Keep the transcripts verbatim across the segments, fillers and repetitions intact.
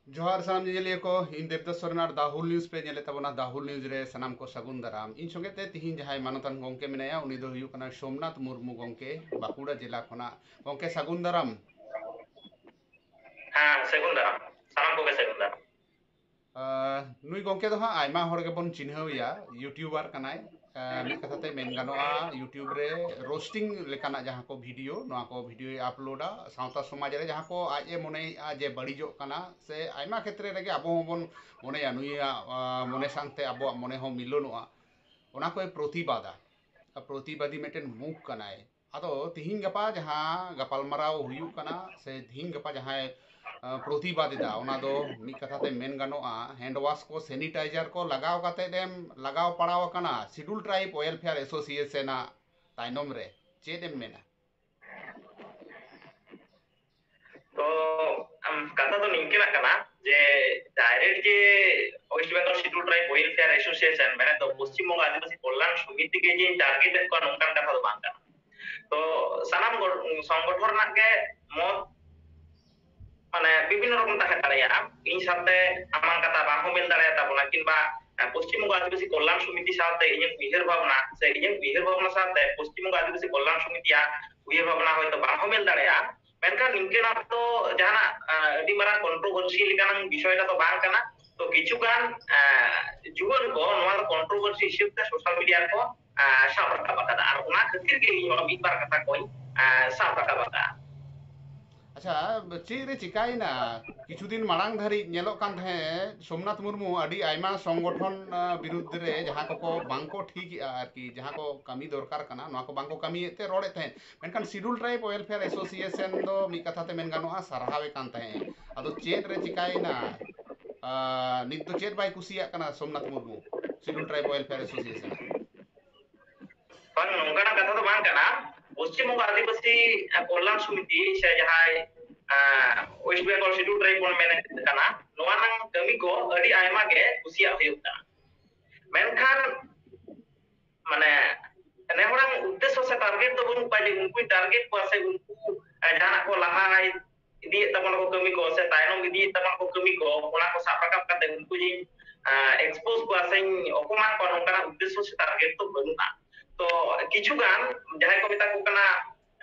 ᱡᱚᱦᱟᱨ ᱥᱟᱱᱟᱢ ᱧᱮᱧᱮᱞᱤᱭᱟᱹ ᱠᱚ, ᱤᱧ ᱫᱮᱵᱫᱟᱥ ᱥᱚᱨᱮᱱ ᱟᱨ ᱫᱟ ᱦᱩᱞ ᱱᱤᱭᱩᱡᱽ ᱯᱮ ᱧᱮᱞᱮᱫ ᱛᱟᱵᱚᱱᱟ᱾ ᱫᱟ ᱦᱩᱞ ᱱᱤᱭᱩᱡᱽ ᱨᱮ ᱥᱟᱱᱟᱢ ᱠᱚ ᱥᱟᱹᱜᱩᱱ ᱫᱟᱨᱟᱢ᱾ ᱤᱧ ᱥᱚᱸᱜᱮ ᱛᱮ ᱛᱤᱦᱤᱧ ᱡᱟᱦᱟᱸᱭ ᱢᱟᱱᱚᱛᱟᱱ ᱜᱚᱢᱠᱮ ᱢᱮᱱᱟᱭᱟ, ᱩᱱᱤ ᱫᱚ ᱦᱩᱭᱩᱜ ᱠᱟᱱᱟ ᱥᱳᱢᱱᱟᱛᱷ ᱢᱩᱨᱢᱩ ᱜᱚᱢᱠᱮ, ᱵᱟᱸᱠᱩᱲᱟ ᱡᱮᱞᱟ ᱠᱷᱚᱱᱟᱜ᱾ ᱜᱚᱢᱠᱮ, ᱥᱟᱹᱜᱩᱱ ᱫᱟᱨᱟᱢ᱾ ᱦᱮᱸ, ᱥᱟᱹᱜᱩᱱ ᱫᱟᱨᱟᱢ, ᱥᱟᱱᱟᱢ ᱠᱚᱜᱮ ᱥᱟᱹᱜᱩᱱ ᱫᱟᱨᱟᱢ᱾ ᱟᱸ, ᱱᱩᱭ ᱜᱚᱢᱠᱮ ᱫᱚ ᱦᱟᱸᱜ ᱟᱭᱢᱟ ᱦᱚᱲ ᱜᱮᱵᱚᱱ ᱪᱤᱱᱦᱟᱹᱣ ᱮᱭᱟ, ᱭᱩᱴᱤᱭᱩᱵᱟᱨ ᱠᱟᱱᱟᱭ᱾ ᱟᱸ, ᱢᱤᱫ ᱠᱟᱛᱷᱟ ᱛᱮ ᱢᱮᱱ ᱜᱟᱱᱚᱜᱼᱟ, ᱭᱩᱴᱤᱭᱩᱵ ᱨᱮ ᱨᱳᱥᱴᱤᱝ ᱞᱮᱠᱟᱱᱟᱜ ᱡᱟᱦᱟᱸ ᱠᱚ ᱵᱷᱤᱰᱤᱭᱳ, ᱱᱚᱣᱟ ᱠᱚ ᱵᱷᱤᱰᱤᱭᱳᱭ ᱟᱯᱞᱳᱰᱟ᱾ ᱥᱟᱶᱛᱟ ᱥᱚᱢᱟᱡᱽ ᱨᱮ ᱡᱟᱦᱟᱸ ᱠᱚ ᱟᱡ ᱮ ᱢᱚᱱᱮᱭᱮᱫᱼᱟ ᱡᱮ ᱵᱟᱹᱲᱤᱡᱚᱜ ᱠᱟᱱᱟ, ᱥᱮ ᱟᱭᱢᱟ ᱠᱷᱮᱛᱨᱮ ᱨᱮᱜᱮ ᱟᱵᱚ ᱦᱚᱸᱵᱚᱱ ᱢᱚᱱᱮᱭᱟ ᱱᱩᱭᱟᱜ, ᱟᱸ, ᱢᱚᱱᱮ ᱥᱟᱶᱛᱮ ᱟᱵᱚᱣᱟᱜ ᱢᱚᱱᱮ ᱦᱚᱸ ᱢᱤᱞᱚᱱᱚᱜᱼᱟ, ᱚᱱᱟ ᱠᱚᱭ ᱯᱨᱚᱛᱤᱵᱟᱫᱟ᱾ ᱯᱨᱚᱛᱤᱵᱟᱫᱤ ᱢᱤᱫᱴᱮᱱ ᱢᱩᱠᱷ ᱠᱟᱱᱟᱭ᱾ ᱟᱫᱚ ᱛᱤᱦᱤᱧ ᱜᱟᱯᱟ ᱡᱟᱦᱟᱸ ᱜᱟᱯᱟᱞᱢᱟᱨᱟᱣ ᱦᱩᱭᱩᱜ ᱠᱟᱱᱟ, ᱥᱮ ᱛᱤᱦᱤᱧ ᱜᱟᱯᱟ ᱡᱟᱦᱟᱸᱭ, ᱟᱸ, ᱯᱨᱚᱛᱤᱵᱟᱫ ᱮᱫᱟ, ᱚᱱᱟ ᱫᱚ ᱢᱤᱫ ᱠᱟᱛᱷᱟ ᱛᱮ ᱢᱮᱱ ᱜᱟᱱᱚᱜᱼᱟ, ᱦᱮᱱᱰ ᱣᱟᱥ ᱠᱚ, ᱥᱮᱱᱤᱴᱟᱭᱡᱟᱨ ᱠᱚ ᱞᱟᱜᱟᱣ ᱠᱟᱛᱮᱫ ᱮᱢ ᱞᱟᱜᱟᱣ ᱯᱟᱲᱟᱣ ᱟᱠᱟᱱᱟ ᱥᱤᱰᱩᱞ ᱴᱨᱟᱭᱤᱵᱽ ᱣᱮᱞᱯᱷᱮᱭᱟᱨ ᱮᱥᱳᱥᱤᱭᱮᱥᱚᱱ ᱟᱜ ᱛᱟᱭᱱᱚᱢ ᱨᱮ᱾ ᱪᱮᱫ ᱮᱢ ᱢᱮᱱᱟ? ᱛᱚ, ᱟᱢ, ᱠᱟᱛᱷᱟ ᱫᱚ ᱱᱤᱝᱠᱟᱹᱱᱟᱜ ᱠᱟᱱᱟ ᱡᱮ ᱰᱟᱭᱨᱮᱠᱴ ᱡᱮ West Bengal schedule tribe welfare association, ᱢᱟᱱᱮ ᱫᱚ ᱯᱚᱥᱪᱤᱢ ᱵᱚᱝᱜᱚ ᱟᱹᱫᱤᱵᱟᱹᱥᱤ ᱠᱚᱞᱭᱟᱱ ᱥᱚᱢᱤᱛᱤ ᱜᱮ ᱡᱮ ᱴᱟᱨᱜᱮᱴ ᱮᱫ ᱠᱚᱣᱟ, ᱱᱚᱝᱠᱟᱱ ᱠᱟᱛᱷᱟ ᱫᱚ ᱵᱟᱝ ᱠᱟᱱᱟ᱾ ᱛᱚ ᱥᱟᱱᱟᱢ ᱜᱚ-, ᱥᱚᱝᱜᱚᱴᱷᱚᱱ ᱨᱮᱱᱟᱜ ᱜᱮ ᱢᱚᱛ ᱢᱟᱱᱮ ᱵᱤᱵᱷᱤᱱᱱᱚ ᱨᱚᱠᱚᱢ ᱛᱟᱦᱮᱸ ᱫᱟᱲᱮᱭᱟᱜᱼᱟ᱾ ᱤᱧ ᱥᱟᱶᱛᱮ ᱟᱢᱟᱝ ᱠᱟᱛᱷᱟ ᱵᱟᱝ ᱦᱚᱸ ᱢᱤᱞ ᱫᱟᱲᱮᱭᱟᱜ ᱛᱟᱵᱚᱱᱟ, ᱠᱤᱝᱵᱟ, ᱮ, ᱯᱚᱥᱪᱤᱢ ᱵᱚᱝᱜᱚ ᱟᱹᱫᱤᱵᱟᱹᱥᱤ ᱠᱚᱞᱭᱟᱱ ᱥᱚᱢᱤᱛᱤ ᱥᱟᱶᱛᱮ ᱤᱧᱟᱹᱜ ᱩᱭᱦᱟᱹᱨ ᱵᱷᱟᱵᱽᱱᱟ ᱥᱮ ᱤᱧᱟᱹᱜ ᱩᱭᱦᱟᱹᱨ ᱵᱷᱟᱵᱽᱱᱟ ᱥᱟᱶᱛᱮ ᱯᱚᱥᱪᱤᱢ ᱵᱚᱝᱜᱚ ᱟᱹᱫᱤᱵᱟᱹᱥᱤ ᱠᱚᱞᱭᱟᱱ ᱥᱚᱢᱤᱛᱤᱭᱟᱜ ᱩᱭᱦᱟᱹᱨ ᱵᱷᱟᱵᱽᱱᱟ ᱦᱚᱭᱛᱳ ᱵᱟᱝ ᱦᱚᱸ ᱢᱤᱞ ᱫᱟᱲᱮᱭᱟᱜᱼᱟ᱾ ᱢᱮᱱᱠᱷᱟᱱ ᱱᱤᱝᱠᱟᱹᱱᱟᱜ ᱫᱚ ᱡᱟᱦᱟᱱᱟᱜ, ᱮ, ᱟᱹᱰᱤ ᱢᱟᱨᱟᱝ ᱠᱚᱱᱴᱨᱳᱵᱷᱟᱨᱥᱤ ᱞᱮᱠᱟᱱᱟᱜ ᱵᱤᱥᱚᱭ ᱫᱚ ᱵᱟᱝ ᱠᱟᱱᱟ᱾ ᱛᱚ ᱠᱤᱪᱷᱩ ᱜᱟᱱ, ᱮ, ᱡᱩᱣᱟᱹᱱ ᱠᱚ ᱱᱚᱣᱟ ᱫᱚ ᱠᱚᱱᱴᱨᱳᱵᱷᱟᱨᱥᱤ ᱦᱤᱥᱟᱹᱵ ᱛᱮ ᱥᱳᱥᱟᱞ ᱢᱤᱰᱤᱭᱟ ᱨᱮᱠᱚ, ᱮ, ᱥᱟᱵ ᱨᱟᱠᱟᱵ ᱟᱠᱟᱫᱟ, ᱟᱨ ᱚᱱᱟ ᱠᱷᱟᱹᱛᱤᱨ ᱜᱮ ᱤᱧ ᱦᱚᱸ ᱢᱤᱫ ᱵᱟᱨ ᱠᱟᱛᱷᱟ ᱠᱚᱧ, ᱮ, ᱥᱟᱵ ᱨᱟᱠᱟᱵ ᱟᱠᱟᱫᱟ᱾ ᱟᱪᱪᱷᱟ, ᱪᱮᱫ ᱨᱮ ᱪᱤᱠᱟᱭᱮᱱᱟ? ᱠᱤᱪᱷᱩ ᱫᱤᱱ ᱢᱟᱲᱟᱝ ᱫᱷᱟᱹᱨᱤᱡ ᱧᱮᱞᱚᱜ ᱠᱟᱱ ᱛᱟᱦᱮᱸᱫ ᱥᱳᱢᱱᱟᱛᱷ ᱢᱩᱨᱢᱩ ᱟᱹᱰᱤ ᱟᱭᱢᱟ ᱥᱚᱝᱜᱚᱴᱷᱚᱱ, ᱟ, ᱵᱤᱨᱩᱫᱽ ᱨᱮ ᱡᱟᱦᱟᱸ ᱠᱚᱠᱚ ᱵᱟᱝᱠᱚ ᱴᱷᱤᱠᱮᱜᱼᱟ, ᱟᱨᱠᱤ ᱡᱟᱦᱟᱸ ᱠᱚ ᱠᱟᱹᱢᱤ ᱫᱚᱨᱠᱟᱨ ᱠᱟᱱᱟ, ᱱᱚᱣᱟ ᱠᱚ ᱵᱟᱝᱠᱚ ᱠᱟᱹᱢᱤᱭᱮᱫ ᱛᱮ ᱨᱚᱲᱮᱫ ᱛᱟᱦᱮᱸᱫ᱾ ᱢᱮᱱᱠᱷᱟᱱ ᱥᱤᱰᱩᱞ ᱴᱨᱟᱭᱤᱵᱽ ᱣᱮᱞᱯᱷᱮᱭᱟᱨ ᱮᱥᱳᱥᱤᱭᱮᱥᱚᱱ ᱫᱚ ᱢᱤᱫ ᱠᱟᱛᱷᱟ ᱛᱮ ᱢᱮᱱ ᱜᱟᱱᱚᱜᱼᱟ, ᱥᱟᱨᱦᱟᱣᱮ ᱠᱟᱱ ᱛᱟᱦᱮᱸᱫ᱾ ᱟᱫᱚ ᱪᱮᱫ ᱨᱮ ᱪᱤᱠᱟᱭᱮᱱᱟ? ᱟ, ᱱᱤᱛ ᱫᱚ ᱪᱮᱫ ᱵᱟᱭ ᱠᱩᱥᱤᱭᱟᱜ ᱠᱟᱱᱟ Somnath Murmu schedule tribe welfare association? ᱵᱟᱝ, ᱱᱚᱝᱠᱟᱱᱟᱜ ᱠᱟᱛᱷᱟ ᱫᱚ ᱵᱟᱝ ᱠᱟᱱᱟ᱾ ᱯᱚᱥᱪᱤᱢ ᱵᱚᱝᱜᱚ ᱟᱹᱫᱤᱵᱟᱹᱥᱤ ᱠᱚᱞᱭᱟᱱ ᱥᱚᱢᱤᱛᱤ ᱥᱮ ᱡᱟᱦᱟᱸᱭ, ᱟᱸ, ᱳᱭᱮᱥᱴ ᱵᱮᱝᱜᱚᱞ ᱥᱤᱰᱩᱞ ᱴᱨᱟᱭᱤᱵᱽ ᱵᱚᱱ ᱢᱮᱱᱮᱫ ᱠᱟᱱᱟ, ᱱᱚᱣᱟ ᱨᱮᱱᱟᱜ ᱠᱟᱹᱢᱤ ᱠᱚ ᱟᱹᱰᱤ ᱟᱭᱢᱟ ᱜᱮ ᱠᱩᱥᱤᱭᱟᱜ ᱦᱩᱭᱩᱜ ᱠᱟᱱᱟ᱾ ᱢᱮᱱᱠᱷᱟᱱ ᱢᱟᱱᱮ ᱱᱮ ᱦᱚᱲᱟᱜ ᱩᱫᱽᱫᱮᱥᱥᱚ ᱥᱮ ᱴᱟᱨᱜᱮᱴ ᱫᱚ ᱵᱟᱹᱱᱩᱜ ᱠᱚᱣᱟ ᱡᱮ ᱩᱱᱠᱩᱧ ᱴᱟᱨᱜᱮᱴ ᱠᱚᱣᱟ ᱥᱮ ᱩᱱᱠᱩ, ᱮ, ᱡᱟᱦᱟᱱᱟᱜ ᱠᱚ ᱞᱟᱦᱟᱭ, ᱤᱫᱤᱭᱮᱫ ᱛᱟᱵᱚᱱᱟ ᱠᱚ ᱠᱟᱹᱢᱤ ᱠᱚ, ᱥᱮ ᱛᱟᱭᱱᱚᱢ ᱤᱫᱤᱭᱮᱫ ᱛᱟᱵᱚᱱᱟ ᱠᱚ ᱠᱟᱹᱢᱤ ᱠᱚ, ᱚᱱᱟ ᱠᱚ ᱥᱟᱵ ᱨᱟᱠᱟᱵ ᱠᱟᱛᱮ ᱩᱱᱠᱩ ᱡᱤᱧ expose ᱠᱚᱣᱟ ᱥᱮᱧ ᱚᱯᱚᱢᱟᱱ ᱠᱚᱣᱟ, ᱱᱚᱝᱠᱟᱱᱟᱜ ᱩᱫᱽᱫᱮᱥᱥᱚ ᱥᱮ target ᱫᱚ ᱵᱟᱹᱱᱩᱜᱼᱟ᱾ ᱛᱚ ᱠᱤᱪᱷᱩ ᱜᱟᱱ ᱡᱟᱦᱟᱸᱭ ᱠᱚ ᱢᱮᱛᱟ ᱠᱚ ᱠᱟᱱᱟ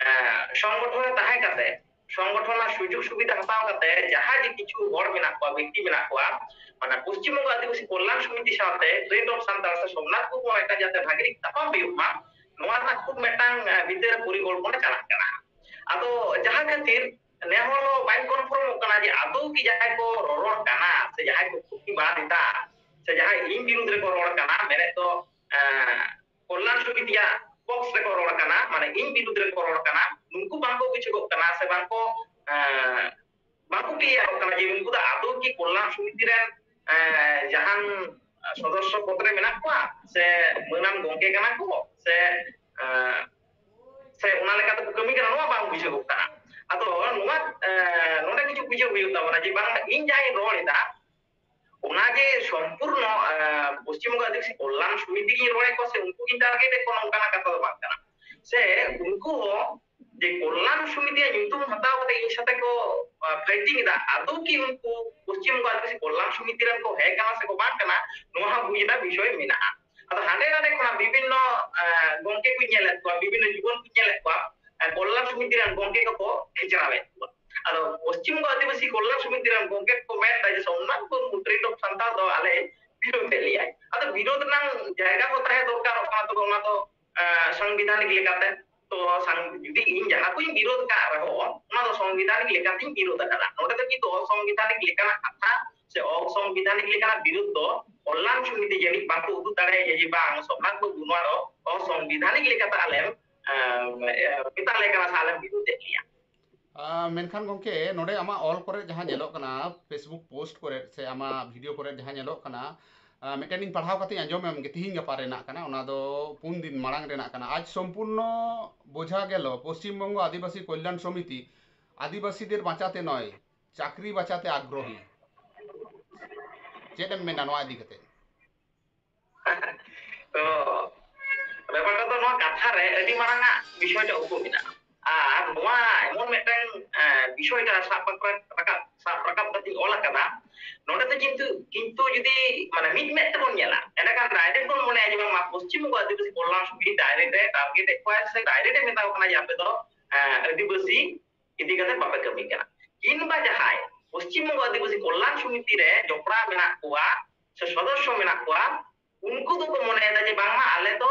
ᱥᱚᱝᱜᱚᱴᱷᱚᱱ ᱨᱮ ᱛᱟᱦᱮᱸ ᱠᱟᱛᱮ, ᱥᱚᱝᱜᱚᱴᱷᱚᱱ ᱨᱮᱱᱟᱜ ᱥᱩᱡᱳᱜᱽ ᱥᱩᱵᱤᱫᱷᱟ ᱦᱟᱛᱟᱣ ᱠᱟᱛᱮ ᱡᱟᱦᱟᱸᱭ ᱡᱮ ᱠᱤᱪᱷᱩ ᱦᱚᱲ ᱢᱮᱱᱟᱜ ᱠᱚᱣᱟ, ᱵᱮᱠᱛᱤ ᱢᱮᱱᱟᱜ ᱠᱚᱣᱟ, ᱢᱟᱱᱮ ᱯᱚᱥᱪᱤᱢ ᱵᱚᱝᱜᱚ ᱟᱹᱫᱤᱵᱟᱹᱥᱤ ᱠᱚᱞᱭᱟᱱ ᱥᱚᱢᱤᱛᱤ ᱥᱟᱶᱛᱮ Fraternity of Santal ᱥᱮ ᱥᱳᱢᱱᱟᱛᱷ ᱜᱨᱩᱯ ᱢᱤᱫᱴᱟᱝ ᱡᱟᱛᱮ ᱵᱷᱟᱜᱤ ᱴᱷᱤᱠ ᱛᱟᱯᱟᱢ ᱦᱩᱭᱩᱜ ᱢᱟ, ᱱᱚᱣᱟ ᱨᱮᱱᱟᱜ ᱠᱷᱩᱵ ᱢᱤᱫᱴᱟᱝ ᱵᱷᱤᱛᱟᱹᱨ ᱯᱚᱨᱤᱠᱚᱞᱯᱚᱱᱟ ᱪᱟᱞᱟᱜ ᱠᱟᱱᱟ᱾ ᱟᱫᱚ ᱡᱟᱦᱟᱸ ᱠᱷᱟᱹᱛᱤᱨ ᱱᱮ ᱦᱚᱲ ᱦᱚᱸ ᱵᱟᱹᱧ confirmᱚᱜ ᱠᱟᱱᱟ ᱡᱮ ᱟᱫᱚ ᱠᱤ ᱡᱟᱦᱟᱸᱭ ᱠᱚ ᱨᱚᱨᱚᱲ ᱠᱟᱱᱟ ᱥᱮ ᱡᱟᱦᱟᱸᱭ ᱠᱚ ᱠᱷᱩᱛᱤ ᱵᱟᱫ ᱮᱫᱟ ᱥᱮ ᱡᱟᱦᱟᱸᱭ ᱤᱧ ᱵᱤᱨᱩᱫᱷ ᱨᱮᱠᱚ ᱨᱚᱲ ᱠᱟᱱᱟ, ᱢᱮᱱᱮᱫ ᱫᱚ ᱠᱚᱞᱭᱟᱱ ᱥᱚᱢᱤᱛᱤᱭᱟᱜ ᱯᱚᱠᱥ ᱨᱮᱠᱚ ᱨᱚᱲ ᱠᱟᱱᱟ, ᱢᱟᱱᱮ ᱤᱧ ᱵᱤᱨᱩᱫᱷ ᱨᱮᱠᱚ ᱨᱚᱲ ᱠᱟᱱᱟ, ᱱᱩᱠᱩ ᱵᱟᱝᱠᱚ ᱵᱩᱡᱷᱟᱹᱜᱚᱜ ᱠᱟᱱᱟ ᱥᱮ ᱵᱟᱝᱠᱚ ᱵᱟᱝᱠᱚ ᱠᱞᱤᱭᱟᱨᱚᱜ ᱠᱟᱱᱟ ᱡᱮ ᱩᱱᱠᱩ ᱫᱚ ᱟᱫᱚ ᱠᱤ ᱠᱚᱞᱭᱟᱱ ᱥᱚᱢᱤᱛᱤ ᱨᱮᱱ ᱡᱟᱦᱟᱱ ᱥᱚᱫᱚᱥᱥᱚ ᱯᱚᱫ ᱨᱮ ᱢᱮᱱᱟᱜ ᱠᱚᱣᱟ ᱥᱮ ᱢᱟᱹᱱᱟᱱ ᱜᱚᱝᱠᱮ ᱠᱟᱱᱟ ᱠᱚ ᱥᱮ ᱥᱮ ᱚᱱᱟ ᱞᱮᱠᱟᱛᱮ ᱠᱚ ᱠᱟᱹᱢᱤ ᱠᱟᱱᱟ, ᱱᱚᱣᱟ ᱵᱟᱝ ᱵᱩᱡᱷᱟᱹᱜᱚᱜ ᱠᱟᱱᱟ᱾ ᱟᱫᱚ ᱱᱚᱣᱟ ᱱᱚᱰᱮ ᱠᱤᱪᱷᱩ ᱵᱩᱡᱷᱟᱹᱣ ᱦᱩᱭᱩᱜ ᱛᱟᱵᱚᱱᱟ ᱡᱮ ᱵᱟᱝ ᱤᱧ ᱡᱟᱦᱟᱸᱧ ᱨᱚᱲ ᱮᱫᱟ ᱚᱱᱟ ᱡᱮ ᱥᱚᱢᱯᱩᱨᱱᱚ ᱯᱚᱥᱪᱤᱢ ᱵᱚᱝᱜᱚ ᱟᱹᱫᱤᱵᱟᱹᱥᱤ ᱠᱚᱞᱭᱟᱱ ᱥᱚᱢᱤᱛᱤ ᱜᱤᱧ ᱨᱚᱲᱮᱫ ᱠᱚᱣᱟ ᱥᱮ ᱩᱱᱠᱩ ᱜᱤᱧ target ᱮᱫ ᱠᱚᱣᱟ, ᱱᱚᱝᱠᱟᱱᱟᱜ ᱠᱟᱛᱷᱟ ᱫᱚ ᱵᱟᱝ ᱠᱟᱱᱟ᱾ ᱥᱮ ᱩᱱᱠᱩ ᱦᱚᱸ ᱡᱮ ᱠᱚᱞᱭᱟᱱ ᱥᱚᱢᱤᱛᱤᱭᱟᱜ ᱧᱩᱛᱩᱢ ᱦᱟᱛᱟᱣ ᱠᱟᱛᱮ ᱤᱧ ᱥᱟᱛᱮ ᱠᱚ fighting ᱮᱫᱟ, ᱟᱫᱚ ᱠᱤ ᱩᱱᱠᱩ ᱯᱚᱥᱪᱤᱢ ᱵᱚᱝᱜᱚ ᱟᱹᱫᱤᱵᱟᱹᱥᱤ ᱠᱚᱞᱭᱟᱱ ᱥᱚᱢᱤᱛᱤ ᱨᱮᱱ ᱠᱚ ᱦᱮᱸ ᱠᱟᱱᱟ ᱥᱮ ᱠᱚ ᱵᱟᱝ ᱠᱟᱱᱟ, ᱱᱚᱣᱟ ᱦᱚᱸ ᱵᱩᱡᱽ ᱨᱮᱱᱟᱜ ᱵᱤᱥᱚᱭ ᱢᱮᱱᱟᱜᱼᱟ᱾ ᱟᱫᱚ ᱦᱟᱸᱰᱮ ᱱᱟᱰᱮ ᱠᱷᱚᱱᱟᱜ ᱵᱤᱵᱷᱤᱱᱱᱚ ᱜᱚᱝᱠᱮ ᱠᱚᱧ ᱧᱮᱞᱮᱫ ᱠᱚᱣᱟ, ᱵᱤᱵᱷᱤᱱᱱᱚ ᱡᱩᱣᱟᱹᱱ ᱠᱚᱧ ᱧᱮᱞᱮᱫ ᱠᱚᱣᱟ, ᱠᱚᱞᱭᱟᱱ ᱥᱚᱢᱤᱛᱤ ᱨᱮᱱ ᱜᱚᱝᱠᱮ ᱠᱚᱠᱚ ᱠᱷᱮᱪᱲᱟᱣᱮᱫ ᱠᱚᱣᱟ᱾ ᱟᱫᱚ ᱯᱚᱥᱪᱤᱢ ᱵᱚᱝᱜᱚ ᱟᱹᱫᱤᱵᱟᱹᱥᱤ ᱠᱚᱞᱭᱟᱱ ᱥᱚᱢᱤᱛᱤ ᱨᱮᱱ ᱜᱚᱝᱠᱮ ᱠᱚ ᱢᱮᱱ ᱮᱫᱟ ᱡᱮ Somnath Murmu Fraternity of Santal ᱫᱚ ᱟᱞᱮ ᱵᱤᱨᱳᱫᱷ ᱮᱫ ᱞᱮᱭᱟᱭ᱾ ᱟᱫᱚ ᱵᱤᱨᱳᱫᱷ ᱨᱮᱱᱟᱜ ᱡᱟᱭᱜᱟ ᱠᱚ ᱛᱟᱦᱮᱸ ᱫᱚᱨᱠᱟᱨᱚᱜ ᱠᱟᱱᱟ, ᱛᱚᱵᱮ ᱚᱱᱟ ᱫᱚ ᱥᱟᱝᱵᱤᱫᱷᱟᱱᱤᱠ ᱞᱮᱠᱟᱛᱮ᱾ ᱛᱚ ᱡᱩᱫᱤ ᱤᱧ ᱡᱟᱦᱟᱸ ᱠᱚᱧ ᱵᱤᱨᱳᱫᱷ ᱟᱠᱟᱫ ᱨᱮᱦᱚᱸ ᱚᱱᱟ ᱫᱚ ᱥᱟᱝᱵᱤᱫᱷᱟᱱᱤᱠ ᱞᱮᱠᱟᱛᱮᱧ ᱵᱤᱨᱳᱫᱷ ᱟᱠᱟᱫᱟ᱾ ᱱᱚᱰᱮ ᱫᱚ ᱠᱤᱱᱛᱩ ᱚᱥᱟᱝᱵᱤᱫᱷᱟᱱᱤᱠ ᱞᱮᱠᱟᱱᱟᱜ ᱠᱟᱛᱷᱟ ᱥᱮ ᱚᱥᱟᱝᱵᱤᱫᱷᱟᱱᱤᱠ ᱞᱮᱠᱟᱱᱟᱜ ᱵᱤᱨᱳᱫᱷ ᱫᱚ ᱠᱚᱞᱭᱟᱱ ᱥᱚᱢᱤᱛᱤ ᱡᱟᱹᱱᱤᱡ ᱵᱟᱠᱚ ᱩᱫᱩᱜ ᱫᱟᱲᱮᱭᱟᱜᱼᱟ ᱡᱮ ᱵᱟᱝ ᱥᱳᱢᱱᱟᱛᱷ ᱵᱟᱹᱵᱩ ᱱᱚᱣᱟ ᱫᱚ ᱚᱥᱟᱝᱵᱤᱫᱷᱟᱱᱤᱠ ᱞᱮᱠᱟᱛᱮ ᱟᱞᱮᱢ ᱢᱮᱛᱟ ᱞᱮ ᱠᱟᱱᱟ ᱥᱮ ᱟᱞᱮᱢ ᱵᱤᱨᱳᱫᱷ ᱮᱫ ᱞᱮᱭᱟ᱾ ᱢᱮᱱᱠᱷᱟᱱ ᱜᱚᱢᱠᱮ, ᱱᱚᱰᱮ ᱟᱢᱟᱜ ᱚᱞ ᱠᱚᱨᱮ ᱡᱟᱦᱟᱸ ᱧᱮᱞᱚᱜ ᱠᱟᱱᱟ, Facebook post ᱠᱚᱨᱮ ᱥᱮ ᱟᱢᱟᱜ video ᱠᱚᱨᱮ ᱡᱟᱦᱟᱸ ᱧᱮᱞᱚᱜ ᱠᱟᱱᱟ, ᱢᱤᱫᱴᱮᱱ ᱤᱧ ᱯᱟᱲᱦᱟᱣ ᱠᱟᱛᱮᱧ ᱟᱸᱡᱚᱢ ᱮᱢ ᱜᱮ, ᱛᱤᱦᱤᱧ ᱜᱟᱯᱟ ᱨᱮᱱᱟᱜ ᱠᱟᱱᱟ, ᱚᱱᱟ ᱫᱚ ᱯᱩᱱ ᱫᱤᱱ ᱢᱟᱲᱟᱝ ᱨᱮᱱᱟᱜ ᱠᱟᱱᱟ᱾ ᱟᱡ ᱥᱚᱢᱯᱩᱨᱱᱚ ᱵᱳᱡᱷᱟ ᱜᱮᱞ ᱯᱚᱥᱪᱤᱢ ᱵᱚᱝᱜᱚ ᱟᱹᱫᱤᱵᱟᱹᱥᱤ ᱠᱚᱞᱭᱟᱱ ᱥᱚᱢᱤᱛᱤ ᱟᱹᱫᱤᱵᱟᱹᱥᱤᱫᱮᱨ ᱵᱟᱸᱪᱟᱛᱮ ᱱᱚᱭ, ᱪᱟᱠᱨᱤ ᱵᱟᱸᱪᱟᱛᱮ ᱟᱜᱽᱨᱚᱦᱤ᱾ ᱪᱮᱫ ᱮᱢ ᱢᱮᱱᱟ ᱱᱚᱣᱟ ᱤᱫᱤ ᱠᱟᱛᱮ? ᱛᱚ ᱵᱮᱯᱟᱨᱴᱟ ᱫᱚ ᱱᱚᱣᱟ ᱠᱟᱛᱷᱟ ᱨᱮ ᱟᱹᱰᱤ ᱢᱟᱨᱟᱝ ᱟᱜ ᱵᱤᱥᱚᱭ ᱴᱟᱜ ᱩᱠᱩ ᱢᱮᱱᱟᱜᱼᱟ᱾ ᱟᱨ ᱱᱚᱣᱟ ᱮᱢᱚᱱ ᱢᱤᱫᱴᱟᱝ ᱵᱤᱥᱚᱭ ᱠᱟᱱᱟ, ᱥᱟᱵ ᱨᱟᱠᱟᱵ ᱥᱟᱵ ᱨᱟᱠᱟᱵ ᱠᱟᱛᱮᱧ ᱚᱞ ᱟᱠᱟᱫᱟ᱾ ᱱᱚᱰᱮ ᱫᱚ ᱠᱤᱱᱛᱩ ᱠᱤᱱᱛᱩ ᱡᱩᱫᱤ ᱢᱟᱱᱮ ᱢᱤᱫ ᱢᱮᱫ ᱛᱮᱵᱚᱱ ᱧᱮᱞᱟ, ᱮᱸᱰᱮᱠᱷᱟᱱ ᱰᱟᱭᱨᱮᱠᱴ ᱵᱚᱱ ᱢᱚᱱᱮᱭᱟ ᱡᱮ ᱵᱟᱝ ᱢᱟ ᱯᱚᱥᱪᱤᱢ ᱵᱚᱝᱜᱚ ᱟᱹᱫᱤᱵᱟᱹᱥᱤ ᱠᱚᱞᱭᱟᱱ ᱥᱚᱢᱤᱛᱤ ᱰᱟᱭᱨᱮᱠᱴ ᱮ ᱴᱟᱨᱜᱮᱴ ᱮᱫ ᱠᱚᱣᱟ ᱥᱮ ᱰᱟᱭᱨᱮᱠᱴ ᱮ ᱢᱮᱛᱟ ᱠᱚ ᱠᱟᱱᱟ ᱡᱮ ᱟᱯᱮ ᱫᱚ ᱟᱹᱫᱤᱵᱟᱹᱥᱤ ᱤᱫᱤ ᱠᱟᱛᱮ ᱵᱟᱯᱮ ᱠᱟᱹᱢᱤ ᱠᱟᱱᱟ᱾ ᱠᱤᱝᱵᱟ ᱡᱟᱦᱟᱸᱭ ᱯᱚᱥᱪᱤᱢ ᱵᱚᱝᱜᱚ ᱟᱹᱫᱤᱵᱟᱹᱥᱤ ᱠᱚᱞᱭᱟᱱ ᱥᱚᱢᱤᱛᱤ ᱨᱮ ᱡᱚᱯᱲᱟᱣ ᱢᱮᱱᱟᱜ ᱠᱚᱣᱟ ᱥᱮ ᱥᱚᱫᱚᱥᱥᱚ ᱢᱮᱱᱟᱜ ᱠᱚᱣᱟ, ᱩᱱᱠᱩ ᱫᱚᱠᱚ ᱢᱚᱱᱮᱭᱮᱫᱟ ᱡᱮ ᱵᱟᱝᱢᱟ ᱟᱞᱮ ᱫᱚ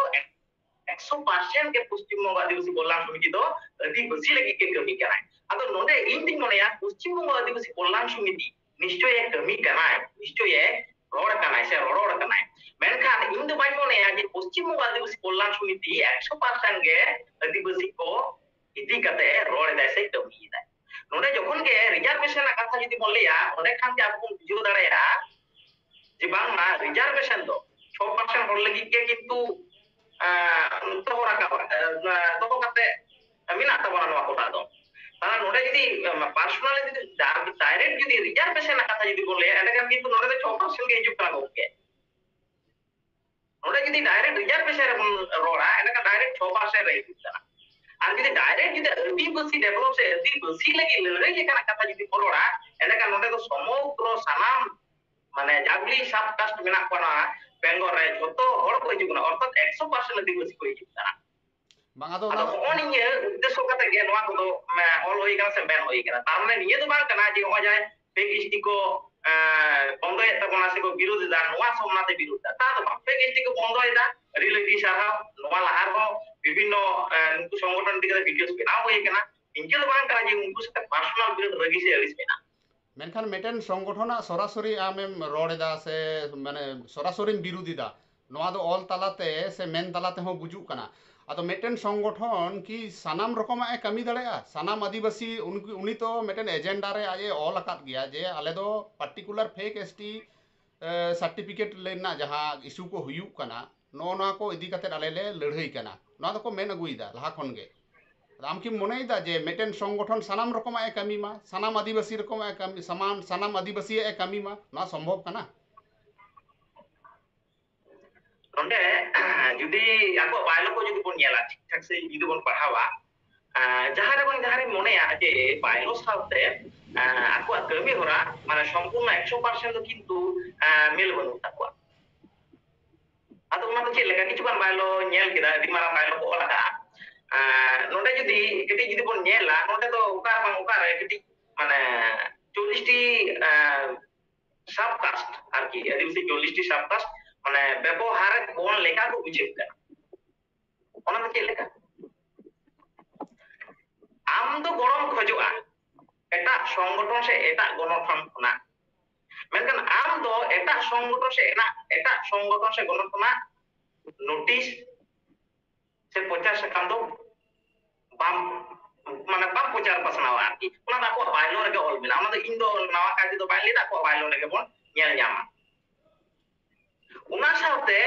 ᱮᱠᱥᱚ ᱯᱟᱨᱥᱮᱱᱴ ᱜᱮ ᱯᱚᱥᱪᱤᱢ ᱵᱚᱝᱜᱚ ᱟᱹᱫᱤᱵᱟᱹᱥᱤ ᱠᱚᱞᱭᱟᱱ ᱥᱚᱢᱤᱛᱤ ᱫᱚ ᱟᱹᱫᱤᱵᱟᱹᱥᱤ ᱞᱟᱹᱜᱤᱫ ᱜᱮ ᱠᱟᱹᱢᱤ ᱠᱟᱱᱟᱭ᱾ ᱟᱫᱚ ᱱᱚᱰᱮ ᱤᱧ ᱫᱩᱧ ᱢᱚᱱᱮᱭᱟ ᱯᱚᱥᱪᱤᱢ ᱵᱚᱝᱜᱚ ᱟᱹᱫᱤᱵᱟᱹᱥᱤ ᱠᱚᱞᱭᱟᱱ ᱥᱚᱢᱤᱛᱤ ᱱᱤᱥᱪᱚᱭ ᱮ ᱠᱟᱹᱢᱤ ᱠᱟᱱᱟᱭ, ᱱᱤᱥᱪᱚᱭ ᱮ ᱨᱚᱲ ᱠᱟᱱᱟᱭ ᱥᱮ ᱨᱚᱨᱚᱲ ᱠᱟᱱᱟᱭ᱾ ᱢᱮᱱᱠᱷᱟᱱ ᱤᱧ ᱫᱚ ᱵᱟᱹᱧ ᱢᱚᱱᱮᱭᱟ ᱡᱮ ᱯᱚᱥᱪᱤᱢ ᱵᱚᱝᱜᱚ ᱟᱹᱫᱤᱵᱟᱹᱥᱤ ᱠᱚᱞᱭᱟᱱ ᱥᱚᱢᱤᱛᱤ ᱮᱠᱥᱚ ᱯᱟᱨᱥᱮᱱᱴ ᱜᱮ ᱟᱹᱫᱤᱵᱟᱹᱥᱤ ᱠᱚ ᱤᱫᱤ ᱠᱟᱛᱮ ᱨᱚᱲ ᱮᱫᱟᱭ ᱥᱮ ᱠᱟᱹᱢᱤ ᱮᱫᱟᱭ᱾ ᱱᱚᱰᱮ ᱡᱚᱠᱷᱚᱱ ᱜᱮ ᱨᱤᱡᱟᱨᱵᱷᱮᱥᱚᱱ ᱨᱮᱱᱟᱜ ᱠᱟᱛᱷᱟ ᱡᱩᱫᱤ ᱵᱚᱱ ᱞᱟᱹᱭᱟ, ᱚᱸᱰᱮ ᱠᱷᱟᱱ ᱜᱮ ᱟᱵᱚ ᱵᱚᱱ ᱵᱩᱡᱷᱟᱹᱣ ᱫᱟᱲᱮᱭᱟᱜᱼᱟ ᱡᱮ ᱵᱟᱝᱢᱟ ᱨᱤᱡᱟᱨᱵᱷᱮᱥᱚᱱ ᱫᱚ ᱪᱷᱚ ᱯᱟᱨᱥᱮᱱᱴ ᱦᱚᱲ ᱞᱟᱹᱜᱤᱫ ᱜᱮ ᱠᱤᱱᱛᱩ ᱫᱚᱦᱚ ᱨᱟᱠᱟᱵ ᱫᱚᱦᱚ ᱠᱟᱛᱮ ᱢᱮᱱᱟᱜ ᱛᱟᱵᱚᱱᱟ ᱱᱚᱣᱟ ᱠᱚᱴᱟ ᱫᱚ᱾ ᱛᱟᱦᱚᱞᱮ ᱱᱚᱰᱮ ᱡᱩᱫᱤ ᱯᱟᱨᱥᱚᱱᱟᱞᱤ ᱡᱩᱫᱤ ᱰᱟᱭᱨᱮᱠᱴ ᱡᱩᱫᱤ ᱨᱤᱡᱟᱨᱵᱷᱮᱥᱚᱱ ᱨᱮᱱᱟᱜ ᱠᱟᱛᱷᱟ ᱡᱩᱫᱤ ᱵᱚᱱ ᱞᱟᱹᱭᱟ, ᱮᱸᱰᱮᱠᱷᱟᱱ ᱠᱤᱱᱛᱩ ᱱᱚᱰᱮ ᱫᱚ ᱪᱷᱚ ᱯᱟᱨᱥᱮᱱᱴ ᱜᱮ ᱦᱤᱡᱩᱜ ᱠᱟᱱᱟ ᱜᱚᱢᱠᱮ᱾ ᱱᱚᱰᱮ ᱡᱩᱫᱤ ᱰᱟᱭᱨᱮᱠᱴ ᱨᱤᱡᱟᱨᱵᱷᱮᱥᱚᱱ ᱨᱮᱵᱚᱱ ᱨᱚᱲᱟ, ᱮᱸᱰᱮᱠᱷᱟᱱ ᱰᱟᱭᱨᱮᱠᱴ ᱪᱷᱚ ᱯᱟᱨᱥᱮᱱᱴ ᱨᱮ ᱦᱤᱡᱩᱜ ᱠᱟᱱᱟ᱾ ᱟᱨ ᱡᱩᱫᱤ ᱰᱟᱭᱨᱮᱠᱴ ᱡᱩᱫᱤ ᱟᱹᱫᱤᱵᱟᱹᱥᱤ ᱰᱮᱵᱷᱞᱚᱯ ᱥᱮ ᱟᱹᱫᱤᱵᱟᱹᱥᱤ ᱞᱟᱹᱜᱤᱫ ᱞᱟᱹᱲᱦᱟᱹᱭ ᱞᱮᱠᱟᱱᱟᱜ ᱠᱟᱛᱷᱟ ᱡᱩᱫᱤ ᱵᱚᱱ ᱨᱚᱲᱟ, ᱮᱸᱰᱮᱠᱷᱟᱱ ᱱᱚᱰᱮ ᱫᱚ ᱥᱚᱢᱚᱜᱨᱚ ᱥᱟᱱᱟᱢ ᱢᱟᱱᱮ ᱡᱟᱜᱽᱞᱤ ᱥᱟᱵ ᱠᱟᱥᱴ ᱢᱮᱱᱟᱜ ᱠᱚᱣᱟ ᱱᱚᱣᱟ ᱵᱮᱝᱜᱚᱞ ᱨᱮ, ᱡᱷᱚᱛᱚ ᱦᱚᱲ ᱠᱚ ᱦᱤᱡᱩᱜ ᱠᱟᱱᱟ, ᱚᱨᱛᱷᱟᱛ ᱮᱠᱥᱚ ᱯᱟᱨᱥᱮᱱᱴ ᱟᱹᱫᱤᱵᱟᱹᱥᱤ ᱠᱚ ᱦᱤᱡᱩᱜ ᱠᱟᱱᱟ᱾ ᱵᱟᱝ, ᱟᱫᱚ ᱟᱫᱚ ᱚᱱᱟ ᱦᱚᱸᱜᱼᱚ ᱱᱤᱭᱟᱹ ᱩᱫᱽᱫᱮᱥᱥᱚ ᱠᱟᱛᱮ ᱜᱮ ᱱᱚᱣᱟ ᱠᱚᱫᱚ ᱚᱞ ᱦᱩᱭ ᱠᱟᱱᱟ ᱥᱮ ᱢᱮᱱ ᱦᱩᱭ ᱠᱟᱱᱟ᱾ ᱛᱟᱨ ᱢᱟᱱᱮ ᱱᱤᱭᱟᱹ ᱫᱚ ᱵᱟᱝ ᱠᱟᱱᱟ ᱡᱮ ᱱᱚᱜᱼᱚᱭ ᱡᱟᱦᱟᱸᱭ ᱯᱷᱮᱠ ᱮᱥ ᱴᱤ ᱠᱚ ᱵᱚᱱᱫᱚᱭᱮᱫ ᱛᱟᱵᱚᱱᱟ ᱥᱮ ᱠᱚ ᱵᱤᱨᱳᱫ ᱮᱫᱟ, ᱱᱚᱣᱟ ᱥᱚᱢᱱᱟᱛᱮ ᱵᱤᱨᱳᱫ ᱮᱫᱟ, ᱛᱟ ᱫᱚ ᱵᱟᱝ᱾ ᱯᱷᱮᱠ ᱮᱥ ᱴᱤ ᱠᱚ ᱵᱚᱱᱫᱚᱭᱮᱫᱟ, ᱟᱹᱰᱤ ᱟᱹᱰᱤ ᱥᱟᱨᱦᱟᱣ᱾ ᱱᱚᱣᱟ ᱞᱟᱦᱟ ᱨᱮᱦᱚᱸ ᱵᱤᱵᱷᱤᱱᱱᱚ ᱱᱩᱠᱩ ᱥᱚᱝᱜᱚᱴᱷᱚᱱ ᱤᱫᱤ ᱠᱟᱛᱮ ᱵᱷᱤᱰᱤᱭᱳ ᱵᱮᱱᱟᱣ ᱦᱩᱭ ᱠᱟᱱᱟ᱾ ᱱᱤᱝᱠᱟᱹ ᱫᱚ ᱵᱟᱝ ᱠᱟᱱᱟ ᱡᱮ ᱩᱱᱠᱩ ᱥᱟᱛᱮ ᱯᱟᱨᱥᱚᱱᱟᱞ ᱵᱤᱨᱳᱫ, ᱨᱟᱹᱜᱤ ᱥᱮ ᱟᱹᱲᱤᱥ ᱢᱮᱱᱟᱜᱼᱟ᱾ ᱢᱮᱱᱠᱷᱟᱱ ᱢᱤᱫᱴᱮᱱ ᱥᱚᱝᱜᱚᱴᱷᱚᱱᱟᱜ ᱥᱚᱨᱟᱥᱚᱨᱤ ᱟᱢᱮᱢ ᱨᱚᱲ ᱮᱫᱟ ᱥᱮ ᱢᱟᱱᱮ ᱥᱚᱨᱟᱥᱚᱨᱤᱢ ᱵᱤᱨᱩᱫ ᱮᱫᱟ, ᱱᱚᱣᱟ ᱫᱚ ᱚᱞ ᱛᱟᱞᱟᱛᱮ ᱥᱮ ᱢᱮᱱ ᱛᱟᱞᱟ ᱛᱮᱦᱚᱸ ᱵᱩᱡᱩᱜ ᱠᱟᱱᱟ᱾ ᱟᱫᱚ ᱢᱤᱫᱴᱮᱱ ᱥᱚᱝᱜᱚᱴᱷᱚᱱ ᱠᱤ ᱥᱟᱱᱟᱢ ᱨᱚᱠᱚᱢᱟᱜ ᱮ ᱠᱟᱹᱢᱤ ᱫᱟᱲᱮᱭᱟᱜᱼᱟ? ᱥᱟᱱᱟᱢ ᱟᱹᱫᱤᱵᱟᱹᱥᱤ ᱩᱱᱠᱩ, ᱩᱱᱤ ᱛᱚ ᱢᱤᱫᱴᱮᱱ ᱮᱡᱮᱱᱰᱟ ᱨᱮ ᱟᱡ ᱮ ᱚᱞ ᱟᱠᱟᱫ ᱜᱮᱭᱟ ᱡᱮ ᱟᱞᱮ ᱫᱚ particular fake S T certificate ᱨᱮᱱᱟᱜ ᱡᱟᱦᱟᱸ ᱤᱥᱩ ᱠᱚ ᱦᱩᱭᱩᱜ ᱠᱟᱱᱟ, ᱱᱚᱜᱼᱚ ᱱᱚᱣᱟ ᱠᱚ ᱤᱫᱤ ᱠᱟᱛᱮ ᱟᱞᱮ ᱞᱮ ᱞᱟᱹᱲᱦᱟᱹᱭ ᱠᱟᱱᱟ, ᱱᱚᱣᱟ ᱫᱚᱠᱚ ᱢᱮᱱ ᱟᱹᱜᱩᱭᱮᱫᱟ ᱞᱟᱦᱟ ᱠᱷᱚᱱ ᱜᱮ᱾ ᱟᱫᱚ ᱟᱢ ᱠᱤᱢ ᱢᱚᱱᱮᱭᱮᱫᱟ ᱡᱮ ᱢᱤᱫᱴᱮᱱ ᱥᱚᱝᱜᱚᱴᱷᱚᱱ ᱥᱟᱱᱟᱢ ᱨᱚᱠᱚᱢᱟᱜ ᱮ ᱠᱟᱹᱢᱤ ᱢᱟ, ᱥᱟᱱᱟᱢ ᱟᱹᱫᱤᱵᱟᱹᱥᱤ ᱨᱚᱠᱚᱢᱟᱜ ᱮ ᱠᱟᱹᱢᱤ, ᱥᱟᱢᱟᱱ, ᱥᱟᱱᱟᱢ ᱟᱹᱫᱤᱵᱟᱹᱥᱤᱭᱟᱜ ᱮ ᱠᱟᱹᱢᱤ ᱢᱟ, ᱱᱚᱣᱟ ᱥᱚᱢᱵᱷᱚᱵ ᱠᱟᱱᱟ? ᱱᱚᱰᱮ ᱡᱩᱫᱤ ᱟᱵᱚᱣᱟᱜ ᱵᱟᱭᱞᱚ ᱠᱚ ᱡᱩᱫᱤ ᱵᱚᱱ ᱧᱮᱞᱟ, ᱴᱷᱤᱠ ᱴᱷᱟᱠ ᱥᱟᱺᱦᱤᱡ ᱡᱩᱫᱤ ᱵᱚᱱ ᱯᱟᱲᱦᱟᱣᱟ, ᱡᱟᱦᱟᱸ ᱨᱮ ᱵᱟᱝ ᱡᱟᱦᱟᱸ ᱨᱮ ᱢᱚᱱᱮᱭᱟ ᱡᱮ ᱵᱟᱭᱞᱚ ᱥᱟᱶᱛᱮ ᱟᱠᱚᱣᱟᱜ ᱠᱟᱹᱢᱤ ᱦᱚᱨᱟ ᱢᱟᱱᱮ ᱥᱚᱢᱯᱩᱨᱱᱚ ᱮᱠᱥᱚ ᱯᱟᱨᱥᱮᱱᱴ ᱫᱚ ᱠᱤᱱᱛᱩ ᱢᱤᱞ ᱵᱟᱹᱱᱩᱜ ᱛᱟᱠᱚᱣᱟ᱾ ᱟᱫᱚ ᱚᱱᱟ ᱫᱚ ᱪᱮᱫ ᱞᱮᱠᱟ? ᱠᱤᱪᱷᱩ ᱜᱟᱱ ᱵᱟᱭᱞᱚ ᱧᱮᱞ ᱠᱮᱫᱟ, ᱟᱹᱰᱤ ᱢᱟᱨᱟᱝ ᱵᱟᱭᱞᱚ ᱠᱚ ᱚᱞ ᱟᱠᱟᱫᱼᱟ᱾ ᱱᱚᱰᱮ ᱡᱩᱫᱤ ᱠᱟᱹᱴᱤᱡ ᱡᱩᱫᱤ ᱵᱚᱱ ᱧᱮᱞᱟ, ᱱᱚᱰᱮ ᱫᱚ ᱚᱠᱟ ᱵᱟᱝ ᱚᱠᱟᱨᱮ ᱠᱟᱹᱴᱤᱡ ᱢᱟᱱᱮ ᱪᱚᱞᱞᱤᱥ ᱴᱤ ᱥᱟᱵ ᱠᱟᱥᱴ ᱟᱨᱠᱤ, ᱟᱹᱫᱤᱵᱟᱹᱥᱤ ᱪᱚᱞᱞᱤᱥ ᱴᱤ ᱥᱟᱵ ᱠᱟᱥᱴ ᱢᱟᱱᱮ ᱵᱮᱵᱚᱦᱟᱨ ᱵᱚᱱ ᱞᱮᱠᱟ ᱠᱚ ᱵᱩᱡᱷᱟᱹᱜ ᱠᱟᱱᱟ᱾ ᱚᱱᱟ ᱫᱚ ᱪᱮᱫ ᱞᱮᱠᱟ? ᱟᱢ ᱫᱚ ᱜᱚᱲᱚᱢ ᱠᱷᱚᱡᱚᱜᱼᱟ ᱮᱴᱟᱜ ᱥᱚᱝᱜᱚᱴᱷᱚᱱ ᱥᱮ ᱮᱴᱟᱜ ᱜᱚᱱᱚᱴᱷᱚᱱ ᱠᱷᱚᱱᱟᱜ, ᱢᱮᱱᱠᱷᱟᱱ ᱟᱢ ᱫᱚ ᱮᱴᱟᱜ ᱥᱚᱝᱜᱚᱴᱷᱚᱱ ᱥᱮ ᱮᱴᱟᱜ ᱮᱴᱟᱜ ᱥᱚᱝᱜᱚᱴᱷᱚᱱ ᱥᱮ ᱜᱚᱱᱚᱴᱷᱚᱱ ᱠᱷᱚᱱᱟᱜ ᱱᱳᱴᱤᱥ ᱥᱮ ᱯᱨᱚᱪᱟᱨ ᱥᱟᱠᱟᱢ ᱫᱚ ᱵᱟᱢ ᱢᱟᱱᱮ ᱵᱟᱢ ᱯᱨᱚᱪᱟᱨ ᱯᱟᱥᱱᱟᱣᱟ ᱟᱨᱠᱤ᱾ ᱚᱱᱟ ᱫᱚ ᱟᱠᱚᱣᱟᱜ ᱵᱟᱭᱞᱚ ᱨᱮᱜᱮ ᱚᱞ ᱢᱮᱱᱟᱜᱼᱟ᱾ ᱚᱱᱟ ᱫᱚ ᱤᱧ ᱫᱚ ᱱᱟᱣᱟ ᱠᱟᱭ ᱛᱮᱫᱚ ᱵᱟᱹᱧ ᱞᱟᱹᱭᱫᱟ, ᱟᱠᱚᱣᱟᱜ ᱵᱟᱭᱞᱚ ᱨᱮᱜᱮ ᱵᱚᱱ ᱧᱮᱞ ᱧᱟᱢᱟ᱾ ᱚᱱᱟ ᱥᱟᱶᱛᱮ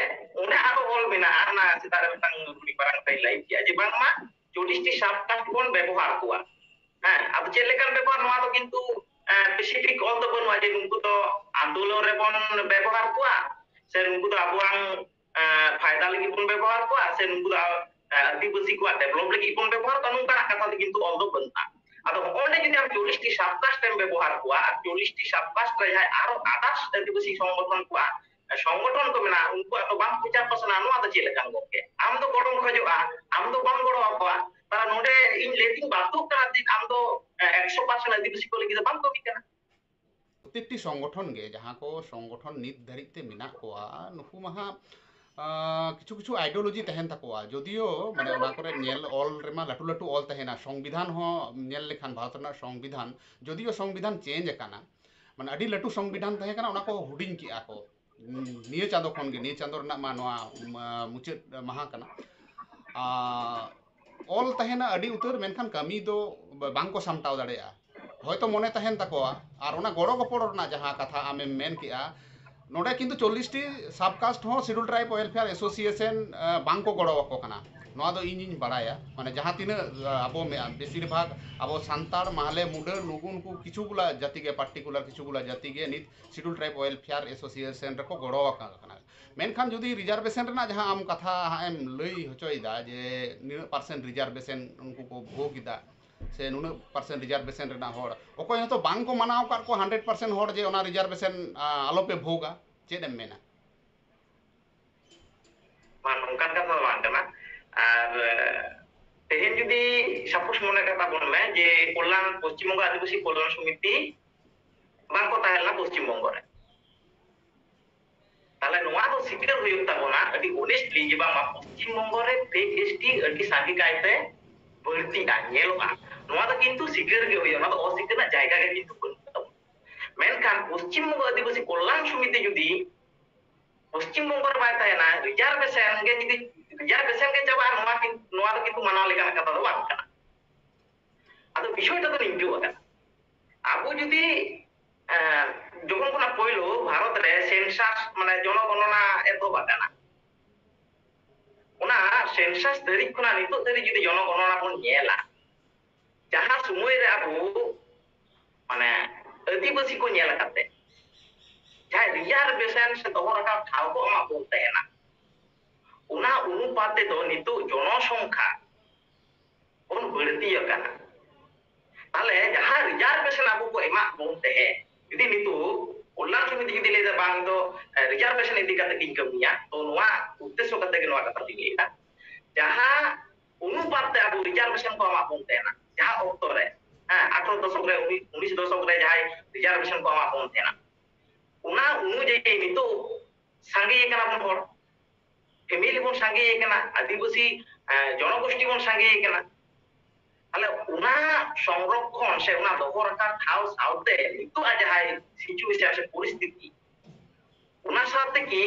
ᱚᱸᱰᱮ ᱟᱨᱚ ᱚᱞ ᱢᱮᱱᱟᱜᱼᱟ, ᱚᱱᱟ ᱥᱮᱛᱟᱜ ᱨᱮ ᱢᱤᱫᱴᱟᱝ ᱦᱩᱰᱤᱧ ᱢᱟᱨᱟᱝ ᱠᱟᱛᱷᱟᱧ ᱞᱟᱹᱭ ᱠᱮᱜᱼᱟ ᱡᱮ ᱵᱟᱝᱢᱟ ᱪᱚᱞᱞᱤᱥ ᱴᱤ ᱥᱟᱵ ᱠᱟᱥᱴ ᱵᱚᱱ ᱵᱮᱵᱚᱦᱟᱨ ᱠᱚᱣᱟ᱾ ᱦᱮᱸ, ᱟᱫᱚ ᱪᱮᱫ ᱞᱮᱠᱟᱱ ᱵᱮᱵᱚᱦᱟᱨ? ᱱᱚᱣᱟ ᱫᱚ ᱠᱤᱱᱛᱩ ᱥᱯᱮᱥᱤᱯᱷᱤᱠ ᱚᱞ ᱫᱚ ᱵᱟᱹᱱᱩᱜᱼᱟ ᱡᱮ ᱱᱩᱠᱩ ᱫᱚ ᱟᱱᱫᱳᱞᱚᱱ ᱨᱮᱵᱚᱱ ᱵᱮᱵᱚᱦᱟᱨ ᱠᱚᱣᱟ ᱥᱮ ᱱᱩᱠᱩ ᱫᱚ ᱟᱵᱚᱣᱟᱝ ᱯᱷᱟᱭᱫᱟ ᱞᱟᱹᱜᱤᱫ ᱵᱚᱱ ᱵᱮᱵᱚᱦᱟᱨ ᱠᱚᱣᱟ ᱥᱮ ᱱᱩᱠᱩ ᱫᱚ ᱟᱹᱫᱤᱵᱟᱹᱥᱤ ᱠᱚᱣᱟᱜ ᱰᱮᱵᱷᱞᱚᱯ ᱞᱟᱹᱜᱤᱫ ᱵᱚᱱ ᱵᱮᱵᱚᱦᱟᱨ ᱠᱚᱣᱟ, ᱱᱚᱝᱠᱟᱱᱟᱜ ᱠᱟᱛᱷᱟ ᱫᱚ ᱠᱤᱱᱛᱩ ᱚᱞ ᱫᱚ ᱵᱟᱹᱱᱩᱜᱼᱟ᱾ ᱟᱫᱚ ᱚᱸᱰᱮ ᱡᱩᱫᱤ ᱟᱢ ᱪᱚᱞᱞᱤᱥ ᱴᱤ ᱥᱟᱵ ᱠᱟᱥᱴ ᱮᱢ ᱵᱮᱵᱚᱦᱟᱨ ᱠᱚᱣᱟ ᱟᱨ ᱪᱚᱞᱞᱤᱥ ᱴᱤ ᱥᱟᱵ ᱠᱟᱥᱴ ᱨᱮ ᱡᱟᱦᱟᱸᱭ ᱟᱨᱚ ᱟᱫᱟᱨᱥ ᱟᱹᱫᱤᱵᱟᱹᱥᱤ ᱥᱚᱝᱜᱚᱴᱷᱚᱱ ᱠᱚᱣᱟᱜ ᱥᱚᱝᱜᱚᱴᱷᱚᱱ ᱠᱚ ᱢᱮᱱᱟᱜᱼᱟ, ᱩᱱᱠᱩᱣᱟᱜ ᱫᱚ ᱵᱟᱝ ᱯᱨᱚᱪᱟᱨ ᱯᱟᱥᱱᱟᱣ, ᱱᱚᱣᱟ ᱫᱚ ᱪᱮᱫ ᱞᱮᱠᱟᱱ ᱜᱚᱢᱠᱮ? ᱟᱢ ᱫᱚ ᱜᱚᱲᱚᱢ ᱠᱷᱚᱡᱚᱜᱼᱟ, ᱟᱢ ᱫᱚ ᱵᱟᱢ ᱜᱚᱲᱚ ᱟᱠᱚᱣᱟ᱾ ᱛᱟᱦᱞᱮ ᱱᱚᱰᱮ ᱤᱧ ᱞᱟᱹᱭ ᱛᱤᱧ ᱵᱟᱫᱽᱫᱷᱚᱜ ᱠᱟᱱᱟ ᱡᱮ ᱟᱢ ᱫᱚ ᱮᱠᱥᱚ ᱯᱟᱨᱥᱮᱱᱴ ᱟᱹᱫᱤᱵᱟᱹᱥᱤ ᱠᱚ ᱞᱟᱹᱜᱤᱫ ᱫᱚ ᱵᱟᱢ ᱠᱟᱹᱢᱤ ᱠᱟᱱᱟ᱾ ᱯᱨᱚᱛᱮᱠᱴᱤ ᱥᱚᱝᱜᱚᱴᱷᱚᱱ ᱜᱮ, ᱡᱟᱦᱟᱸ ᱠᱚ ᱥᱚᱝᱜᱚᱴᱷᱚᱱ ᱱᱤᱛ ᱫᱷᱟᱹᱨᱤᱡ ᱛᱮ ᱢᱮᱱᱟᱜ ᱠᱚᱣᱟ, ᱱᱩᱠᱩ ᱢᱟ ᱦᱟᱸᱜ ᱟᱸ, ᱠᱤᱪᱷᱩ ᱠᱤᱪᱷᱩ ᱟᱭᱰᱤᱭᱳᱞᱚᱡᱤ ᱛᱟᱦᱮᱱ ᱛᱟᱠᱚᱣᱟ᱾ ᱡᱚᱫᱤᱭᱳ ᱢᱟᱱᱮ ᱚᱱᱟ ᱠᱚᱨᱮ ᱧᱮᱞ, ᱚᱞ ᱨᱮᱢᱟ ᱞᱟᱹᱴᱩ ᱞᱟᱹᱴᱩ ᱚᱞ ᱛᱟᱦᱮᱱᱟ, ᱥᱚᱝᱵᱤᱫᱷᱟᱱ ᱦᱚᱸ ᱧᱮᱞ ᱞᱮᱠᱷᱟᱱ ᱵᱷᱟᱨᱚᱛ ᱨᱮᱱᱟᱜ ᱥᱚᱝᱵᱤᱫᱷᱟᱱ, ᱡᱚᱫᱤᱭᱳ ᱥᱚᱝᱵᱤᱫᱷᱟᱱ ᱪᱮᱧᱡᱽ ᱟᱠᱟᱱᱟ, ᱢᱟᱱᱮ ᱟᱹᱰᱤ ᱞᱟᱹᱴᱩ ᱥᱚᱝᱵᱤᱫᱷᱟᱱ ᱛᱟᱦᱮᱸ ᱠᱟᱱᱟ, ᱚᱱᱟ ᱠᱚ ᱦᱩᱰᱤᱧ ᱠᱮᱜᱼᱟ ᱠᱚ᱾ ᱱᱤᱭᱟᱹ ᱪᱟᱸᱫᱚ ᱠᱷᱚᱱ ᱜᱮ, ᱱᱤᱭᱟᱹ ᱪᱟᱸᱫᱚ ᱨᱮᱱᱟᱜ ᱢᱟ ᱱᱚᱣᱟ ᱢᱟ ᱢᱩᱪᱟᱹᱫ ᱢᱟᱦᱟ ᱠᱟᱱᱟ᱾ ᱟᱨ ᱚᱞ ᱛᱟᱦᱮᱱᱟ ᱟᱹᱰᱤ ᱩᱛᱟᱹᱨ, ᱢᱮᱱᱠᱷᱟᱱ ᱠᱟᱹᱢᱤ ᱫᱚ ᱵᱟᱝ ᱠᱚ ᱥᱟᱢᱴᱟᱣ ᱫᱟᱲᱮᱭᱟᱜᱼᱟ᱾ ᱦᱚᱭᱛᱚ ᱢᱚᱱᱮ ᱛᱟᱦᱮᱱ ᱛᱟᱠᱚᱣᱟ, ᱟᱨ ᱚᱱᱟ ᱜᱚᱲᱚ ᱜᱚᱯᱚᱲ ᱨᱮᱱᱟᱜ ᱡᱟᱦᱟᱸ ᱠᱟᱛᱷᱟ ᱟᱢᱮᱢ ᱢᱮᱱ ᱠᱮᱜᱼᱟ, ᱱᱚᱰᱮ ᱠᱤᱱᱛᱩ ᱪᱚᱞᱞᱤᱥ ᱴᱤ ᱥᱟᱵ ᱠᱟᱥᱴ ᱦᱚᱸ ᱥᱤᱰᱩᱞ ᱴᱨᱟᱭᱤᱵ ᱣᱮᱞᱯᱷᱮᱭᱟᱨ ᱮᱥᱳᱥᱤᱭᱮᱥᱚᱱ, ᱟᱸ, ᱵᱟᱝ ᱠᱚ ᱜᱚᱲᱚ ᱟᱠᱚ ᱠᱟᱱᱟ᱾ ᱱᱚᱣᱟ ᱫᱚ ᱤᱧᱤᱧ ᱵᱟᱲᱟᱭᱟ, ᱢᱟᱱᱮ ᱡᱟᱦᱟᱸ ᱛᱤᱱᱟᱹᱜ, ᱟᱸ, ᱟᱵᱚ ᱢᱮ-, ᱵᱮᱥᱤᱨ ᱵᱷᱟᱜᱽ ᱟᱵᱚ ᱥᱟᱱᱛᱟᱲ, ᱢᱟᱦᱞᱮ, ᱢᱩᱰᱟᱹ, ᱱᱩᱠᱩ ᱱᱩᱠᱩ ᱠᱤᱪᱷᱩ ᱜᱩᱞᱟ ᱡᱟᱹᱛᱤ ᱜᱮ, ᱯᱟᱨᱴᱤᱠᱩᱞᱟᱨ ᱠᱤᱪᱷᱩ ᱜᱩᱞᱟ ᱡᱟᱹᱛᱤ ᱜᱮ ᱱᱤᱛ ᱥᱤᱰᱩᱞ ᱴᱨᱟᱭᱤᱵ ᱣᱮᱞᱯᱷᱮᱭᱟᱨ ᱮᱥᱳᱥᱤᱭᱮᱥᱚᱱ ᱨᱮᱠᱚ ᱜᱚᱲᱚ ᱟᱠᱟᱱ ᱠᱟᱱᱟ᱾ ᱢᱮᱱᱠᱷᱟᱱ ᱡᱩᱫᱤ ᱨᱤᱡᱟᱨᱵᱷᱮᱥᱚᱱ ᱨᱮᱱᱟᱜ ᱡᱟᱦᱟᱸ ᱟᱢ ᱠᱟᱛᱷᱟ ᱦᱟᱸᱜ ᱮᱢ ᱞᱟᱹᱭ ᱦᱚᱪᱚᱭᱮᱫᱟ ᱡᱮ ᱱᱤᱱᱟᱹᱜ ᱯᱟᱨᱥᱮᱱᱴ ᱨᱤᱡᱟᱨᱵᱷᱮᱥᱚᱱ ᱩᱱᱠᱩ ᱠᱚ ᱵᱷᱳᱜᱽ ᱮᱫᱟ ᱥᱮ ᱱᱩᱱᱟᱹᱜ ᱯᱟᱨᱥᱮᱱᱴ ᱨᱤᱡᱟᱨᱵᱷᱮᱥᱚᱱ ᱨᱮᱱᱟᱜ ᱦᱚᱲ, ᱚᱠᱚᱭ ᱦᱚᱸᱛᱚ ᱵᱟᱝ ᱠᱚ ᱢᱟᱱᱟᱣ ᱟᱠᱟᱫ ᱠᱚᱣᱟ ᱦᱟᱱᱰᱨᱮᱰ ᱯᱟᱨᱥᱮᱱᱴ ᱦᱚᱲ ᱡᱮ ᱚᱱᱟ ᱨᱤᱡᱟᱨᱵᱷᱮᱥᱚᱱ ᱟᱞᱚᱯᱮ ᱵᱷᱳᱜᱟ᱾ ᱪᱮᱫ ᱮᱢ ᱢᱮᱱᱟ? ᱵᱟᱝ, ᱱᱚᱝᱠᱟᱱ ᱠᱟᱛᱷᱟ ᱫᱚ ᱵᱟᱝ ᱠᱟᱱᱟ᱾ ᱟᱨ ᱛᱮᱦᱮᱧ ᱡᱩᱫᱤ ᱥᱟᱯᱳᱡ ᱢᱚᱱᱮ ᱠᱟᱛᱟ ᱵᱚᱱ ᱢᱮ ᱡᱮ ᱠᱚᱞᱞᱟᱱ, ᱯᱚᱥᱪᱤᱢ ᱵᱚᱝᱜᱚ ᱟᱹᱫᱤᱵᱟᱹᱥᱤ ᱠᱚᱞᱞᱟᱱ ᱥᱚᱢᱤᱛᱤ ᱵᱟᱝ ᱠᱚ ᱛᱟᱦᱮᱸ ᱞᱮᱱᱟ ᱯᱚᱥᱪᱤᱢ ᱵᱚᱝᱜᱚ ᱨᱮ, ᱛᱟᱦᱞᱮ ᱱᱚᱣᱟ ᱫᱚ ᱥᱤᱠᱟᱹᱨ ᱦᱩᱭᱩᱜ ᱛᱟᱵᱚᱱᱟ ᱟᱹᱰᱤ ᱚᱱᱮᱥᱴᱞᱤ ᱡᱮ ᱵᱟᱝ ᱯᱚᱥᱪᱤᱢ ᱵᱚᱝᱜᱚ ᱨᱮ ᱯᱷᱮᱠ ᱮᱥᱴᱤ ᱟᱹᱰᱤ ᱥᱟᱸᱜᱮ ᱠᱟᱭᱛᱮ ᱵᱟᱹᱲᱛᱤᱜᱼᱟ, ᱧᱮᱞᱚᱜᱼᱟ᱾ ᱱᱚᱣᱟ ᱫᱚ ᱠᱤᱱᱛᱩ ᱥᱤᱠᱟᱹᱨ ᱜᱮ ᱦᱩᱭᱩᱜᱼᱟ, ᱚᱱᱟ ᱫᱚ ᱚᱥᱤᱠᱟᱹᱨ ᱨᱮᱱᱟᱜ ᱡᱟᱭᱜᱟ ᱜᱮ ᱠᱤᱱᱛᱩ ᱵᱟᱹᱱᱩᱜ ᱛᱟᱵᱚᱱᱟ᱾ ᱢᱮᱱᱠᱷᱟᱱ ᱯᱚᱥᱪᱤᱢ ᱵᱚᱝᱜᱚ ᱟᱹᱫᱤᱵᱟᱹᱥᱤ ᱠᱚᱞᱞᱟᱱ ᱥᱚᱢᱤᱛᱤ ᱡᱩᱫᱤ ᱯᱚᱥᱪᱤᱢ ᱵᱚᱝᱜᱚ ᱨᱮ ᱵᱟᱭ ᱛᱟᱦᱮᱱᱟ, ᱨᱤᱡᱟᱨᱵᱷᱮᱥᱚᱱ ᱜᱮ ᱡᱩᱫᱤ ᱨᱤᱡᱟᱨᱵᱷᱮᱥᱚᱱ ᱜᱮ ᱪᱟᱵᱟᱜᱼᱟ, ᱱᱚᱣᱟ ᱠᱤᱱ- ᱱᱚᱣᱟ ᱫᱚ ᱠᱤᱱᱛᱩ ᱢᱟᱱᱟᱣ ᱞᱮᱠᱟᱱᱟᱜ ᱠᱟᱛᱷᱟ ᱫᱚ ᱵᱟᱝ ᱠᱟᱱᱟ᱾ ᱟᱫᱚ ᱵᱤᱥᱚᱭᱴᱟ ᱫᱚ ᱱᱤᱝᱠᱟᱹ ᱟᱠᱟᱱᱟ, ᱟᱵᱚ ᱡᱩᱫᱤ ᱮᱸ, ᱡᱚᱠᱷᱚᱱ ᱠᱷᱚᱱᱟᱜ ᱯᱳᱭᱞᱳ ᱵᱷᱟᱨᱚᱛ ᱨᱮ ᱥᱮᱱᱥᱟᱥ ᱢᱟᱱᱮ ᱡᱚᱱᱚᱜᱚᱱᱚᱱᱟ ᱮᱛᱚᱦᱚᱵ ᱟᱠᱟᱱᱟ, ᱚᱱᱟ ᱥᱮᱱᱥᱟᱥ ᱫᱷᱟᱹᱨᱤᱡ ᱠᱷᱚᱱᱟᱜ ᱱᱤᱛᱚᱜ ᱫᱷᱟᱹᱨᱤᱡ ᱡᱩᱫᱤ ᱡᱚᱱᱚᱜᱚᱱᱚᱱᱟ ᱵᱚᱱ ᱧᱮᱞᱟ, ᱡᱟᱦᱟᱸ ᱥᱚᱢᱚᱭ ᱨᱮ ᱟᱵᱚ ᱢᱟᱱᱮ ᱟᱹᱫᱤᱵᱟᱹᱥᱤ ᱠᱚ ᱧᱮᱞ ᱠᱟᱛᱮ ᱡᱟᱦᱟᱸᱭ ᱨᱤᱡᱟᱨᱵᱷᱮᱥᱚᱱ ᱥᱮ ᱫᱚᱦᱚ ᱨᱟᱠᱟᱵ ᱴᱷᱟᱶ ᱠᱚ ᱮᱢᱟᱜ ᱵᱚᱱ ᱛᱟᱦᱮᱱᱟ, ᱚᱱᱟ ᱚᱱᱩᱯᱟᱛ ᱛᱮᱫᱚ ᱱᱤᱛᱚᱜ ᱡᱚᱱᱚᱥᱚᱝᱠᱷᱟ ᱵᱚᱱ ᱵᱟᱹᱲᱛᱤ ᱟᱠᱟᱱᱟ᱾ ᱛᱟᱦᱞᱮ ᱡᱟᱦᱟᱸ ᱨᱤᱡᱟᱨᱵᱷᱮᱥᱚᱱ ᱟᱵᱚ ᱠᱚ ᱮᱢᱟᱜ ᱵᱚᱱ ᱛᱟᱦᱮᱸᱫ, ᱡᱩᱫᱤ ᱱᱤᱛᱚᱜ ᱠᱚᱞᱞᱟᱱ ᱥᱚᱢᱤᱛᱤ ᱡᱩᱫᱤ ᱞᱟᱹᱭ ᱫᱟ ᱵᱟᱝ ᱫᱚ ᱨᱤᱡᱟᱨᱵᱷᱮᱥᱚᱱ ᱤᱫᱤ ᱠᱟᱛᱮ ᱜᱤᱧ ᱠᱟᱹᱢᱤᱭᱟ, ᱛᱚ ᱱᱚᱣᱟ ᱩᱫᱽᱫᱮᱥᱥᱚ ᱠᱟᱛᱮ ᱜᱮ ᱱᱚᱣᱟ ᱠᱟᱛᱷᱟ ᱫᱚᱧ ᱞᱟᱹᱭ ᱫᱟ᱾ ᱡᱟᱦᱟᱸ ᱚᱱᱩᱯᱟᱛ ᱛᱮ ᱟᱵᱚ ᱨᱤᱡᱟᱨᱵᱷᱮᱥᱚᱱ ᱠᱚ ᱮᱢᱟᱜ ᱵᱚᱱ ᱛᱟᱦᱮᱱᱟ, ᱡᱟᱦᱟᱸ ᱚᱠᱛᱚ ᱨᱮ, ᱦᱮᱸ, ᱟᱴᱷᱨᱚ ᱫᱚᱥᱚᱠ ᱨᱮ, ᱩᱱᱤᱥ ᱫᱚᱥᱚᱠ ᱨᱮ ᱡᱟᱦᱟᱸᱭ ᱨᱤᱡᱟᱨᱵᱷᱮᱥᱚᱱ ᱠᱚ ᱮᱢᱟᱜ ᱵᱚᱱ ᱛᱟᱦᱮᱱᱟ, ᱚᱱᱟ ᱚᱱᱩᱡᱟᱭᱤ ᱱᱤᱛᱚᱜ ᱥᱟᱸᱜᱮ ᱠᱟᱱᱟ ᱵᱚᱱ ᱦᱚᱲ, ᱯᱷᱮᱢᱤᱞᱤ ᱵᱚᱱ ᱥᱟᱸᱜᱮ ᱠᱟᱱᱟ, ᱟᱹᱫᱤᱵᱟᱹᱥᱤ, ᱮᱸ, ᱡᱚᱱᱚᱜᱳᱥᱴᱤ ᱵᱚᱱ ᱥᱟᱸᱜᱮ ᱠᱟᱱᱟ᱾ ᱛᱟᱦᱞᱮ ᱚᱱᱟ ᱥᱚᱝᱨᱚᱠᱷᱚᱱ ᱥᱮ ᱚᱱᱟ ᱫᱚᱦᱚ ᱨᱟᱠᱟᱵ ᱴᱷᱟᱶ ᱥᱟᱶᱛᱮ ᱱᱤᱛᱚᱜ ᱟᱜ ᱡᱟᱦᱟᱸᱭ ᱥᱤᱪᱩᱭᱮᱥᱚᱱ ᱥᱮ ᱯᱚᱨᱤᱥᱛᱷᱤᱛᱤ, ᱚᱱᱟ ᱥᱟᱶᱛᱮ ᱠᱤ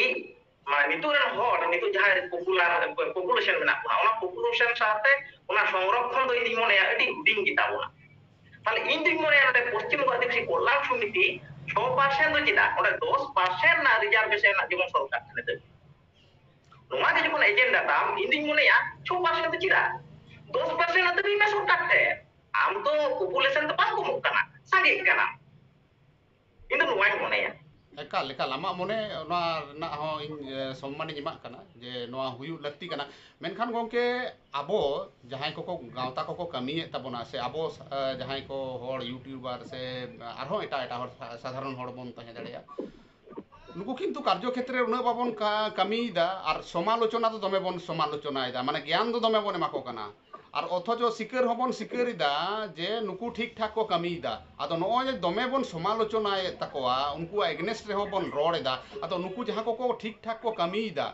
ᱢᱟᱱᱮ ᱱᱤᱛᱚᱜ ᱨᱮᱱ ᱦᱚᱲ, ᱱᱤᱛᱚᱜ ᱡᱟᱦᱟᱸᱭ ᱯᱚᱯᱩᱞᱟᱨ, ᱯᱚᱯᱩᱞᱮᱥᱚᱱ ᱢᱮᱱᱟᱜ ᱵᱚᱱᱟ, ᱚᱱᱟ ᱯᱚᱯᱩᱞᱮᱥᱚᱱ ᱥᱟᱶᱛᱮ ᱚᱱᱟ ᱥᱚᱝᱨᱚᱠᱷᱚᱱ ᱫᱚ ᱤᱧ ᱫᱩᱧ ᱢᱚᱱᱮᱭᱟ ᱟᱹᱰᱤ ᱦᱩᱰᱤᱧ ᱜᱮᱛᱟ ᱵᱚᱱᱟ᱾ ᱛᱟᱦᱞᱮ ᱤᱧ ᱫᱩᱧ ᱢᱚᱱᱮᱭᱟ ᱱᱚᱰᱮ ᱯᱚᱥᱪᱤᱢ ᱵᱚᱝᱜᱚ ᱟᱹᱫᱤᱵᱟᱹᱥᱤ ᱠᱚᱞᱞᱟᱱ ᱥᱚᱢᱤᱛᱤ ᱪᱷᱚ ᱯᱟᱨᱥᱮᱱᱴ ᱫᱚ ᱪᱮᱫᱟᱜ, ᱚᱸᱰᱮ ᱫᱚᱥ ᱯᱟᱨᱥᱮᱱᱴ ᱨᱮᱱᱟᱜ ᱨᱤᱡᱟᱨᱵᱷᱮᱥᱚᱱ ᱨᱮᱱᱟᱜ ᱡᱮᱢᱚᱱ ᱥᱚᱨᱠᱟᱨ ᱴᱷᱮᱱ ᱫᱟᱹᱵᱤ᱾ ᱱᱚᱣᱟ ᱜᱮ ᱡᱚᱠᱷᱚᱱ ᱮᱡᱮᱱᱰᱟ ᱛᱟᱢ, ᱤᱧ ᱫᱩᱧ ᱢᱚᱱᱮᱭᱟ ᱪᱷᱚ ᱯᱟᱨᱥᱮᱱᱴ ᱫᱚ ᱪᱮᱫᱟᱜ? ᱫᱚᱥ ᱯᱟᱨᱥᱮᱱᱴ ᱨᱮᱱᱟᱜ ᱫᱟᱹᱵᱤ ᱢᱮ ᱥᱚᱨᱠᱟᱨ ᱴᱷᱮᱱ᱾ ᱟᱢ ᱫᱚ ᱯᱚᱯᱩᱞᱮᱥᱚᱱ ᱫᱚ ᱵᱟᱝ ᱠᱚᱢᱚᱜ ᱠᱟᱱᱟ, ᱥᱟᱸᱜᱮᱜ ᱠᱟᱱᱟ᱾ ᱤᱧ ᱫᱚ ᱱᱚᱣᱟᱧ ᱢᱚᱱᱮᱭᱟ᱾ ᱮᱠᱟᱞ, ᱮᱠᱟᱞ, ᱟᱢᱟᱜ ᱢᱚᱱᱮ ᱚᱱᱟ ᱨᱮᱱᱟᱜ ᱦᱚᱸ ᱤᱧ, ᱮ, ᱥᱚᱢᱢᱟᱱᱤᱧ ᱮᱢᱟᱜ ᱠᱟᱱᱟ ᱡᱮ ᱱᱚᱣᱟ ᱦᱩᱭᱩᱜ ᱞᱟᱹᱠᱛᱤ ᱠᱟᱱᱟ᱾ ᱢᱮᱱᱠᱷᱟᱱ ᱜᱚᱢᱠᱮ, ᱟᱵᱚ ᱡᱟᱦᱟᱸᱭ ᱠᱚᱠᱚ, ᱜᱟᱶᱛᱟ ᱠᱚᱠᱚ ᱠᱟᱹᱢᱤᱭᱮᱫ ᱛᱟᱵᱚᱱᱟ, ᱥᱮ ᱟᱵᱚ, ᱮ, ᱡᱟᱦᱟᱸᱭ ᱠᱚ ᱦᱚᱲ YouTuber ᱥᱮ ᱟᱨᱦᱚᱸ ᱮᱴᱟᱜ ᱮᱴᱟᱜ ᱦᱚᱲ, ᱥᱟ-, ᱥᱟᱫᱷᱟᱨᱚᱱ ᱦᱚᱲ ᱵᱚᱱ ᱛᱟᱦᱮᱸ ᱫᱟᱲᱮᱭᱟᱜᱼᱟ, ᱱᱩᱠᱩ ᱠᱤᱱᱛᱩ ᱠᱟᱨᱡᱚ ᱠᱷᱮᱛᱨᱮ ᱩᱱᱟᱹᱜ ᱵᱟᱵᱚᱱ ᱠᱟ-, ᱠᱟᱹᱢᱤᱭᱮᱫᱟ, ᱟᱨ ᱥᱚᱢᱟᱞᱳᱪᱚᱱᱟ ᱫᱚ ᱫᱚᱢᱮ ᱵᱚᱱ ᱥᱚᱢᱟᱞᱳᱪᱚᱱᱟᱭᱮᱫᱟ, ᱢᱟᱱᱮ ᱜᱮᱭᱟᱱ ᱫᱚ ᱫᱚᱢᱮ ᱵᱚᱱ ᱮᱢᱟ ᱠᱚ ᱠᱟᱱᱟ᱾ ᱟᱨ ᱚᱛᱷᱚᱪᱚ ᱥᱤᱠᱟᱹᱨ ᱦᱚᱸᱵᱚᱱ ᱥᱤᱠᱟᱹᱨ ᱮᱫᱟ ᱡᱮ ᱱᱩᱠᱩ ᱴᱷᱤᱠ ᱴᱷᱟᱠ ᱠᱚ ᱠᱟᱹᱢᱤᱭᱮᱫᱟ᱾ ᱟᱫᱚ ᱱᱚᱜᱼᱚᱭ ᱡᱮ ᱫᱚᱢᱮ ᱵᱚᱱ ᱥᱚᱢᱟᱞᱳᱪᱚᱱᱟᱭᱮᱫ ᱛᱟᱠᱚᱣᱟ, ᱩᱱᱠᱩᱣᱟᱜ against ᱨᱮᱦᱚᱸ ᱵᱚᱱ ᱨᱚᱲ ᱮᱫᱟ, ᱟᱫᱚ ᱱᱩᱠᱩ ᱡᱟᱦᱟᱸ ᱠᱚᱠᱚ ᱴᱷᱤᱠ ᱴᱷᱟᱠ ᱠᱚ ᱠᱟᱹᱢᱤᱭᱮᱫᱟ,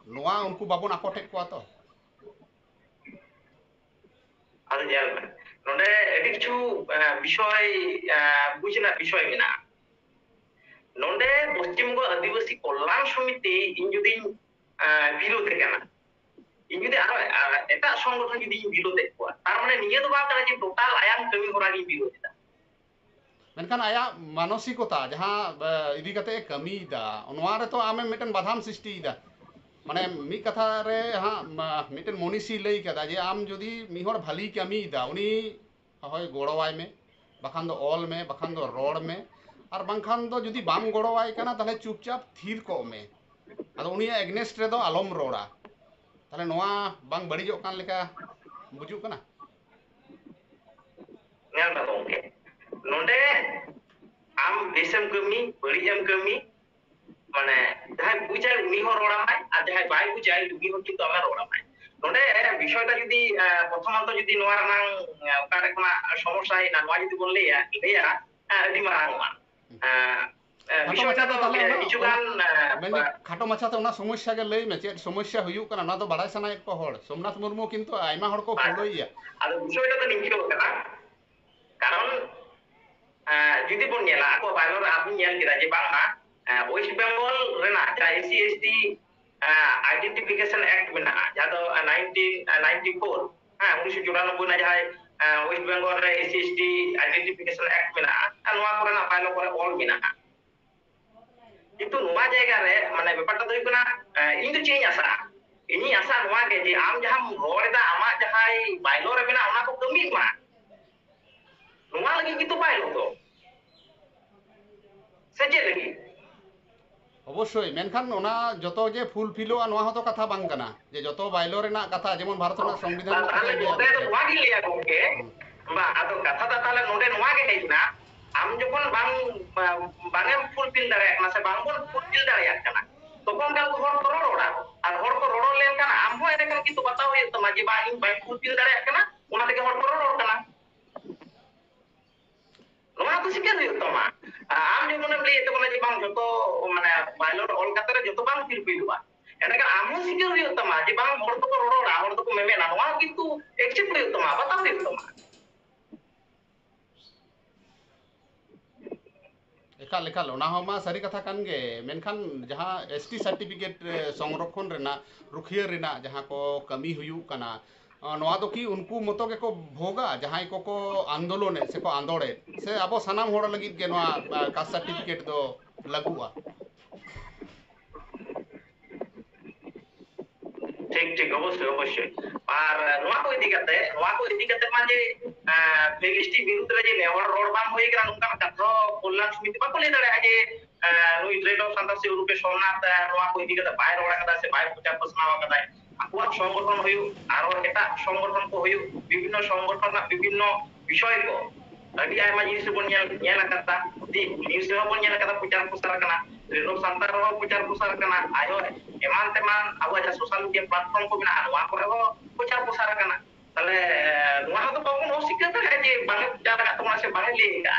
ᱱᱚᱣᱟ ᱩᱱᱠᱩ ᱵᱟᱵᱚᱱ ᱟᱠᱚᱴᱮᱫ ᱠᱚᱣᱟ ᱛᱚ? ᱟᱫᱚ ᱧᱮᱞ ᱢᱮ, ᱱᱚᱰᱮ ᱟᱹᱰᱤ ᱠᱤᱪᱷᱩ, ᱮ, ᱵᱤᱥᱚᱭ, ᱮ, ᱵᱩᱡᱽ ᱨᱮᱱᱟᱜ ᱵᱤᱥᱚᱭ ᱢᱮᱱᱟᱜᱼᱟ᱾ ᱱᱚᱰᱮ ᱯᱚᱥᱪᱤᱢ ᱵᱚᱝᱜᱚ ᱟᱹᱫᱤᱵᱟᱹᱥᱤ ᱠᱚᱞᱞᱟᱱ ᱥᱚᱢᱤᱛᱤ ᱤᱧ ᱡᱩᱫᱤᱧ, ᱮ, ᱵᱤᱨᱳᱫᱷ ᱮ ᱠᱟᱱᱟ, ᱤᱧ ᱡᱩᱫᱤ ᱟᱨᱚ, ᱮ, ᱮᱴᱟᱜ ᱥᱚᱝᱜᱚᱴᱷᱚᱱ ᱡᱩᱫᱤᱧ ᱵᱤᱨᱳᱫᱷ ᱮᱫ ᱠᱚᱣᱟ, ᱛᱟᱨ ᱢᱟᱱᱮ ᱱᱤᱭᱟᱹ ᱫᱚ ᱵᱟᱝ ᱠᱟᱱᱟ ᱡᱮ total ᱟᱭᱟᱜ ᱠᱟᱹᱢᱤ ᱦᱚᱨᱟ ᱜᱤᱧ ᱵᱤᱨᱳᱫᱷ ᱮᱫᱟ᱾ ᱢᱮᱱᱠᱷᱟᱱ ᱟᱭᱟᱜ ᱢᱟᱱᱚᱥᱤᱠᱚᱛᱟ ᱡᱟᱦᱟᱸ, ᱮ, ᱤᱫᱤ ᱠᱟᱛᱮ ᱮ ᱠᱟᱹᱢᱤᱭᱮᱫᱟ, ᱱᱚᱣᱟ ᱨᱮᱛᱚ ᱟᱢᱮᱢ ᱢᱤᱫᱴᱮᱱ ᱵᱟᱫᱷᱟᱢ ᱥᱨᱤᱥᱴᱤᱭᱮᱫᱟ᱾ ᱢᱟᱱᱮ ᱢᱤᱫ ᱠᱟᱛᱷᱟ ᱨᱮ ᱦᱟᱸᱜ, ᱢᱟ-, ᱢᱤᱫᱴᱮᱱ ᱢᱚᱱᱤᱥᱤ ᱞᱟᱹᱭ ᱠᱟᱫᱟ ᱡᱮ ᱟᱢ ᱡᱩᱫᱤ ᱢᱤᱫ ᱦᱚᱲ ᱵᱷᱟᱞᱤᱭ ᱠᱟᱹᱢᱤᱭᱮᱫᱟ, ᱩᱱᱤ ᱦᱳᱭ ᱜᱚᱲᱚᱣᱟᱭ ᱢᱮ, ᱵᱟᱠᱷᱟᱱ ᱫᱚ ᱚᱞ ᱢᱮ, ᱵᱟᱠᱷᱟᱱ ᱫᱚ ᱨᱚᱲ ᱢᱮ, ᱟᱨ ᱵᱟᱝᱠᱷᱟᱱ ᱫᱚ ᱡᱩᱫᱤ ᱵᱟᱢ ᱜᱚᱲᱚᱣᱟᱭ ᱠᱟᱱᱟ, ᱛᱟᱦᱞᱮ ᱪᱩᱯᱪᱟᱯ ᱛᱷᱤᱨ ᱠᱚᱜ ᱢᱮ᱾ ᱟᱫᱚ ᱩᱱᱤᱭᱟᱜ against ᱨᱮᱫᱚ ᱟᱞᱚᱢ ᱨᱚᱲᱟ᱾ ᱛᱟᱦᱞᱮ ᱱᱚᱣᱟ ᱵᱟᱝ ᱵᱟᱹᱲᱤᱡᱚᱜ ᱠᱟᱱ ᱞᱮᱠᱟ ᱵᱩᱡᱩᱜ ᱠᱟᱱᱟ? ᱧᱮᱞ ᱢᱮ ᱜᱚᱢᱠᱮ, ᱱᱚᱰᱮ ᱟᱢ ᱵᱮᱥᱮᱢ ᱠᱟᱹᱢᱤ, ᱵᱟᱹᱲᱤᱡ ᱮᱢ ᱠᱟᱹᱢᱤ, ᱢᱟᱱᱮ ᱡᱟᱦᱟᱸᱭ ᱵᱩᱡᱟᱭ ᱩᱱᱤ ᱦᱚᱸ ᱨᱚᱲ ᱟᱢᱟᱭ, ᱟᱨ ᱡᱟᱦᱟᱸᱭ ᱵᱟᱭ ᱵᱩᱡᱟᱭ ᱩᱱᱤ ᱦᱚᱸ ᱠᱤᱱᱛᱩ ᱟᱢᱮ ᱨᱚᱲ ᱟᱢᱟᱭ᱾ ᱱᱚᱰᱮ ᱵᱤᱥᱚᱭᱴᱟ ᱡᱩᱫᱤ, ᱮ, ᱯᱨᱚᱛᱷᱚᱢᱚᱛᱚ ᱡᱩᱫᱤ ᱱᱚᱣᱟ ᱨᱮᱱᱟᱝ, ᱮ, ᱚᱠᱟᱴᱟᱜ ᱠᱷᱚᱱᱟᱜ ᱥᱚᱢᱚᱥᱥᱟ ᱦᱮᱡ ᱮᱱᱟ, ᱱᱚᱣᱟ ᱡᱩᱫᱤ ᱵᱚᱱ ᱞᱟᱹᱭᱟ, ᱞᱟᱹᱭᱟ, ᱮ, ᱟᱹᱰᱤ ᱢᱟᱨᱟᱝ ᱚᱜᱼᱟ᱾ ᱮ, ᱮ, ᱠᱷᱟᱴᱚ ᱵᱤᱥᱚᱭᱴᱟ ᱢᱟᱪᱷᱟ ᱫᱚ ᱛᱮ ᱛᱟᱦᱞᱮ ᱜᱚᱢᱠᱮ ᱚᱱᱟ, ᱠᱤᱪᱷᱩ ᱚᱱᱟ, ᱜᱟᱱ, ᱮ, ᱢᱮᱱᱫᱟᱹᱧ, ᱠᱷᱟᱴᱚ ᱢᱟᱪᱷᱟ ᱛᱮ ᱚᱱᱟ ᱥᱚᱢᱚᱥᱥᱟ ᱜᱮ ᱞᱟᱹᱭ ᱢᱮ, ᱪᱮᱫ ᱥᱚᱢᱚᱥᱥᱟ ᱦᱩᱭᱩᱜ ᱠᱟᱱᱟ, ᱚᱱᱟ ᱫᱚ ᱵᱟᱲᱟᱭ ᱥᱟᱱᱟᱭᱮᱫ ᱠᱚ ᱦᱚᱲ᱾ ᱥᱳᱢᱱᱟᱛᱷ ᱢᱩᱨᱢᱩ ᱠᱤᱱᱛᱩ ᱟᱭᱢᱟ ᱦᱚᱲ ᱠᱚ ᱟᱪᱪᱷᱟ᱾ ᱯᱷᱚᱞᱳᱭᱮᱭᱟ᱾ ᱟᱫᱚ ᱵᱤᱥᱚᱭᱴᱟ ᱫᱚ ᱱᱤᱝᱠᱟᱹ ᱠᱟᱱᱟ, ᱠᱟᱨᱚᱱ, ᱮ, ᱡᱩᱫᱤ ᱵᱚᱱ ᱧᱮᱞᱟ, ᱟᱠᱚ ᱵᱟᱭᱞᱚ ᱨᱮ ᱟᱵᱚ ᱧᱮᱞ ᱠᱮᱫᱟ ᱡᱮ ᱵᱟᱝᱢᱟ, ᱮ, ᱳᱭᱮᱥᱴ ᱵᱮᱝᱜᱚᱞ ᱨᱮᱱᱟᱜ ᱡᱟᱦᱟᱸ SC ST, ᱮ, Identification Act ᱢᱮᱱᱟᱜᱼᱟ, ᱡᱟᱦᱟᱸ ᱫᱚ, ᱮ, nineteen, ᱮ, ninety four, ᱦᱮᱸ, ᱩᱱᱤᱥᱥᱚ ᱪᱩᱨᱟᱱᱚᱵᱵᱳᱭ ᱨᱮᱱᱟᱜ ᱡᱟᱦᱟᱸᱭ, ᱮ, ᱳᱭᱮᱥᱴ ᱵᱮᱝᱜᱚᱞ ᱨᱮ SC ST Identification Act ᱢᱮᱱᱟᱜᱼᱟ, ᱟᱨ ᱱᱚᱣᱟ ᱠᱚᱨᱮᱱᱟᱜ ᱵᱟᱭᱞᱚ ᱠᱚᱨᱮ ᱚᱞ ᱢᱮᱱᱟᱜᱼᱟ᱾ ᱠᱤᱱᱛᱩ ᱱᱚᱣᱟ ᱡᱟᱭᱜᱟ ᱨᱮ, ᱢᱟᱱᱮ, ᱵᱮᱯᱟᱨᱴᱟ ᱫᱚ ᱦᱩᱭᱩᱜ ᱠᱟᱱᱟ, ᱮ, ᱤᱧ ᱫᱚ ᱪᱮᱫ ᱤᱧ ᱟᱥᱟᱜᱼᱟ? ᱤᱧᱤᱧ ᱟᱥᱟᱜᱼᱟ ᱱᱚᱣᱟ ᱜᱮ ᱡᱮ ᱟᱢ ᱡᱟᱦᱟᱸᱢ ᱨᱚᱲ ᱮᱫᱟ, ᱟᱢᱟᱜ ᱡᱟᱦᱟᱸᱭ ᱵᱟᱭᱞᱚ ᱨᱮ ᱢᱮᱱᱟᱜᱼᱟ, ᱚᱱᱟ ᱠᱚ ᱠᱟᱹᱢᱤ ᱢᱟ᱾ ᱱᱚᱣᱟ ᱞᱟᱹᱜᱤᱫ ᱜᱮᱛᱚ ᱵᱟᱭᱞᱚ ᱫᱚ᱾ ᱥᱮ ᱪᱮᱫ ᱞᱟᱹᱜᱤᱫ? ᱚᱵᱚᱥᱥᱳᱭ, ᱢᱮᱱᱠᱷᱟᱱ ᱚᱱᱟ ᱡᱚᱛᱚ ᱡᱮ ᱯᱷᱩᱞᱯᱷᱤᱞᱚᱜᱼᱟ, ᱱᱚᱣᱟ ᱦᱚᱸᱛᱚ ᱠᱟᱛᱷᱟ ᱵᱟᱝ ᱠᱟᱱᱟ ᱡᱮ ᱡᱚᱛᱚ ᱵᱟᱭᱞᱚ ᱨᱮᱱᱟᱜ ᱠᱟᱛᱷᱟ, ᱡᱮᱢᱚᱱ ᱵᱷᱟᱨᱚᱛ ᱨᱮᱱᱟᱜ ᱥᱚᱝᱵᱤᱫᱷᱟᱱ ᱨᱮᱱᱟᱜ ᱛᱟᱦᱞᱮ ᱠᱟᱛᱷᱟ ᱱᱚᱰᱮ ᱫᱚ ᱱᱚᱣᱟ ᱜᱤᱧ ᱞᱟᱹᱭᱟ ᱜᱚᱢᱠᱮ, ᱦᱩᱸ᱾ ᱵᱟᱝ, ᱟᱫᱚ ᱠᱟᱛᱷᱟ ᱫᱚ ᱛᱟᱦᱞᱮ ᱱᱚᱰᱮ ᱱᱚᱣᱟ ᱜᱮ ᱦᱮᱡ ᱮᱱᱟ, ᱟᱢ ᱡᱚᱠᱷᱚᱱ ᱵᱟᱝ, ᱵᱟᱝ ᱮᱢ ᱯᱷᱩᱞᱯᱷᱤᱞ ᱫᱟᱲᱮᱭᱟᱜ ᱠᱟᱱᱟ ᱥᱮ ᱵᱟᱝ ᱵᱚᱱ ᱯᱷᱩᱞᱯᱷᱤᱞ ᱫᱟᱲᱮᱭᱟᱜ ᱠᱟᱱᱟ, ᱛᱚᱠᱷᱚᱱ ᱫᱚ ᱦᱚᱲ ᱠᱚ ᱨᱚᱲ ᱨᱚᱲᱟ, ᱟᱨ ᱦᱚᱲ ᱠᱚ ᱨᱚᱲ ᱞᱮᱱᱠᱷᱟᱱ ᱟᱢ ᱦᱚᱸ ᱮᱸᱰᱮᱠᱷᱟᱱ ᱠᱤᱱᱛᱩ ᱵᱟᱛᱟᱣ ᱦᱩᱭᱩᱜ ᱛᱟᱢᱟ ᱡᱮ ᱵᱟᱝ, ᱤᱧ ᱵᱟᱹᱧ ᱯᱷᱩᱞᱯᱷᱤᱞ ᱫᱟᱲᱮᱭᱟᱜ ᱠᱟᱱᱟ, ᱚᱱᱟ ᱛᱮᱜᱮ ᱦᱚᱲ ᱠᱚ ᱨᱚᱲ ᱨᱚᱲ ᱠᱟᱱᱟ᱾ ᱱᱚᱣᱟ ᱫᱚ ᱥᱤᱠᱟᱹᱨ ᱦᱩᱭᱩᱜ ᱛᱟᱢᱟ᱾ ᱟᱢ ᱡᱮᱢᱚᱱᱮᱢ ᱞᱟᱹᱭᱮᱫ ᱛᱟᱵᱚᱱᱟ ᱡᱮ ᱵᱟᱝ ᱡᱚᱛᱚ, ᱢᱟᱱᱮ, ᱵᱟᱭᱞᱚᱴ ᱚᱞ ᱠᱟᱛᱮ ᱨᱮ ᱡᱚᱛᱚ ᱵᱟᱝ ᱯᱷᱤᱞᱯᱷᱤᱞᱚᱜᱼᱟ, ᱮᱸᱰᱮᱠᱷᱟᱱ ᱟᱢ ᱦᱚᱸ ᱥᱤᱠᱟᱹᱨ ᱦᱩᱭᱩᱜ ᱛᱟᱢᱟ ᱡᱮ ᱵᱟᱝ ᱦᱚᱲ ᱫᱚᱠᱚ ᱨᱚᱲᱟ, ᱦᱚᱲ ᱫᱚᱠᱚ ᱢᱮᱢᱮᱱᱟ, ᱱᱚᱣᱟ ᱠᱤᱱᱛᱩ ᱮᱠᱥᱮᱯᱴ ᱦᱩᱭᱩᱜ ᱛᱟᱢᱟ, ᱵᱟᱛᱟᱣ ᱦᱩᱭᱩᱜ ᱛᱟᱢᱟ᱾ ᱮᱠᱟᱞ, ᱮᱠᱟᱞ, ᱚᱱᱟ ᱦᱚᱸ ᱢᱟ ᱥᱟᱹᱨᱤ ᱠᱟᱛᱷᱟ ᱠᱟᱱ ᱜᱮ, ᱢᱮᱱᱠᱷᱟᱱ ᱡᱟᱦᱟᱸ ᱮᱥ ᱴᱤ ᱥᱟᱨᱴᱤᱯᱷᱤᱠᱮᱴ ᱥᱚᱝᱨᱚᱠᱷᱚᱱ ᱨᱮᱱᱟᱜ, ᱨᱩᱠᱷᱤᱭᱟᱹ ᱨᱮᱱᱟᱜ ᱡᱟᱦᱟᱸ ᱠᱚ ᱠᱟᱹᱢᱤ ᱦᱩᱭᱩᱜ ᱠᱟᱱᱟ, ᱱᱚᱣᱟ ᱫᱚ ᱠᱤ ᱩᱱᱠᱩ ᱢᱚᱛᱚ ᱜᱮᱠᱚ ᱵᱷᱳᱜᱟ, ᱡᱟᱦᱟᱸᱭ ᱠᱚᱠᱚ ᱟᱱᱫᱳᱞᱚᱱᱮᱫ ᱥᱮᱠᱚ ᱟᱸᱫᱳᱲᱮᱫ, ᱥᱮ ᱟᱵᱚ ᱥᱟᱱᱟᱢ ᱦᱚᱲ ᱞᱟᱹᱜᱤᱫ ᱜᱮ ᱱᱚᱣᱟ ᱠᱟᱥᱴ ᱥᱟᱨᱴᱤᱯᱷᱤᱠᱮᱴ ᱫᱚ ᱞᱟᱹᱜᱩᱜᱼᱟ? ᱴᱷᱤᱠ, ᱴᱷᱤᱠ, ᱚᱵᱚᱥᱥᱳᱭ, ᱚᱵᱚᱥᱥᱳᱭ᱾ ᱟᱨ ᱱᱚᱣᱟ ᱠᱚ ᱤᱫᱤ ᱠᱟᱛᱮ, ᱱᱚᱣᱟ ᱠᱚ ᱤᱫᱤ ᱠᱟᱛᱮ ᱢᱟ ᱡᱮ, ᱮᱥ ᱴᱤ ᱵᱤᱨᱩᱫᱷ ᱨᱮ ᱡᱮ ᱱᱮᱦᱚᱲ ᱨᱚᱲ ᱵᱟᱝ ᱦᱩᱭ ᱠᱟᱱᱟ, ᱱᱚᱝᱠᱟᱱ ᱠᱟᱛᱷᱟ ᱦᱚᱸ ᱠᱚᱞᱭᱟᱱ ᱥᱚᱢᱤᱛᱤ ᱵᱟᱠᱚ ᱞᱟᱹᱭ ᱫᱟᱲᱮᱭᱟᱜᱼᱟ ᱡᱮ, ᱱᱩᱭ ᱴᱨᱮᱰ ᱚᱯᱷ ᱥᱟᱱᱛᱟᱲ ᱥᱮ ᱩᱨᱩᱯᱮ ᱥᱳᱢᱱᱟᱛᱷ, ᱱᱚᱣᱟ ᱠᱚ ᱤᱫᱤ ᱠᱟᱛᱮ ᱵᱟᱭ ᱨᱚᱲ ᱟᱠᱟᱫᱟ ᱥᱮ ᱵᱟᱭ ᱯᱨᱚᱪᱟᱨ ᱯᱟᱥᱱᱟᱣ ᱟᱠᱟᱫᱟᱭ᱾ ᱟᱠᱚᱣᱟᱜ ᱥᱚᱝᱜᱚᱴᱷᱚᱱ ᱦᱩᱭᱩᱜ, ᱟᱨᱦᱚᱸ ᱮᱴᱟᱜ ᱥᱚᱝᱜᱚᱴᱷᱚᱱ ᱠᱚ ᱦᱩᱭᱩᱜ, ᱵᱤᱵᱷᱤᱱᱱᱚ ᱥᱚᱝᱜᱚᱴᱷᱚᱱ ᱨᱮᱱᱟᱜ ᱵᱤᱵᱷᱤᱱᱱᱚ ᱵᱤᱥᱚᱭ ᱠᱚ ᱟᱹᱰᱤ ᱟᱭᱢᱟ ᱡᱤᱱᱤᱥ ᱨᱮᱵᱚᱱ ᱧᱮᱞ, ᱧᱮᱞ ᱟᱠᱟᱫᱟ, ᱱᱤᱭᱩᱡᱽ ᱨᱮᱦᱚᱸ ᱵᱚᱱ ᱧᱮᱞ ᱟᱠᱟᱫᱟ, ᱯᱨᱚᱪᱟᱨ ᱯᱨᱚᱥᱟᱨ ᱟᱠᱟᱱᱟ᱾ ᱨᱮᱰᱤᱭᱳ ᱥᱟᱱᱛᱟᱲ ᱨᱮᱦᱚᱸ ᱯᱨᱚᱪᱟᱨ ᱯᱨᱚᱥᱟᱨ ᱟᱠᱟᱱᱟ, ᱟᱭᱳ ᱮᱢᱟᱱ ᱛᱮᱢᱟᱱ ᱟᱵᱚᱣᱟᱜ ᱡᱟᱦᱟᱸ ᱥᱳᱥᱟᱞ ᱢᱤᱰᱤᱭᱟ ᱯᱞᱟᱴᱯᱷᱚᱨᱢ ᱠᱚ ᱢᱮᱱᱟᱜᱼᱟ, ᱱᱚᱣᱟ ᱠᱚᱨᱮ ᱦᱚᱸ ᱯᱨᱚᱪᱟᱨ ᱯᱨᱚᱥᱟᱨ ᱟᱠᱟᱱᱟ᱾ ᱛᱟᱦᱞᱮ ᱱᱚᱣᱟ ᱦᱚᱸᱛᱚ ᱵᱟᱵᱚᱱ ᱚᱥᱤᱠᱟᱹᱨ ᱫᱟᱲᱮᱭᱟᱜᱼᱟ ᱡᱮ ᱵᱟᱝ ᱮ ᱯᱨᱚᱪᱟᱨ ᱟᱠᱟᱫ ᱛᱟᱵᱚᱱᱟ ᱥᱮ ᱵᱟᱝ ᱮ ᱞᱟᱹᱭ ᱟᱠᱟᱫᱼᱟ᱾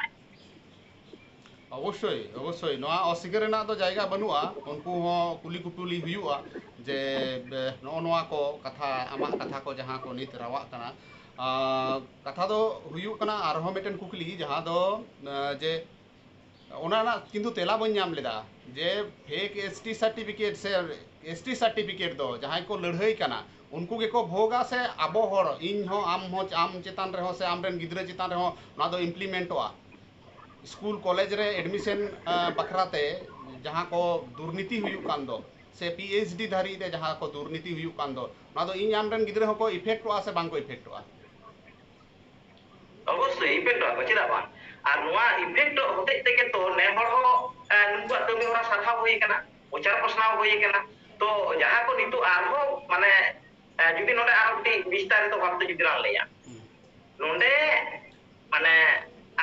ᱚᱵᱚᱥᱥᱳᱭ, ᱚᱵᱚᱥᱥᱳᱭ, ᱱᱚᱣᱟ ᱚᱥᱤᱠᱟᱹᱨ ᱨᱮᱱᱟᱜ ᱫᱚ ᱡᱟᱭᱜᱟ ᱵᱟᱹᱱᱩᱜᱼᱟ᱾ ᱩᱱᱠᱩ ᱦᱚᱸ ᱠᱩᱞᱤ ᱠᱩᱯᱩᱞᱤ ᱦᱩᱭᱩᱜᱼᱟ ᱡᱮ, ᱮ, ᱱᱚᱜᱼᱚ ᱱᱚᱣᱟ ᱠᱚ ᱠᱟᱛᱷᱟ, ᱟᱢᱟᱜ ᱠᱟᱛᱷᱟ ᱠᱚ ᱡᱟᱦᱟᱸ ᱠᱚ ᱱᱤᱛ ᱨᱟᱣᱟᱜ ᱠᱟᱱᱟ, ᱟᱸ, ᱠᱟᱛᱷᱟ ᱫᱚ ᱦᱩᱭᱩᱜ ᱠᱟᱱᱟ ᱟᱨᱦᱚᱸ ᱢᱤᱫᱴᱮᱱ ᱠᱩᱠᱞᱤ, ᱡᱟᱦᱟᱸ ᱫᱚ, ᱮ, ᱡᱮ ᱚᱱᱟ ᱨᱮᱱᱟᱜ ᱠᱤᱱᱛᱩ ᱛᱮᱞᱟ ᱵᱟᱹᱧ ᱧᱟᱢ ᱞᱮᱫᱟ ᱡᱮ ᱯᱷᱮᱠ ᱮᱥ ᱴᱤ ᱥᱟᱨᱴᱤᱯᱷᱤᱠᱮᱴ ᱥᱮ ᱮᱥ ᱴᱤ ᱥᱟᱨᱴᱤᱯᱷᱤᱠᱮᱴ ᱫᱚ ᱡᱟᱦᱟᱸᱭ ᱠᱚ ᱞᱟᱹᱲᱦᱟᱹᱭ ᱠᱟᱱᱟ ᱩᱱᱠᱩ ᱜᱮᱠᱚ ᱵᱷᱳᱜᱟ ᱥᱮ ᱟᱵᱚ ᱦᱚᱲ, ᱤᱧ ᱦᱚᱸ, ᱟᱢ ᱦᱚᱸ, ᱟᱢ ᱪᱮᱛᱟᱱ ᱨᱮᱦᱚᱸ ᱥᱮ ᱟᱢᱨᱮᱱ ᱜᱤᱫᱽᱨᱟᱹ ᱪᱮᱛᱟᱱ ᱨᱮᱦᱚᱸ ᱱᱚᱣᱟ ᱫᱚ ᱤᱢᱯᱞᱤᱢᱮᱱᱴᱚᱜᱼᱟ? ᱥᱠᱩᱞ ᱠᱚᱞᱮᱡᱽ ᱨᱮ ᱮᱰᱢᱤᱥᱚᱱ, ᱟ, ᱵᱟᱠᱷᱨᱟ ᱛᱮ ᱡᱟᱦᱟᱸ ᱠᱚ ᱫᱩᱨᱱᱤᱛᱤ ᱦᱩᱭᱩᱜ ᱠᱟᱱ ᱫᱚ ᱥᱮ ᱯᱤ ᱮᱭᱤᱪ ᱰᱤ ᱫᱷᱟᱹᱨᱤᱡ ᱨᱮ ᱡᱟᱦᱟᱸ ᱠᱚ ᱫᱩᱨᱱᱤᱛᱤ ᱦᱩᱭᱩᱜ ᱠᱟᱱ ᱫᱚ, ᱱᱚᱣᱟ ᱫᱚ ᱤᱧ ᱟᱢᱨᱮᱱ ᱜᱤᱫᱽᱨᱟᱹ ᱦᱚᱸᱠᱚ ᱤᱯᱷᱮᱠᱴᱚᱜᱼᱟ ᱥᱮ ᱵᱟᱝ ᱠᱚ ᱤᱯᱷᱮᱠᱴᱚᱜᱼᱟ? ᱚᱵᱚᱥᱥᱳᱭ ᱤᱯᱷᱮᱠᱴᱚᱜᱼᱟ ᱠᱚ, ᱪᱮᱫᱟᱜ ᱵᱟᱝ? ᱟᱨ ᱱᱚᱣᱟ ᱤᱯᱷᱮᱠᱴᱚᱜ ᱦᱚᱛᱮᱡ ᱛᱮᱜᱮ ᱛᱚ ᱱᱮ ᱦᱚᱲ ᱦᱚᱸ, ᱮ, ᱱᱩᱠᱩᱣᱟᱜ ᱠᱟᱹᱢᱤ ᱦᱚᱨᱟ ᱥᱟᱨᱦᱟᱣ ᱦᱩᱭ ᱟᱠᱟᱱᱟ, ᱯᱨᱚᱪᱟᱨ ᱯᱟᱥᱱᱟᱣ ᱦᱩᱭ ᱟᱠᱟᱱᱟ᱾ ᱛᱚ ᱡᱟᱦᱟᱸ ᱠᱚ ᱱᱤᱛᱚᱜ ᱟᱨᱦᱚᱸ ᱢᱟᱱᱮ, ᱮ, ᱡᱩᱫᱤ ᱱᱚᱰᱮ ᱟᱨᱦᱚᱸ ᱠᱟᱹᱴᱤᱡ ᱵᱤᱥᱛᱟᱨᱤᱛᱚ ᱵᱷᱟᱵᱛᱮ ᱡᱩᱫᱤ ᱞᱟᱝ ᱞᱟᱹᱭᱟ, ᱱᱚᱰᱮ ᱢᱟᱱᱮ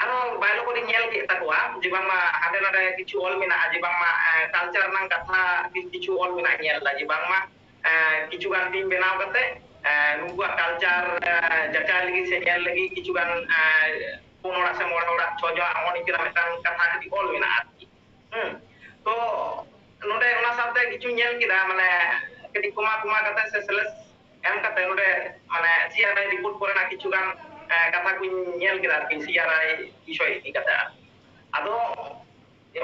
ᱟᱨᱦᱚᱸ ᱵᱟᱭᱞᱚ ᱠᱚᱨᱮᱧ ᱧᱮᱞ ᱠᱮᱫ ᱛᱟᱠᱚᱣᱟ ᱡᱮ ᱵᱟᱝᱢᱟ ᱦᱟᱸᱰᱮ ᱱᱟᱰᱮ ᱠᱤᱪᱷᱩ ᱚᱞ ᱢᱮᱱᱟᱜᱼᱟ, ᱡᱮ ᱵᱟᱝᱢᱟ, ᱮ, ᱠᱟᱞᱪᱟᱨ ᱨᱮᱱᱟᱜ ᱠᱟᱛᱷᱟ ᱠᱤᱪᱷᱩ ᱚᱞ ᱢᱮᱱᱟᱜᱼᱟ, ᱧᱮᱞ ᱮᱫᱟ ᱡᱮ ᱵᱟᱝᱢᱟ, ᱮ, ᱠᱤᱪᱷᱩ ᱜᱟᱱ ᱴᱤᱢ ᱵᱮᱱᱟᱣ ᱠᱟᱛᱮ, ᱮ, ᱱᱩᱠᱩᱣᱟᱜ ᱠᱟᱞᱪᱟᱨ, ᱮ, ᱡᱟᱪᱟᱭ ᱞᱟᱹᱜᱤᱫ ᱥᱮ ᱧᱮᱞ ᱞᱟᱹᱜᱤᱫ ᱠᱤᱪᱷᱩ ᱜᱟᱱ, ᱮ, ᱯᱩᱱ ᱚᱲᱟᱜ ᱥᱮ ᱢᱚᱬᱮ ᱚᱲᱟᱜ, ᱪᱷᱚ ᱡᱚᱱ, ᱱᱚᱜᱼᱚ ᱱᱤᱝᱠᱟᱹᱱᱟᱜ ᱢᱤᱫᱴᱟᱝ ᱠᱟᱛᱷᱟ ᱠᱟᱹᱴᱤᱡ ᱚᱞ ᱢᱮᱱᱟᱜᱼᱟ ᱟᱨᱠᱤ᱾ ᱦᱩᱸ᱾ ᱛᱚ ᱱᱚᱰᱮ ᱚᱱᱟ ᱥᱟᱶᱛᱮ ᱠᱤᱪᱷᱩᱧ ᱧᱮᱞ ᱠᱮᱫᱟ, ᱢᱟᱱᱮ ᱠᱟᱹᱴᱤᱡ ᱠᱚᱢᱟ ᱠᱚᱢᱟ ᱠᱟᱛᱮ ᱥᱮ ᱥᱮᱞᱮᱫ ᱮᱢ ᱠᱟᱛᱮ ᱱᱚᱰᱮ ᱢᱟᱱᱮ ᱥᱤ ᱟᱨ ᱟᱭ ᱨᱤᱯᱳᱨᱴ ᱠᱚᱨᱮᱱᱟᱜ ᱠᱤᱪᱷᱩ ᱜᱟᱱ, ᱮ, ᱠᱟᱛᱷᱟ ᱠᱚᱧ ᱧᱮᱞ ᱠᱮᱫᱟ ᱟᱨᱠᱤ, ᱥᱤ ᱟᱨ ᱟᱭ ᱵᱤᱥᱚᱭ ᱤᱫᱤ ᱠᱟᱛᱮ ᱟᱨᱠᱤ᱾ ᱟᱫᱚ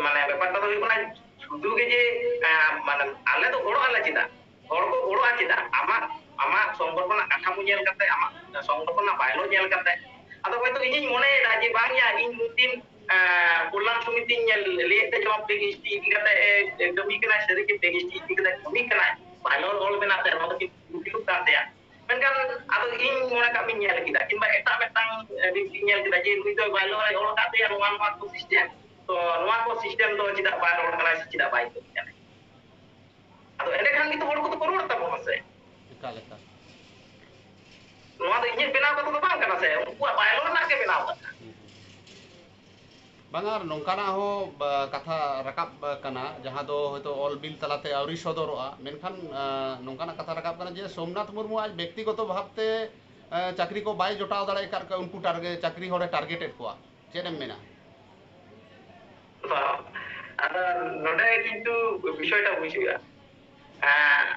ᱢᱟᱱᱮ ᱵᱮᱯᱟᱨ ᱠᱟᱛᱷᱟ ᱦᱩᱭᱩᱜ ᱠᱟᱱᱟ, ᱥᱩᱫᱷᱩ ᱜᱮ ᱡᱮ, ᱮ, ᱢᱟᱱᱮ ᱟᱞᱮ ᱫᱚ ᱜᱚᱲᱚᱜ ᱟᱞᱮ ᱪᱮᱫᱟᱜ? ᱦᱚᱲ ᱠᱚ ᱜᱚᱲᱚᱜᱼᱟ ᱪᱮᱫᱟᱜ? ᱟᱢᱟᱜ, ᱟᱢᱟᱜ ᱥᱚᱝᱜᱚᱴᱷᱚᱱᱟᱜ ᱠᱟᱴᱷᱟᱢᱳ ᱧᱮᱞ ᱠᱟᱛᱮ, ᱟᱢᱟᱜ ᱥᱚᱝᱜᱚᱴᱷᱚᱱᱟᱜ ᱵᱟᱭᱞᱚ ᱧᱮᱞ ᱠᱟᱛᱮ᱾ ᱟᱫᱚ ᱦᱚᱭᱛᱳ ᱤᱧᱤᱧ ᱢᱚᱱᱮᱭᱮᱫᱟ ᱡᱮ ᱵᱟᱝ ᱭᱟ, ᱤᱧ ᱢᱤᱫ ᱫᱤᱱ, ᱮ, ᱠᱚᱞᱞᱟᱱ ᱥᱚᱢᱤᱛᱤᱧ ᱧᱮᱞ ᱞᱟᱹᱭᱮᱫ ᱛᱮ ᱡᱮᱢᱚᱱ ᱯᱮ ᱮᱭᱤᱪ ᱰᱤ ᱤᱫᱤ ᱠᱟᱛᱮ, ᱮ, ᱠᱟᱹᱢᱤ ᱠᱟᱱᱟᱭ, ᱥᱟᱹᱨᱤ ᱜᱮ ᱯᱮ ᱮᱭᱤᱪ ᱰᱤ ᱤᱫᱤ ᱠᱟᱛᱮ ᱠᱟᱹᱢᱤ ᱠᱟᱱᱟᱭ, ᱵᱟᱭᱞᱚ ᱚᱞ ᱢᱮᱱᱟᱜ ᱛᱟᱭᱟ, ᱱᱚᱣᱟ ᱫᱚ ᱠᱤᱱᱛᱩ ᱩᱠᱤᱞᱚᱜ ᱠᱟᱱ ᱛᱟᱭᱟ᱾ ᱢᱮᱱᱠᱷᱟᱱ ᱟᱫᱚ ᱤᱧ ᱢᱚᱱᱮ ᱠᱟᱜ ᱢᱮᱧ ᱧᱮᱞ ᱠᱮᱫᱟ, ᱠᱤᱝᱵᱟ ᱮᱴᱟᱜ ᱢᱤᱫᱴᱟᱝ, ᱮ, ᱵᱮᱠᱛᱤᱧ ᱧᱮᱞ ᱠᱮᱫᱟ ᱡᱮ ᱱᱩᱭ ᱫᱚ ᱵᱟᱭᱞᱚ ᱚᱞ ᱟᱠᱟᱫ ᱛᱟᱭᱟ, ᱱᱚᱣᱟ, ᱱᱚᱣᱟ ᱠᱚ ᱥᱤᱥᱴᱮᱢ᱾ ᱛᱚ ᱱᱚᱣᱟ ᱠᱚ ᱥᱤᱥᱴᱮᱢ ᱫᱚ ᱪᱮᱫᱟᱜ ᱵᱟᱭ ᱨᱚᱲ ᱠᱟᱱᱟ ᱥᱮ ᱪᱮᱫᱟᱜ ᱵᱟᱭ ᱠᱟᱹᱢᱤ ᱠᱟᱱᱟ? ᱟᱫᱚ ᱮᱸᱰᱮᱠᱷᱟᱱ ᱜᱮᱛᱚ ᱦᱚᱲ ᱠᱚᱫᱚ ᱠᱚ ᱨᱚᱲ ᱛᱟᱵᱚᱱᱟ ᱥᱮ᱾ ᱮᱠᱟᱞ, ᱮᱠᱟᱞ᱾ ᱱᱚᱣᱟ ᱫᱚ ᱤᱧᱟᱹᱜ ᱵᱮᱱᱟᱣ ᱠᱟᱛᱷᱟ ᱫᱚ ᱵᱟᱝ ᱠᱟᱱᱟ ᱥᱮ, ᱩᱱᱠᱩᱣᱟᱜ ᱵᱟᱭᱞᱚ ᱨᱮᱱᱟᱜ ᱜᱮ ᱵᱮᱱᱟᱣ ᱠᱟᱛᱷᱟ᱾ ᱦᱩᱸ, ᱦᱩᱸ᱾ ᱵᱟᱝᱟ, ᱟᱨ ᱱᱚᱝᱠᱟᱱᱟᱜ ᱦᱚᱸ, ᱵᱟ, ᱠᱟᱛᱷᱟ ᱨᱟᱠᱟᱵ ᱠᱟᱱᱟ, ᱡᱟᱦᱟᱸ ᱫᱚ ᱦᱚᱭᱛᱳ ᱚᱞ ᱵᱤᱞ ᱛᱟᱞᱟᱛᱮ ᱟᱹᱣᱨᱤ ᱥᱚᱫᱚᱨᱚᱜᱼᱟ, ᱢᱮᱱᱠᱷᱟᱱ, ᱟ, ᱱᱚᱝᱠᱟᱱᱟᱜ ᱠᱟᱛᱷᱟ ᱨᱟᱠᱟᱵ ᱠᱟᱱᱟ ᱡᱮ ᱥᱳᱢᱱᱟᱛᱷ ᱢᱩᱨᱢᱩ ᱟᱡ ᱵᱮᱠᱛᱤᱜᱚᱛᱚ ᱵᱷᱟᱵᱽᱛᱮ, ᱟ, ᱪᱟᱹᱠᱨᱤ ᱠᱚ ᱵᱟᱭ ᱡᱚᱴᱟᱣ ᱫᱟᱲᱮ ᱟᱠᱟᱫ ᱠᱚᱣᱟ, ᱩᱱᱠᱩ ᱴᱟᱨᱜᱮ-, ᱪᱟᱹᱠᱨᱤ ᱦᱚᱲᱮ ᱴᱟᱨᱜᱮᱴᱮᱰ ᱠᱚᱣᱟ᱾ ᱪᱮᱫ ᱮᱢ ᱢᱮᱱᱟ? ᱵᱟᱝ, ᱟᱫᱚ ᱱᱚᱰᱮ ᱠᱤᱱᱛᱩ ᱵᱤᱥᱚᱭᱴᱟ ᱵᱩᱡᱽ ᱦᱩᱭᱩᱜᱼᱟ᱾ ᱮᱸ,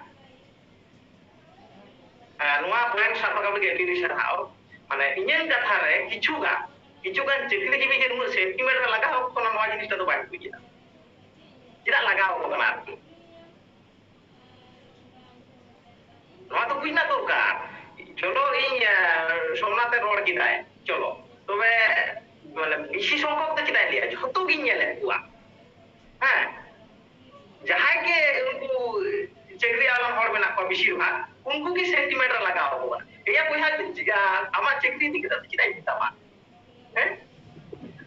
ᱮᱸ, ᱱᱚᱣᱟ ᱯᱚᱭᱮᱱᱴ ᱥᱟᱵ ᱨᱟᱠᱟᱵ ᱞᱟᱹᱜᱤᱫ ᱟᱹᱰᱤ ᱟᱹᱰᱤ ᱥᱟᱨᱦᱟᱣ᱾ ᱢᱟᱱᱮ ᱤᱧᱟᱹᱜ ᱠᱟᱛᱷᱟ ᱨᱮ ᱠᱤᱪᱷᱩ ᱜᱟᱱ, ᱠᱤᱪᱷᱩ ᱜᱟᱱ ᱪᱟᱹᱠᱨᱤ ᱡᱤᱵᱤ ᱡᱮ ᱱᱩᱱᱟᱹᱜ ᱥᱮᱱᱴᱤᱢᱮᱱᱴ ᱨᱮ ᱞᱟᱜᱟᱣ ᱟᱠᱚ ᱠᱟᱱᱟ, ᱱᱚᱣᱟ ᱡᱤᱱᱤᱥᱴᱟ ᱫᱚ ᱵᱟᱹᱧ ᱵᱩᱡᱽ ᱮᱫᱟ᱾ ᱪᱮᱫᱟᱜ ᱞᱟᱜᱟᱣ ᱟᱠᱚ ᱠᱟᱱᱟ ᱟᱨᱠᱤ? ᱱᱚᱣᱟ ᱫᱚ ᱵᱩᱡᱽ ᱨᱮᱱᱟᱜ ᱫᱚᱨᱠᱟᱨ᱾ ᱪᱚᱞᱚ, ᱤᱧ, ᱮ, ᱥᱳᱢᱱᱟᱛᱷ ᱮ ᱨᱚᱲ ᱠᱮᱫᱟᱭ, ᱪᱚᱞᱚ, ᱛᱚᱵᱮ, ᱢᱟᱱᱮ, ᱵᱮᱥᱤ ᱥᱚᱝᱠᱷᱚᱠ ᱫᱚ ᱪᱮᱫᱟᱜ ᱤᱧ ᱞᱟᱹᱭᱟ? ᱡᱷᱚᱛᱚ ᱜᱤᱧ ᱧᱮᱞᱮᱫ ᱠᱚᱣᱟ᱾ ᱦᱮᱸ, ᱡᱟᱦᱟᱸᱭ ᱜᱮ ᱩᱱᱠᱩ ᱪᱟᱹᱠᱨᱤ ᱟᱞᱟᱱ ᱦᱚᱲ ᱢᱮᱱᱟᱜ ᱠᱚᱣᱟ, ᱵᱮᱥᱤᱨ ᱵᱷᱟᱜᱽ ᱩᱱᱠᱩ ᱜᱮ ᱥᱮᱱᱴᱤᱢᱮᱱᱴ ᱨᱮ ᱞᱟᱜᱟᱣ ᱟᱠᱚ ᱠᱟᱱᱟ᱾ ᱮᱭᱟ ᱵᱚᱭᱦᱟ, ᱟᱢᱟᱜ ᱪᱟᱹᱠᱨᱤ ᱤᱫᱤ ᱠᱟᱛᱮ ᱪᱮᱫᱟᱜ ᱤᱧ ᱢᱮᱛᱟᱢᱟ? ᱦᱮᱸ,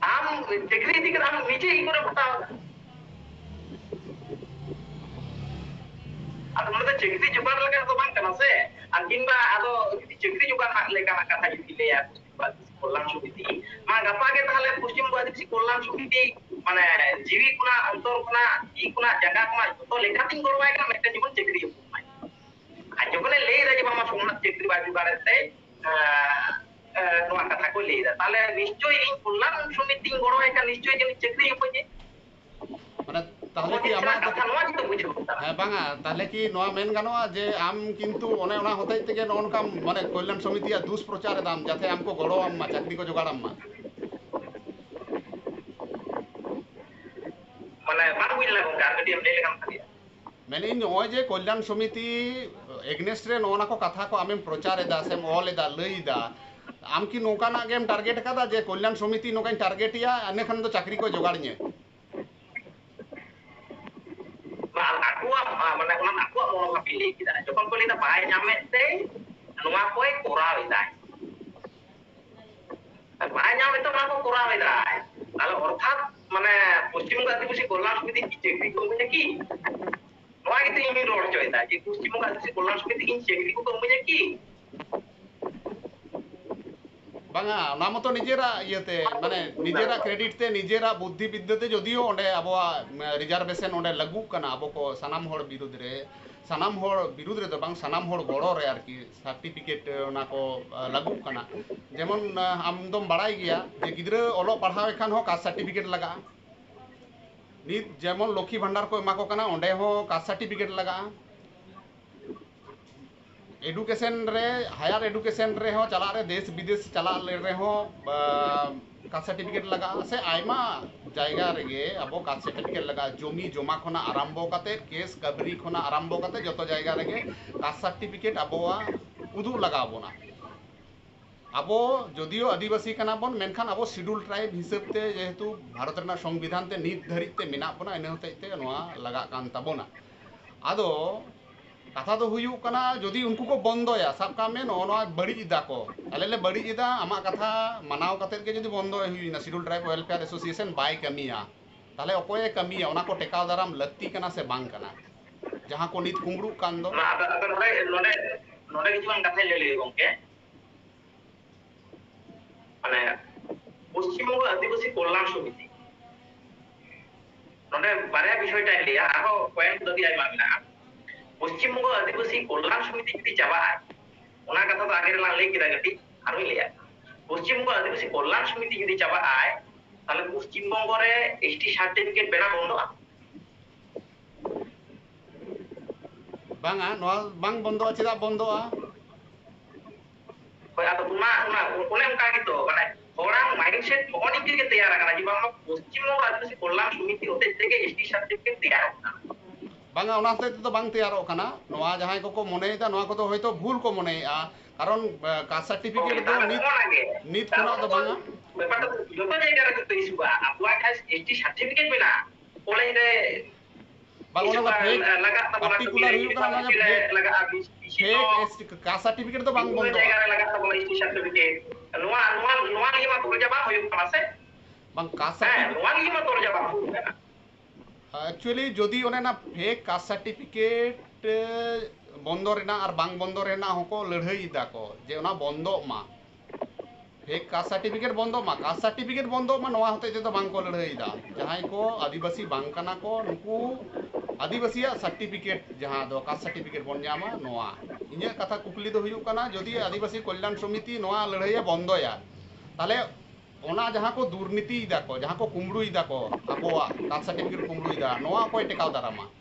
ᱟᱢ ᱪᱟᱹᱠᱨᱤ ᱤᱫᱤ ᱠᱟᱛᱮ ᱟᱢ ᱱᱤᱡᱮ ᱤᱜᱳ ᱨᱮ ᱯᱚᱴᱟᱣ ᱮᱱᱟ᱾ ᱪᱟᱹᱠᱨᱤ ᱡᱚᱜᱟᱲ ᱞᱮᱠᱟ ᱫᱚ ᱵᱟᱝ ᱠᱟᱱᱟ ᱥᱮ᱾ ᱟᱨ ᱠᱤᱝᱵᱟ ᱟᱫᱚ ᱡᱩᱫᱤ ᱪᱟᱹᱠᱨᱤ ᱡᱚᱜᱟᱲ ᱨᱮᱱᱟᱜ ᱞᱮᱠᱟᱱᱟᱜ ᱠᱟᱛᱷᱟ ᱡᱩᱫᱤ ᱞᱟᱹᱭᱟ ᱯᱚᱥᱪᱤᱢ ᱵᱟᱝᱞᱟ ᱠᱚᱞᱞᱟᱱ ᱥᱚᱢᱤᱛᱤ, ᱢᱟ ᱜᱟᱯᱟ ᱜᱮ ᱛᱟᱦᱚᱞᱮ ᱯᱚᱥᱪᱤᱢ ᱵᱟᱝᱞᱟ ᱠᱚᱞᱞᱟᱱ ᱥᱚᱢᱤᱛᱤ ᱢᱟᱱᱮ ᱡᱤᱣᱤ ᱠᱷᱚᱱᱟᱜ, ᱚᱱᱛᱚᱨ ᱠᱷᱚᱱᱟᱜ, ᱛᱤ ᱠᱷᱚᱱᱟᱜ, ᱡᱟᱸᱜᱟ ᱠᱷᱚᱱᱟᱜ ᱡᱚᱛᱚ ᱞᱮᱠᱟᱛᱤᱧ ᱜᱚᱲᱚᱣᱟᱭ ᱠᱟᱱᱟ, ᱢᱤᱫᱴᱮᱱ ᱡᱮᱢᱚᱱ ᱪᱟᱹᱠᱨᱤ ᱮᱢᱚᱜ ᱢᱟᱭ᱾ ᱟᱨ ᱡᱚᱠᱷᱚᱱᱮ ᱞᱟᱹᱭ ᱮᱫᱟ ᱡᱮ ᱵᱟᱝ ᱥᱳᱢᱱᱟᱛᱷ ᱪᱟᱹᱠᱨᱤ ᱵᱟᱭ ᱡᱚᱜᱟᱲᱮᱫ ᱛᱮ, ᱟᱸ, ᱟᱸ, ᱱᱚᱣᱟ ᱠᱟᱛᱷᱟ ᱠᱚ ᱞᱟᱹᱭ ᱮᱫᱟ, ᱛᱟᱦᱚᱞᱮ ᱱᱤᱥᱪᱳᱭ ᱤᱧ ᱠᱚᱞᱞᱟᱱ ᱥᱚᱢᱤᱛᱤᱧ ᱜᱚᱲᱚᱣᱟᱭ ᱠᱟᱱ, ᱱᱤᱥᱪᱳᱭ ᱡᱟᱹᱱᱤᱡ ᱪᱟᱹᱠᱨᱤ ᱮᱢᱟᱹᱧᱟᱹ᱾ ᱢᱟᱱᱮ ᱛᱟᱦᱚᱞᱮ ᱠᱤ ᱟᱢᱟᱜ ᱫᱚ ᱠᱟᱛᱷᱟ ᱱᱚᱣᱟ ᱜᱮᱛᱚ ᱵᱩᱡᱷᱟᱹᱣ ᱠᱟᱱᱟ᱾ ᱦᱮᱸ, ᱵᱟᱝᱟ, ᱛᱟᱦᱚᱞᱮ ᱠᱤ ᱱᱚᱣᱟ ᱢᱮᱱ ᱜᱟᱱᱚᱜᱼᱟ ᱡᱮ ᱟᱢ ᱠᱤᱱᱛᱩ ᱚᱱᱮ ᱚᱱᱟ ᱦᱚᱛᱮᱡ ᱛᱮᱜᱮ ᱱᱚᱜᱼᱚ ᱱᱚᱝᱠᱟ ᱢᱟᱱᱮ ᱠᱚᱞᱭᱟᱱ ᱥᱚᱢᱤᱛᱤᱭᱟᱜ ᱫᱩᱥᱯᱨᱚᱪᱟᱨ ᱮᱫᱟᱢ ᱡᱟᱛᱮ ᱟᱢ ᱠᱚ ᱜᱚᱲᱚ ᱟᱢ ᱢᱟ, ᱪᱟᱹᱠᱨᱤ ᱠᱚ ᱡᱚᱜᱟᱲ ᱟᱢ ᱢᱟ? ᱢᱟᱱᱮ ᱵᱟᱝ ᱵᱩᱡᱽ ᱞᱮᱱᱟ ᱜᱚᱝᱠᱮ, ᱟᱨ ᱠᱟᱹᱴᱤᱡ ᱮᱢ ᱞᱟᱹᱭ ᱞᱮᱠᱷᱟᱱ ᱵᱷᱟᱜᱮᱜᱼᱟ᱾ ᱢᱮᱱᱮᱫ ᱟᱹᱧ ᱱᱚᱜᱼᱚᱭ ᱡᱮ ᱠᱚᱞᱭᱟᱱ ᱥᱚᱢᱤᱛᱤ against ᱨᱮ ᱱᱚᱜᱼᱚ ᱱᱟ ᱠᱚ ᱠᱟᱛᱷᱟ ᱠᱚ ᱟᱢᱮᱢ ᱯᱨᱚᱪᱟᱨ ᱮᱫᱟ ᱥᱮᱢ ᱚᱞ ᱮᱫᱟ, ᱞᱟᱹᱭ ᱮᱫᱟ, ᱟᱢ ᱠᱤ ᱱᱚᱝᱠᱟᱱᱟᱜ ᱜᱮᱢ target ᱟᱠᱟᱫᱟ ᱡᱮ ᱠᱚᱞᱭᱟᱱ ᱥᱚᱢᱤᱛᱤ ᱱᱚᱝᱠᱟᱧ target ᱮᱭᱟ, ᱤᱱᱟᱹ ᱠᱷᱟᱱ ᱫᱚ ᱪᱟᱹᱠᱨᱤ ᱠᱚ ᱡᱚᱜᱟᱲ ᱤᱧᱟᱹ? ᱵᱟᱝ, ᱟᱠᱚᱣᱟᱜ, ᱟ, ᱢᱟᱱᱮ ᱚᱱᱟ ᱟᱠᱚᱣᱟᱜ ᱢᱚᱱᱳᱵᱷᱟᱵ ᱤᱧ ᱞᱟᱹᱭ ᱠᱮᱫᱟ᱾ ᱡᱚᱠᱷᱚᱱ ᱠᱚ ᱞᱟᱹᱭ ᱮᱫᱟ ᱵᱟᱭ ᱧᱟᱢᱮᱫ ᱛᱮ ᱱᱚᱣᱟ ᱠᱚᱭ ᱠᱚᱨᱟᱣ ᱮᱫᱟᱭ, ᱵᱟᱭ ᱧᱟᱢᱮᱫ ᱛᱮ ᱚᱱᱟ ᱠᱚ ᱠᱚᱨᱟᱣ ᱮᱫᱟᱭ, ᱛᱟᱦᱞᱮ ᱚᱨᱛᱷᱟᱛ ᱢᱟᱱᱮ ᱯᱚᱥᱪᱤᱢ ᱵᱚᱝᱜᱚ ᱟᱹᱫᱤᱵᱟᱹᱥᱤ ᱠᱚᱞᱭᱟᱱ ᱥᱚᱢᱤᱛᱤ ᱪᱟᱹᱠᱨᱤ ᱠᱚ ᱮᱢᱟᱹᱧᱟ ᱠᱤ? ᱱᱚᱣᱟ ᱜᱮᱛᱚ ᱤᱧ ᱨᱚᱲ ᱦᱚᱪᱚᱭᱮᱫᱟ ᱡᱮ ᱯᱚᱥᱪᱤᱢ ᱵᱚᱝᱜᱚ ᱟᱹᱫᱤᱵᱟᱹᱥᱤ ᱠᱚᱞᱭᱟᱱ ᱥᱚᱢᱤᱛᱤ ᱤᱧ ᱪᱟᱹᱠᱨᱤ ᱠᱚᱠᱚ ᱮᱢᱟᱹᱧᱟ ᱠᱤ? ᱵᱟᱝᱟ, ᱚᱱᱟ ᱢᱚᱛᱚ ᱱᱤᱡᱮᱨᱟᱜ ᱤᱭᱟᱹᱛᱮ, ᱢᱟᱱᱮ ᱱᱤᱡᱮᱨᱟᱜ credit ᱛᱮ, ᱱᱤᱡᱮᱨᱟᱜ ᱵᱩᱫᱽᱫᱷᱤ ᱵᱤᱫᱽᱫᱟᱹ ᱛᱮ, ᱡᱚᱫᱤᱭᱳ ᱚᱸᱰᱮ ᱟᱵᱚᱣᱟᱜ, ᱩᱢ, reservation ᱚᱸᱰᱮ ᱞᱟᱹᱜᱩᱜ ᱠᱟᱱᱟ, ᱟᱵᱚ ᱠᱚ ᱥᱟᱱᱟᱢ ᱦᱚᱲ ᱵᱤᱨᱩᱫᱽ ᱨᱮ, ᱥᱟᱱᱟᱢ ᱦᱚᱲ ᱵᱤᱨᱩᱫᱽ ᱨᱮᱫᱚ ᱵᱟᱝ, ᱥᱟᱱᱟᱢ ᱦᱚᱲ ᱜᱚᱲᱚ ᱨᱮ ᱟᱨᱠᱤ certificate ᱚᱱᱟ ᱠᱚ, ᱟ, ᱞᱟᱹᱜᱩᱜ ᱠᱟᱱᱟ᱾ ᱡᱮᱢᱚᱱ, ᱟ, ᱟᱢ ᱫᱚᱢ ᱵᱟᱲᱟᱭ ᱜᱮᱭᱟ ᱡᱮ ᱜᱤᱫᱽᱨᱟᱹ ᱚᱞᱚᱜ ᱯᱟᱲᱦᱟᱣ ᱮ ᱠᱷᱟᱱ ᱦᱚᱸ caste certificate ᱞᱟᱜᱟᱜᱼᱟ᱾ ᱱᱤᱛ ᱡᱮᱢᱚᱱ ᱞᱚᱠᱠᱷᱤ ᱵᱷᱟᱱᱰᱟᱨ ᱠᱚ ᱮᱢᱟ ᱠᱚ ᱠᱟᱱᱟ, ᱚᱸᱰᱮ ᱦᱚᱸ caste certificate ᱞᱟᱜᱟᱜᱼᱟ᱾ Education ᱨᱮ, higher education ᱨᱮᱦᱚᱸ ᱪᱟᱞᱟᱜ ᱨᱮ, ᱫᱮᱥ ᱵᱤᱫᱮᱥ ᱪᱟᱞᱟᱜ ᱞᱮ ᱨᱮᱦᱚᱸ, ᱟ, caste certificate ᱞᱟᱜᱟᱜᱼᱟ᱾ ᱥᱮ ᱟᱭᱢᱟ ᱡᱟᱭᱜᱟ ᱨᱮᱜᱮ ᱟᱵᱚ caste certificate ᱞᱟᱜᱟᱜᱼᱟ᱾ ᱡᱚᱢᱤ ᱡᱚᱢᱟ ᱠᱷᱚᱱᱟᱜ ᱟᱨᱟᱢᱵᱚ ᱠᱟᱛᱮ, case ᱠᱟᱹᱵᱷᱨᱤ ᱠᱷᱚᱱᱟᱜ ᱟᱨᱟᱢᱵᱚ ᱠᱟᱛᱮ ᱡᱚᱛᱚ ᱡᱟᱭᱜᱟ ᱨᱮᱜᱮ caste certificate ᱟᱵᱚᱣᱟᱜ ᱩᱫᱩᱜ ᱞᱟᱜᱟᱣ ᱵᱚᱱᱟ᱾ ᱟᱵᱚ ᱡᱚᱫᱤᱭᱳ ᱟᱹᱫᱤᱵᱟᱹᱥᱤ ᱠᱟᱱᱟ ᱵᱚᱱ, ᱢᱮᱱᱠᱷᱟᱱ ᱟᱵᱚ schedule tribe ᱦᱤᱥᱟᱹᱵ ᱛᱮ, ᱡᱮᱦᱮᱛᱩ ᱵᱷᱟᱨᱚᱛ ᱨᱮᱱᱟᱜ ᱥᱚᱝᱵᱤᱫᱷᱟᱱ ᱛᱮ ᱱᱤᱛ ᱫᱷᱟᱹᱨᱤᱡ ᱛᱮ ᱢᱮᱱᱟᱜ ᱵᱚᱱᱟ, ᱤᱱᱟᱹ ᱦᱚᱛᱮᱡ ᱛᱮ ᱱᱚᱣᱟ ᱞᱟᱜᱟᱜ ᱠᱟᱱ ᱛᱟᱵᱚᱱᱟ᱾ ᱟᱫᱚ ᱠᱟᱛᱷᱟ ᱫᱚ ᱦᱩᱭᱩᱜ ᱠᱟᱱᱟ, ᱡᱩᱫᱤ ᱩᱱᱠᱩ ᱠᱚ ᱵᱚᱱᱫᱚᱭᱟ, ᱥᱟᱵ ᱠᱟᱜ ᱢᱮ ᱱᱚᱜᱼᱚ ᱱᱚᱣᱟ ᱵᱟᱹᱲᱤᱡ ᱮᱫᱟ ᱠᱚ, ᱟᱞᱮ ᱞᱮ ᱵᱟᱹᱲᱤᱡ ᱮᱫᱟ, ᱟᱢᱟᱜ ᱠᱟᱛᱷᱟ ᱢᱟᱱᱟᱣ ᱠᱟᱛᱮᱫ ᱜᱮ ᱡᱩᱫᱤ ᱵᱚᱱᱫᱚᱭ ᱦᱩᱭᱱᱟ, Scheduled Tribe Welfare Association ᱵᱟᱭ ᱠᱟᱹᱢᱤᱭᱟ, ᱛᱟᱦᱚᱞᱮ ᱚᱠᱚᱭᱮ ᱠᱟᱹᱢᱤᱭᱟ? ᱚᱱᱟ ᱠᱚ ᱴᱮᱠᱟᱣ ᱫᱟᱨᱟᱢ ᱞᱟᱹᱠᱛᱤ ᱠᱟᱱᱟ ᱥᱮ ᱵᱟᱝ ᱠᱟᱱᱟ? ᱡᱟᱦᱟᱸ ᱠᱚ ᱱᱤᱛ ᱠᱩᱢᱵᱽᱲᱩᱜ ᱠᱟᱱ ᱫᱚ? ᱱᱚᱣᱟ ᱟᱫᱚ, ᱟᱫᱚ ᱱᱚᱰᱮ, ᱱᱚᱰᱮ, ᱱᱚᱰᱮ ᱠᱤᱪᱷᱩᱜᱟᱱ ᱠᱟᱛᱷᱟᱧ ᱞᱟᱹᱭ ᱞᱮᱜᱮ ᱜᱚᱝᱠᱮ᱾ ᱢᱟᱱᱮ, ᱯᱚᱥᱪᱤᱢ ᱵᱚᱝᱜᱚ ᱟᱹᱫᱤᱵᱟᱹᱥᱤ ᱠᱚᱞᱞᱟᱱ ᱥᱚᱢᱤᱛᱤ, ᱱᱚᱰᱮ ᱵᱟᱨᱭᱟ ᱵᱤᱥᱚᱭ ᱴᱟᱜ ᱤᱧ ᱞᱟᱹᱭᱟ, ᱟᱨᱦᱚᱸ point ᱫᱚ ᱟᱹᱰᱤ ᱟᱭᱢᱟ ᱢᱮᱱᱟᱜᱼᱟ᱾ ᱯᱚᱥᱪᱤᱢ ᱵᱚᱝᱜᱚ ᱟᱹᱫᱤᱵᱟᱹᱥᱤ ᱠᱚᱞᱞᱟᱱ ᱥᱚᱢᱤᱛᱤ ᱡᱩᱫᱤ ᱪᱟᱵᱟᱜᱼᱟ, ᱚᱱᱟ ᱠᱟᱛᱷᱟ ᱫᱚ ᱟᱜᱮ ᱨᱮᱞᱟᱝ ᱞᱟᱹᱭ ᱠᱮᱫᱟ ᱠᱟᱹᱴᱤᱡ, ᱟᱨᱦᱚᱸᱧ ᱞᱟᱹᱭᱟ᱾ ᱯᱚᱥᱪᱤᱢ ᱵᱚᱝᱜᱚ ᱟᱹᱫᱤᱵᱟᱹᱥᱤ ᱠᱚᱞᱞᱟᱱ ᱥᱚᱢᱤᱛᱤ ᱡᱩᱫᱤ ᱪᱟᱵᱟᱜᱼᱟᱭ, ᱛᱟᱦᱞᱮ ᱯᱚᱥᱪᱤᱢ ᱵᱚᱝᱜᱚ ᱨᱮ S T certificate ᱵᱮᱱᱟᱣ ᱵᱚᱱᱫᱚᱜᱼᱟ? ᱵᱟᱝᱟ, ᱱᱚᱣᱟ ᱵᱟᱝ ᱵᱚᱱᱫᱚᱜᱼᱟ᱾ ᱪᱮᱫᱟᱜ ᱵᱚᱱᱫᱚᱜᱼᱟ? ᱦᱳᱭ, ᱟᱫᱚ ᱚᱱᱟ, ᱚᱱᱟ, ᱚᱱᱮ ᱚᱱᱠᱟ ᱜᱮᱛᱚ, ᱢᱟᱱᱮ, ᱦᱚᱲᱟᱜ mindset ᱱᱚᱜᱼᱚ ᱱᱤᱝᱠᱟᱹ ᱜᱮ ᱛᱮᱭᱟᱨ ᱟᱠᱟᱱᱟ ᱡᱮ ᱵᱟᱝᱢᱟ ᱯᱚᱥᱪᱤᱢ ᱵᱚᱝᱜᱚ ᱟᱹᱫᱤᱵᱟᱹᱥᱤ ᱠᱚᱞᱞᱟᱱ ᱥᱚᱢᱤᱛᱤ ᱦᱚᱛᱮᱡ ᱛᱮᱜᱮ S T certificate ᱛᱮᱭᱟᱨᱚᱜ ᱠᱟᱱᱟ᱾ ᱵᱟᱝᱟ, ᱚᱱᱟ ᱦᱚᱛᱮᱡ ᱛᱮᱫᱚ ᱵᱟᱝ ᱛᱮᱭᱟᱨᱚᱜ ᱠᱟᱱᱟ᱾ ᱱᱚᱣᱟ ᱡᱟᱦᱟᱸᱭ ᱠᱚᱠᱚ ᱢᱚᱱᱮᱭᱮᱫᱟ, ᱱᱚᱣᱟ ᱠᱚᱫᱚ ᱦᱚᱭᱛᱳ ᱵᱷᱩᱞ ᱠᱚ ᱢᱚᱱᱮᱭᱮᱫᱼᱟ᱾ ᱠᱟᱨᱚᱱ, ᱮ, caste certificate ᱫᱚ ᱱᱤᱛ, ᱱᱤᱛ ᱠᱷᱚᱱᱟᱜ ᱫᱚ ᱵᱟᱝᱟ᱾ ᱵᱮᱯᱟᱨ ᱫᱚ ᱡᱚᱛᱚ ᱡᱟᱭᱜᱟ ᱨᱮ ᱡᱚᱛᱚ issue ᱟ᱾ ᱟᱵᱚᱣᱟᱜ ᱡᱟᱦᱟᱸ S T certificate ᱢᱮᱱᱟᱜᱼᱟ, ᱠᱚᱞᱮᱡᱽ ᱨᱮ ᱵᱟᱝ, ᱚᱱᱟ ᱫᱚ ᱠᱤᱪᱷᱩᱜᱟᱱ, fake, ᱮ, ᱞᱟᱜᱟᱜ ᱛᱟᱵᱚᱱᱟ, particular ᱦᱩᱭᱩᱜ ᱠᱟᱱᱟ ᱱᱚᱣᱟ ᱡᱮ ᱠᱟᱹᱢᱤ ᱨᱮ fake, ᱞᱟᱜᱟᱜᱼᱟ, ᱵᱤᱥ-, ᱵᱤᱥᱤ fake ᱫᱚ S T, caste certificate ᱫᱚ ᱵᱟᱝ ᱵᱤᱵᱷᱤᱱᱱᱚ ᱵᱚᱱᱫᱚᱜᱼᱟ᱾ ᱡᱟᱭᱜᱟ ᱨᱮ ᱞᱟᱜᱟᱜ ᱛᱟᱵᱚᱱᱟ S T certificate᱾ ᱱᱚᱣᱟ, ᱱᱚᱣᱟ, ᱱᱚᱣᱟ ᱱᱤᱭᱮ ᱢᱟ ᱛᱚᱨᱡᱟ ᱵᱟᱝ ᱦᱩᱭᱩᱜ ᱠᱟᱱᱟ ᱥᱮ? ᱵᱟᱝ, caste ᱦᱮᱸ, certificate ᱱᱚᱣᱟ ᱱᱤᱭᱮ ᱢᱟ ᱛᱚᱨᱡᱟ ᱵᱟᱝ ᱦᱩᱭᱩᱜ ᱠᱟᱱᱟ᱾ Actually, ᱡᱩᱫᱤ ᱚᱱᱮ ᱚᱱᱟ fake caste certificate, ᱮ, ᱵᱚᱱᱫᱚ ᱨᱮᱱᱟᱜ ᱟᱨ ᱵᱟᱝ ᱵᱚᱱᱫᱚ ᱨᱮᱱᱟᱜ ᱦᱚᱸᱠᱚ ᱞᱟᱹᱲᱦᱟᱹᱭ ᱮᱫᱟ ᱠᱚ, ᱡᱮ ᱚᱱᱟ ᱵᱚᱱᱫᱚᱜ ᱢᱟ, fake caste certificate ᱵᱚᱱᱫᱚᱜ ᱢᱟ, caste certificate ᱵᱚᱱᱫᱚᱜ ᱢᱟ, ᱱᱚᱣᱟ ᱦᱚᱛᱮᱡ ᱛᱮᱫᱚ ᱵᱟᱝ ᱠᱚ ᱞᱟᱹᱲᱦᱟᱹᱭ ᱮᱫᱟ᱾ ᱡᱟᱦᱟᱸᱭ ᱠᱚ ᱟᱹᱫᱤᱵᱟᱹᱥᱤ ᱵᱟᱝ ᱠᱟᱱᱟ ᱠᱚ, ᱱᱩᱠᱩ ᱟᱹᱫᱤᱵᱟᱹᱥᱤᱭᱟᱜ certificate, ᱡᱟᱦᱟᱸ ᱫᱚ caste certificate ᱵᱚᱱ ᱧᱟᱢᱟ, ᱱᱚᱣᱟ᱾ ᱤᱧᱟᱹᱜ ᱠᱟᱛᱷᱟ, ᱠᱩᱠᱞᱤ ᱫᱚ ᱦᱩᱭᱩᱜ ᱠᱟᱱᱟ, ᱡᱩᱫᱤ ᱟᱹᱫᱤᱵᱟᱹᱥᱤ ᱠᱚᱞᱭᱟᱱ ᱥᱚᱢᱤᱛᱤ ᱱᱚᱣᱟ ᱞᱟᱹᱲᱦᱟᱹᱭᱮ ᱵᱚᱱᱫᱚᱭᱟ, ᱛᱟᱦᱞᱮ ᱚᱱᱟ ᱡᱟᱦᱟᱸ ᱠᱚ ᱫᱩᱨᱱᱤᱛᱤᱭᱮᱫᱟ ᱠᱚ, ᱡᱟᱦᱟᱸ ᱠᱚ ᱠᱩᱢᱵᱽᱲᱩᱭᱮᱫᱟ ᱠᱚ, ᱟᱵᱚᱣᱟᱜ caste certificate ᱠᱩᱢᱵᱽᱲᱩᱭᱮᱫᱟ, ᱱᱚᱣᱟ ᱚᱠᱚᱭ ᱴᱮᱠᱟᱣ ᱫᱟᱨᱟᱢᱟ?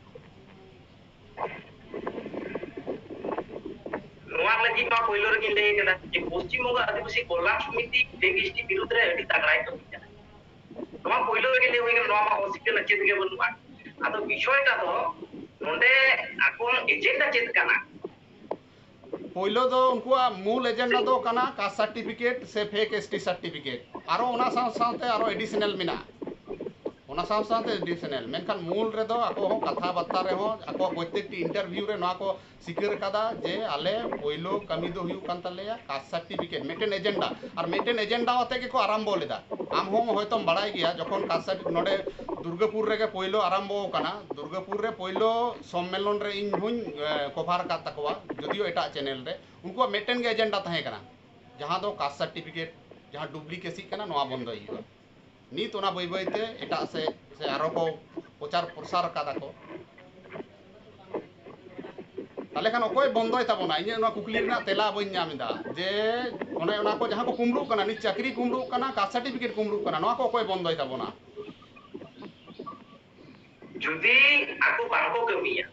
ᱱᱚᱣᱟ ᱞᱟᱹᱜᱤᱫ ᱢᱟ ᱯᱳᱭᱞᱳ ᱨᱮᱜᱮᱧ ᱞᱟᱹᱭ ᱠᱟᱫᱟ ᱡᱮ ᱯᱚᱥᱪᱤᱢ ᱵᱚᱝᱜᱚ ᱟᱹᱫᱤᱵᱟᱹᱥᱤ ᱠᱚᱞᱭᱟᱱ ᱥᱚᱢᱤᱛᱤ fake S T ᱵᱤᱨᱩᱫᱽ ᱨᱮ ᱟᱹᱰᱤ ᱛᱟᱜᱲᱟᱭ ᱠᱟᱹᱢᱤ ᱠᱟᱱᱟ᱾ ᱱᱚᱣᱟ ᱯᱳᱭᱞᱳ ᱨᱮᱜᱮ ᱞᱟᱹᱭ ᱦᱩᱭ ᱠᱟᱱᱟ, ᱱᱚᱣᱟ ᱢᱟ ᱚᱥᱤᱠᱟᱹᱨ ᱨᱮᱱᱟᱜ ᱪᱮᱫ ᱜᱮ ᱵᱟᱹᱱᱩᱜᱼᱟ᱾ ᱟᱫᱚ ᱵᱤᱥᱚᱭᱴᱟ ᱫᱚ ᱱᱚᱰᱮ ᱟᱠᱚᱣᱟᱜ agenda ᱪᱮᱫ ᱠᱟᱱᱟ? ᱯᱳᱭᱞᱳ ᱫᱚ ᱩᱱᱠᱩᱣᱟᱜ ᱢᱩᱞ agenda ᱫᱚ ᱠᱟᱱᱟ caste certificate ᱥᱮ fake S T certificate, ᱟᱨᱚ ᱚᱱᱟ ᱥᱟᱶ ᱥᱟᱶᱛᱮ ᱟᱨᱚ additional ᱢᱮᱱᱟᱜᱼᱟ᱾ ᱚᱱᱟ ᱥᱟᱶ ᱥᱟᱶᱛᱮ S D S N L, ᱢᱮᱱᱠᱷᱟᱱ ᱢᱩᱞ ᱨᱮᱫᱚ ᱟᱠᱚ ᱦᱚᱸ ᱠᱟᱛᱷᱟ ᱵᱟᱨᱛᱟ ᱨᱮᱦᱚᱸ, ᱟᱠᱚᱣᱟᱜ ᱯᱨᱚᱛᱛᱮᱠᱴᱤ ᱤᱱᱴᱟᱨᱵᱷᱤᱭᱩ ᱨᱮ ᱱᱚᱣᱟ ᱠᱚ ᱥᱤᱠᱟᱹᱨ ᱟᱠᱟᱫᱟ ᱡᱮ ᱟᱞᱮ ᱯᱳᱭᱞᱳ ᱠᱟᱹᱢᱤ ᱫᱚ ᱦᱩᱭᱩᱜ ᱠᱟᱱ ᱛᱟᱞᱮᱭᱟ ᱠᱟᱥᱴ ᱥᱟᱨᱴᱤᱯᱷᱤᱠᱮᱴ, ᱢᱤᱫᱴᱮᱱ ᱮᱡᱮᱱᱰᱟ, ᱟᱨ ᱢᱤᱫᱴᱮᱱ ᱮᱡᱮᱱᱰᱟ ᱟᱛᱮ ᱜᱮᱠᱚ ᱟᱨᱟᱢᱵᱚ ᱞᱮᱫᱟ᱾ ᱟᱢ ᱦᱚᱸ ᱦᱚᱭᱛᱚᱢ ᱵᱟᱲᱟᱭ ᱜᱮᱭᱟ, ᱡᱚᱠᱷᱚᱱ ᱠᱟᱥᱴ ᱥᱟᱨᱴᱤ-, ᱱᱚᱰᱮ ᱫᱩᱨᱜᱟᱹᱯᱩᱨ ᱨᱮᱜᱮ ᱯᱳᱭᱞᱳ ᱟᱨᱟᱢᱵᱚ ᱟᱠᱟᱱᱟ, ᱫᱩᱨᱜᱟᱹᱯᱩᱨ ᱨᱮ ᱯᱳᱭᱞᱳ ᱥᱚᱢᱢᱮᱞᱚᱱ ᱨᱮ ᱤᱧ ᱦᱚᱸᱧ ᱠᱚᱵᱷᱟᱨ ᱟᱠᱟᱫ ᱛᱟᱠᱚᱣᱟ, ᱡᱩᱫᱤᱭᱳ ᱮᱴᱟᱜ ᱪᱮᱱᱮᱞ ᱨᱮ᱾ ᱩᱱᱠᱩᱣᱟᱜ ᱢᱤᱫᱴᱮᱱ ᱜᱮ ᱮᱡᱮᱱᱰᱟ ᱛᱟᱦᱮᱸ ᱠᱟᱱᱟ, ᱡᱟᱦᱟᱸ ᱫᱚ ᱠᱟᱥᱴ ᱥᱟᱨᱴᱤᱯᱷᱤᱠᱮᱴ ᱡᱟᱦᱟᱸ ᱰᱩᱯᱞᱤᱠᱮᱥᱤᱜ ᱠᱟᱱᱟ, ᱱᱚᱣᱟ ᱵᱚᱱᱫᱚᱭ ᱦᱩᱭᱩᱜᱼᱟ᱾ ᱱᱤᱛ ᱚᱱᱟ ᱵᱟᱹᱭ ᱵᱟᱹᱭᱛᱮ ᱮᱴᱟᱜ ᱥᱮᱫ ᱥᱮ ᱟᱨᱚ ᱠᱚ ᱯᱨᱚᱪᱟᱨ ᱯᱨᱚᱥᱟᱨ ᱟᱠᱟᱫᱟ ᱠᱚ᱾ ᱛᱟᱦᱚᱞᱮ ᱠᱷᱟᱱ ᱚᱠᱚᱭ ᱵᱚᱱᱫᱚᱭ ᱛᱟᱵᱚᱱᱟ? ᱤᱧᱟᱹᱜ ᱱᱚᱣᱟ ᱠᱩᱠᱞᱤ ᱨᱮᱱᱟᱜ ᱛᱮᱞᱟ ᱵᱟᱹᱧ ᱧᱟᱢ ᱮᱫᱟ, ᱡᱮ ᱚᱱᱮ ᱚᱱᱟ ᱠᱚ ᱡᱟᱦᱟᱸ ᱠᱚ ᱠᱩᱢᱵᱽᱲᱩᱜ ᱠᱟᱱᱟ, ᱱᱤᱛ ᱪᱟᱹᱠᱨᱤ ᱠᱩᱢᱵᱽᱲᱩᱜ ᱠᱟᱱᱟ, ᱠᱟᱥᱴ ᱥᱟᱨᱴᱤᱯᱷᱤᱠᱮᱴ ᱠᱩᱢᱵᱽᱲᱩᱜ ᱠᱟᱱᱟ, ᱱᱚᱣᱟ ᱠᱚ ᱚᱠᱚᱭ ᱵᱚᱱᱫᱚᱭ ᱛᱟᱵᱚᱱᱟ? ᱡᱩᱫᱤ ᱟᱠᱚ ᱵᱟᱝᱠᱚ ᱠᱟᱹᱢᱤᱭᱟ,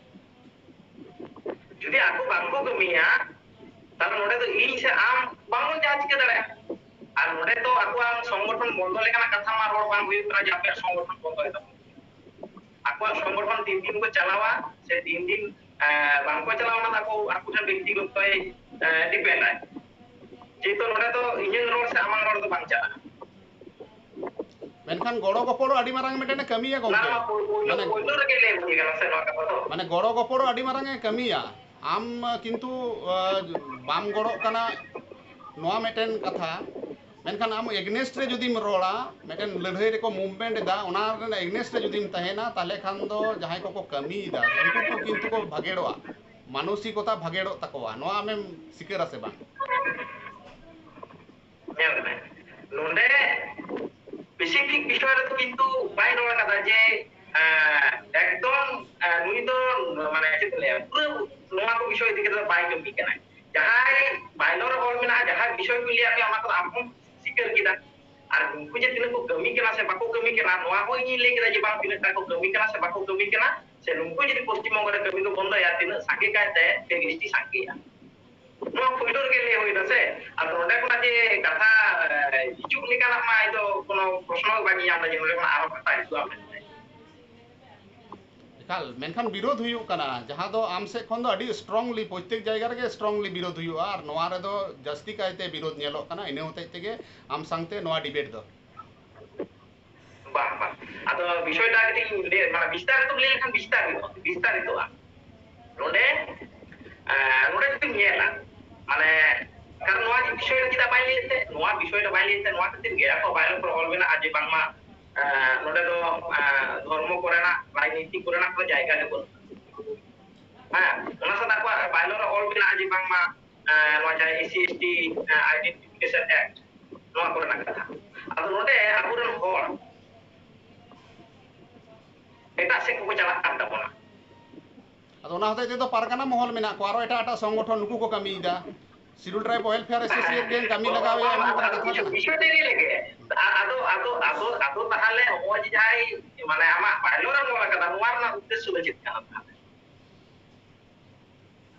ᱡᱩᱫᱤ ᱟᱠᱚ ᱵᱟᱝᱠᱚ ᱠᱟᱹᱢᱤᱭᱟ, ᱛᱟᱦᱞᱮ ᱱᱚᱰᱮ ᱫᱚ ᱤᱧ ᱥᱮ ᱟᱢ ᱵᱟᱝᱵᱚᱱ ᱡᱟᱦᱟᱸ ᱪᱤᱠᱟᱹ ᱫᱟᱲᱮᱭᱟᱜᱼᱟ᱾ ᱟᱨ ᱱᱚᱰᱮ ᱫᱚ ᱟᱠᱚᱣᱟᱜ ᱥᱚᱝᱜᱚᱴᱷᱚᱱ ᱵᱚᱱᱫᱚ ᱞᱮᱠᱟᱱᱟᱜ ᱠᱟᱛᱷᱟ ᱢᱟ ᱨᱚᱲ ᱵᱟᱝ ᱦᱩᱭᱩᱜ ᱠᱟᱱᱟ ᱡᱮ ᱟᱯᱮᱭᱟᱜ ᱥᱚᱝᱜᱚᱴᱷᱚᱱ ᱵᱚᱱᱫᱚᱭ ᱛᱟᱵᱚᱱ᱾ ᱟᱠᱚᱣᱟᱜ ᱥᱚᱝᱜᱚᱴᱷᱚᱱ ᱛᱤᱱ ᱫᱤᱱ ᱠᱚ ᱪᱟᱞᱟᱣᱟ ᱥᱮ ᱛᱤᱱ ᱫᱤᱱ, ᱮ, ᱵᱟᱝᱠᱚ ᱪᱟᱞᱟᱣᱟ, ᱚᱱᱟ ᱫᱚ ᱟᱠᱚ, ᱟᱠᱚ ᱴᱷᱮᱱ ᱵᱮᱠᱛᱤᱜᱚᱛᱚᱭ, ᱮ, ᱰᱤᱯᱮᱱᱰ ᱟᱭ᱾ ᱡᱮᱦᱮᱛᱩ ᱱᱚᱰᱮ ᱫᱚ ᱤᱧᱟᱹᱝ ᱨᱚᱲ ᱥᱮ ᱟᱢᱟᱝ ᱨᱚᱲ ᱫᱚ ᱵᱟᱝ ᱪᱟᱞᱟᱜᱼᱟ᱾ ᱢᱮᱱᱠᱷᱟᱱ ᱜᱚᱲᱚ ᱜᱚᱯᱚᱲᱚ ᱟᱹᱰᱤ ᱢᱟᱨᱟᱝ ᱢᱤᱫᱴᱮᱱ ᱮ ᱠᱟᱹᱢᱤᱭᱟ ᱜᱚᱢᱠᱮ᱾ ᱚᱱᱟ ᱢᱟ ᱯᱳᱭᱞᱳ, ᱢᱟᱱᱮ, ᱯᱳᱭᱞᱳ ᱨᱮᱜᱮ ᱞᱟᱹᱭ ᱦᱩᱭ ᱠᱟᱱᱟ ᱥᱮ ᱱᱚᱣᱟ ᱠᱟᱛᱷᱟ ᱫᱚ᱾ ᱢᱟᱱᱮ ᱜᱚᱲᱚ ᱜᱚᱯᱚᱲᱚ ᱟᱹᱰᱤ ᱢᱟᱨᱟᱝ ᱮ ᱠᱟᱹᱢᱤᱭᱟ᱾ ᱟᱢ ᱠᱤᱱᱛᱩ, ᱟ, ᱵᱟᱢ ᱜᱚᱲᱚᱜ ᱠᱟᱱᱟ, ᱱᱚᱣᱟ ᱢᱤᱫᱴᱮᱱ ᱠᱟᱛᱷᱟ᱾ ᱢᱮᱱᱠᱷᱟᱱ ᱟᱢ against ᱨᱮ ᱡᱩᱫᱤᱢ ᱨᱚᱲᱟ, ᱢᱤᱫᱴᱮᱱ ᱞᱟᱹᱲᱦᱟᱹᱭ ᱨᱮᱠᱚ movement ᱮᱫᱟ, ᱚᱱᱟ ᱨᱮᱱᱟᱜ against ᱨᱮ ᱡᱩᱫᱤᱢ ᱛᱟᱦᱮᱱᱟ, ᱛᱟᱦᱚᱞᱮ ᱠᱷᱟᱱ ᱫᱚ ᱡᱟᱦᱟᱸᱭ ᱠᱚᱠᱚ ᱠᱟᱹᱢᱤᱭᱮᱫᱟ, ᱩᱱᱠᱩ ᱠᱚ ᱠᱤᱱᱛᱩ ᱠᱚ ᱵᱷᱟᱜᱮᱲᱚᱜᱼᱟ, ᱢᱟᱱᱚᱥᱤᱠᱚᱛᱟ ᱵᱷᱟᱜᱮᱲᱚᱜ ᱛᱟᱠᱚᱣᱟ᱾ ᱱᱚᱣᱟ ᱟᱢᱮᱢ ᱥᱤᱠᱟᱹᱨᱟ ᱥᱮ ᱵᱟᱝ? ᱧᱮᱞ ᱢᱮ, ᱱᱚᱰᱮ specific ᱵᱤᱥᱚᱭ ᱨᱮᱫᱚ ᱠᱤᱱᱛᱩ ᱵᱟᱭ ᱨᱚᱲ ᱠᱟᱫᱟ ᱡᱮ, ᱮᱸ, ᱮᱠᱫᱚᱢ, ᱮᱸ, ᱱᱩᱭ ᱫᱚ, ᱢᱟᱱᱮ, ᱪᱮᱫ ᱠᱚ ᱞᱟᱹᱭᱟ, ᱯᱩᱨᱟᱹ ᱱᱚᱣᱟ ᱠᱚ ᱵᱤᱥᱚᱭ ᱤᱫᱤ ᱠᱟᱛᱮ ᱵᱟᱭ ᱠᱟᱹᱢᱤ ᱠᱟᱱᱟ᱾ ᱡᱟᱦᱟᱸᱭ ᱵᱟᱭᱞᱚ ᱨᱮ ᱚᱞ ᱢᱮᱱᱟᱜᱼᱟ, ᱡᱟᱦᱟᱸ ᱵᱤᱥᱚᱭ ᱠᱚ ᱞᱟᱹᱭᱟ, ᱟᱢ ᱚᱱᱟ ᱠᱚᱫᱚ ᱟᱢ ᱦᱚᱸᱢ ᱥᱤᱠᱟᱹᱨ ᱠᱮᱫᱟ᱾ ᱟᱨ ᱩᱱᱠᱩ ᱡᱮ ᱛᱤᱱᱟᱹᱜ ᱠᱚ ᱠᱟᱹᱢᱤ ᱠᱟᱱᱟ ᱥᱮ ᱵᱟᱠᱚ ᱠᱟᱹᱢᱤ ᱠᱟᱱᱟ, ᱱᱚᱣᱟ ᱦᱚᱸ ᱤᱧᱤᱧ ᱞᱟᱹᱭ ᱠᱮᱫᱟ ᱡᱮ ᱵᱟᱝ, ᱛᱤᱱᱟᱹᱜ ᱴᱟ ᱠᱚ ᱠᱟᱹᱢᱤ ᱠᱟᱱᱟ ᱥᱮ ᱵᱟᱠᱚ ᱠᱟᱹᱢᱤ ᱠᱟᱱᱟ, ᱥᱮ ᱱᱩᱠᱩ ᱡᱩᱫᱤ ᱯᱚᱥᱪᱤᱢ ᱵᱚᱝᱜᱚ ᱨᱮ ᱠᱟᱹᱢᱤ ᱠᱚ ᱵᱚᱱᱫᱚᱭᱟ, ᱛᱤᱱᱟᱹᱜ ᱥᱟᱸᱜᱮ ᱠᱟᱭᱛᱮ ᱮᱥ ᱴᱤ ᱥᱟᱸᱜᱮᱭᱟ᱾ ᱱᱚᱣᱟ ᱯᱳᱭᱞᱳ ᱨᱮᱜᱮ ᱞᱟᱹᱭ ᱦᱩᱭᱱᱟ ᱥᱮ᱾ ᱟᱫᱚ ᱱᱚᱰᱮ ᱠᱷᱚᱱᱟᱜ ᱡᱮ ᱠᱟᱛᱷᱟ, ᱮ, ᱦᱤᱡᱩᱜ ᱞᱮᱠᱟᱱᱟᱜ ᱢᱟ ᱤᱧ ᱫᱚ ᱠᱳᱱᱳ ᱯᱨᱚᱥᱱᱚ ᱜᱮ ᱵᱟᱹᱧ ᱧᱟᱢ ᱮᱫᱟ ᱡᱮ ᱱᱚᱰᱮ ᱠᱷᱚᱱᱟᱜ ᱟᱨᱦᱚᱸ ᱠᱟᱛᱷᱟ ᱦᱤᱡᱩᱜᱼᱟ ᱢᱮᱱᱛᱮ᱾ ᱮᱠᱟᱞ, ᱢᱮᱱᱠᱷᱟᱱ ᱵᱤᱨᱳᱫᱷ ᱦᱩᱭᱩᱜ ᱠᱟᱱᱟ, ᱡᱟᱦᱟᱸ ᱫᱚ ᱟᱢ ᱥᱮᱫ ᱠᱷᱚᱱ ᱫᱚ ᱟᱹᱰᱤ strongly, ᱯᱨᱚᱛᱛᱮᱠ ᱡᱟᱭᱜᱟ ᱨᱮᱜᱮ strongly ᱵᱤᱨᱳᱫᱷ ᱦᱩᱭᱩᱜᱼᱟ, ᱟᱨ ᱱᱚᱣᱟ ᱨᱮᱫᱚ ᱡᱟᱹᱥᱛᱤ ᱠᱟᱭᱛᱮ ᱵᱤᱨᱳᱫᱷ ᱧᱮᱞᱚᱜ ᱠᱟᱱᱟ, ᱤᱱᱟᱹ ᱦᱚᱛᱮᱡ ᱛᱮᱜᱮ ᱟᱢ ᱥᱟᱶᱛᱮ ᱱᱚᱣᱟ debate ᱫᱚ᱾ ᱵᱟᱝ, ᱵᱟᱝ, ᱟᱫᱚ ᱵᱤᱥᱚᱭᱴᱟ ᱠᱟᱹᱴᱤᱡ ᱤᱧ ᱞᱟᱹᱭ, ᱢᱟᱱᱮ ᱵᱤᱥᱛᱟᱨᱤᱛᱚ ᱞᱟᱹᱭ ᱞᱮᱠᱷᱟᱱ ᱵᱤᱥᱛᱟᱨᱤᱛᱚᱜᱼᱟ, ᱵᱤᱥᱛᱟᱨᱤᱛᱚᱜᱼᱟ᱾ ᱱᱚᱰᱮ, ᱮᱸ, ᱱᱚᱰᱮ ᱡᱩᱫᱤᱢ ᱧᱮᱞᱟ, ᱢᱟᱱᱮ, ᱠᱟᱨᱚᱱ ᱱᱚᱣᱟ ᱵᱤᱥᱚᱭ ᱨᱮ ᱪᱮᱫᱟᱜ ᱵᱟᱭ ᱞᱟᱹᱭ ᱛᱮ, ᱱᱚᱣᱟ ᱵᱤᱥᱚᱭ ᱨᱮ ᱵᱟᱭ ᱞᱟᱹᱭ ᱛᱮ, ᱱᱚᱣᱟ ᱠᱷᱟᱹᱛᱤᱨ ᱜᱮ ᱟᱠᱚ ᱵᱟᱭᱞᱚ ᱠᱚᱨᱮ ᱚᱞ ᱢᱮᱱᱟᱜᱼᱟ ᱡᱮ ᱵᱟᱝᱢᱟ, ᱮᱸ, ᱱᱚᱰᱮ ᱫᱚ, ᱮᱸ, ᱫᱷᱚᱨᱢᱚ ᱠᱚᱨᱮᱱᱟᱜ, ᱨᱟᱡᱽᱱᱤᱛᱤ ᱠᱚᱨᱮᱱᱟᱜ ᱠᱳᱱᱳ ᱡᱟᱭᱜᱟ ᱜᱮ ᱵᱟᱹᱱᱩᱜᱼᱟ᱾ ᱦᱮᱸ, ᱚᱱᱟ ᱥᱟᱶᱛᱮ ᱟᱠᱚᱣᱟᱜ ᱵᱟᱭᱞᱚ ᱨᱮ ᱚᱞ ᱢᱮᱱᱟᱜᱼᱟ ᱡᱮ ᱵᱟᱝᱢᱟ, ᱮᱸ, ᱱᱚᱣᱟ ᱡᱟᱦᱟᱸ ᱮᱥ ᱥᱤ ᱮᱥ ᱴᱤ, ᱮᱸ, ᱟᱭᱰᱮᱱᱴᱤᱯᱷᱤᱠᱮᱥᱚᱱ ᱮᱠᱴ, ᱱᱚᱣᱟ ᱠᱚᱨᱮᱱᱟᱜ ᱠᱟᱛᱷᱟ᱾ ᱟᱫᱚ ᱱᱚᱰᱮ ᱟᱵᱚᱨᱮᱱ ᱦᱚᱲ ᱮᱴᱟᱜ ᱥᱮᱫ ᱠᱚᱠᱚ ᱪᱟᱞᱟᱜ ᱠᱟᱱ ᱛᱟᱵᱚᱱᱟ᱾ ᱟᱫᱚ ᱚᱱᱟ ᱦᱚᱛᱮᱡ ᱛᱮᱫᱚ ᱯᱟᱨᱜᱟᱱᱟ ᱢᱚᱦᱚᱞ ᱢᱮᱱᱟᱜ ᱠᱚᱣᱟ, ᱟᱨᱚ ᱮᱴᱟᱜ ᱮᱴᱟᱜ ᱥᱚᱝᱜᱚᱴᱷᱚᱱ ᱱᱩᱠᱩ ᱠᱚ ᱠᱟᱹᱢᱤᱭᱮᱫᱟ᱾ ᱥᱤᱰᱩᱞ ᱴᱨᱟᱭᱤᱵ ᱳᱭᱮᱞᱯᱷᱮᱭᱟᱨ ᱮᱥᱳᱥᱤᱭᱮᱴ ᱜᱮ ᱠᱟᱹᱢᱤ ᱞᱟᱜᱟᱣᱮᱫᱼᱟ, ᱮᱢᱚᱱ ᱠᱟᱱᱟ ᱠᱟᱛᱷᱟ ᱫᱚ᱾ ᱵᱤᱥᱚᱭ ᱫᱚ ᱱᱤᱭᱟᱹ ᱞᱮᱜᱮ᱾ ᱟᱫᱚ, ᱟᱫᱚ, ᱟᱫᱚ, ᱟᱫᱚ ᱛᱟᱦᱚᱞᱮ ᱱᱚᱜᱼᱚᱭ ᱡᱮ ᱡᱟᱦᱟᱸᱭ, ᱢᱟᱱᱮ, ᱟᱢᱟᱜ ᱵᱟᱭᱞᱚ ᱨᱮ ᱚᱞ ᱟᱠᱟᱫᱟ, ᱱᱚᱣᱟ ᱨᱮᱱᱟᱜ ᱩᱫᱽᱫᱮᱥᱥᱚ ᱫᱚ ᱪᱮᱫ ᱠᱟᱱᱟ ᱛᱟᱦᱚᱞᱮ?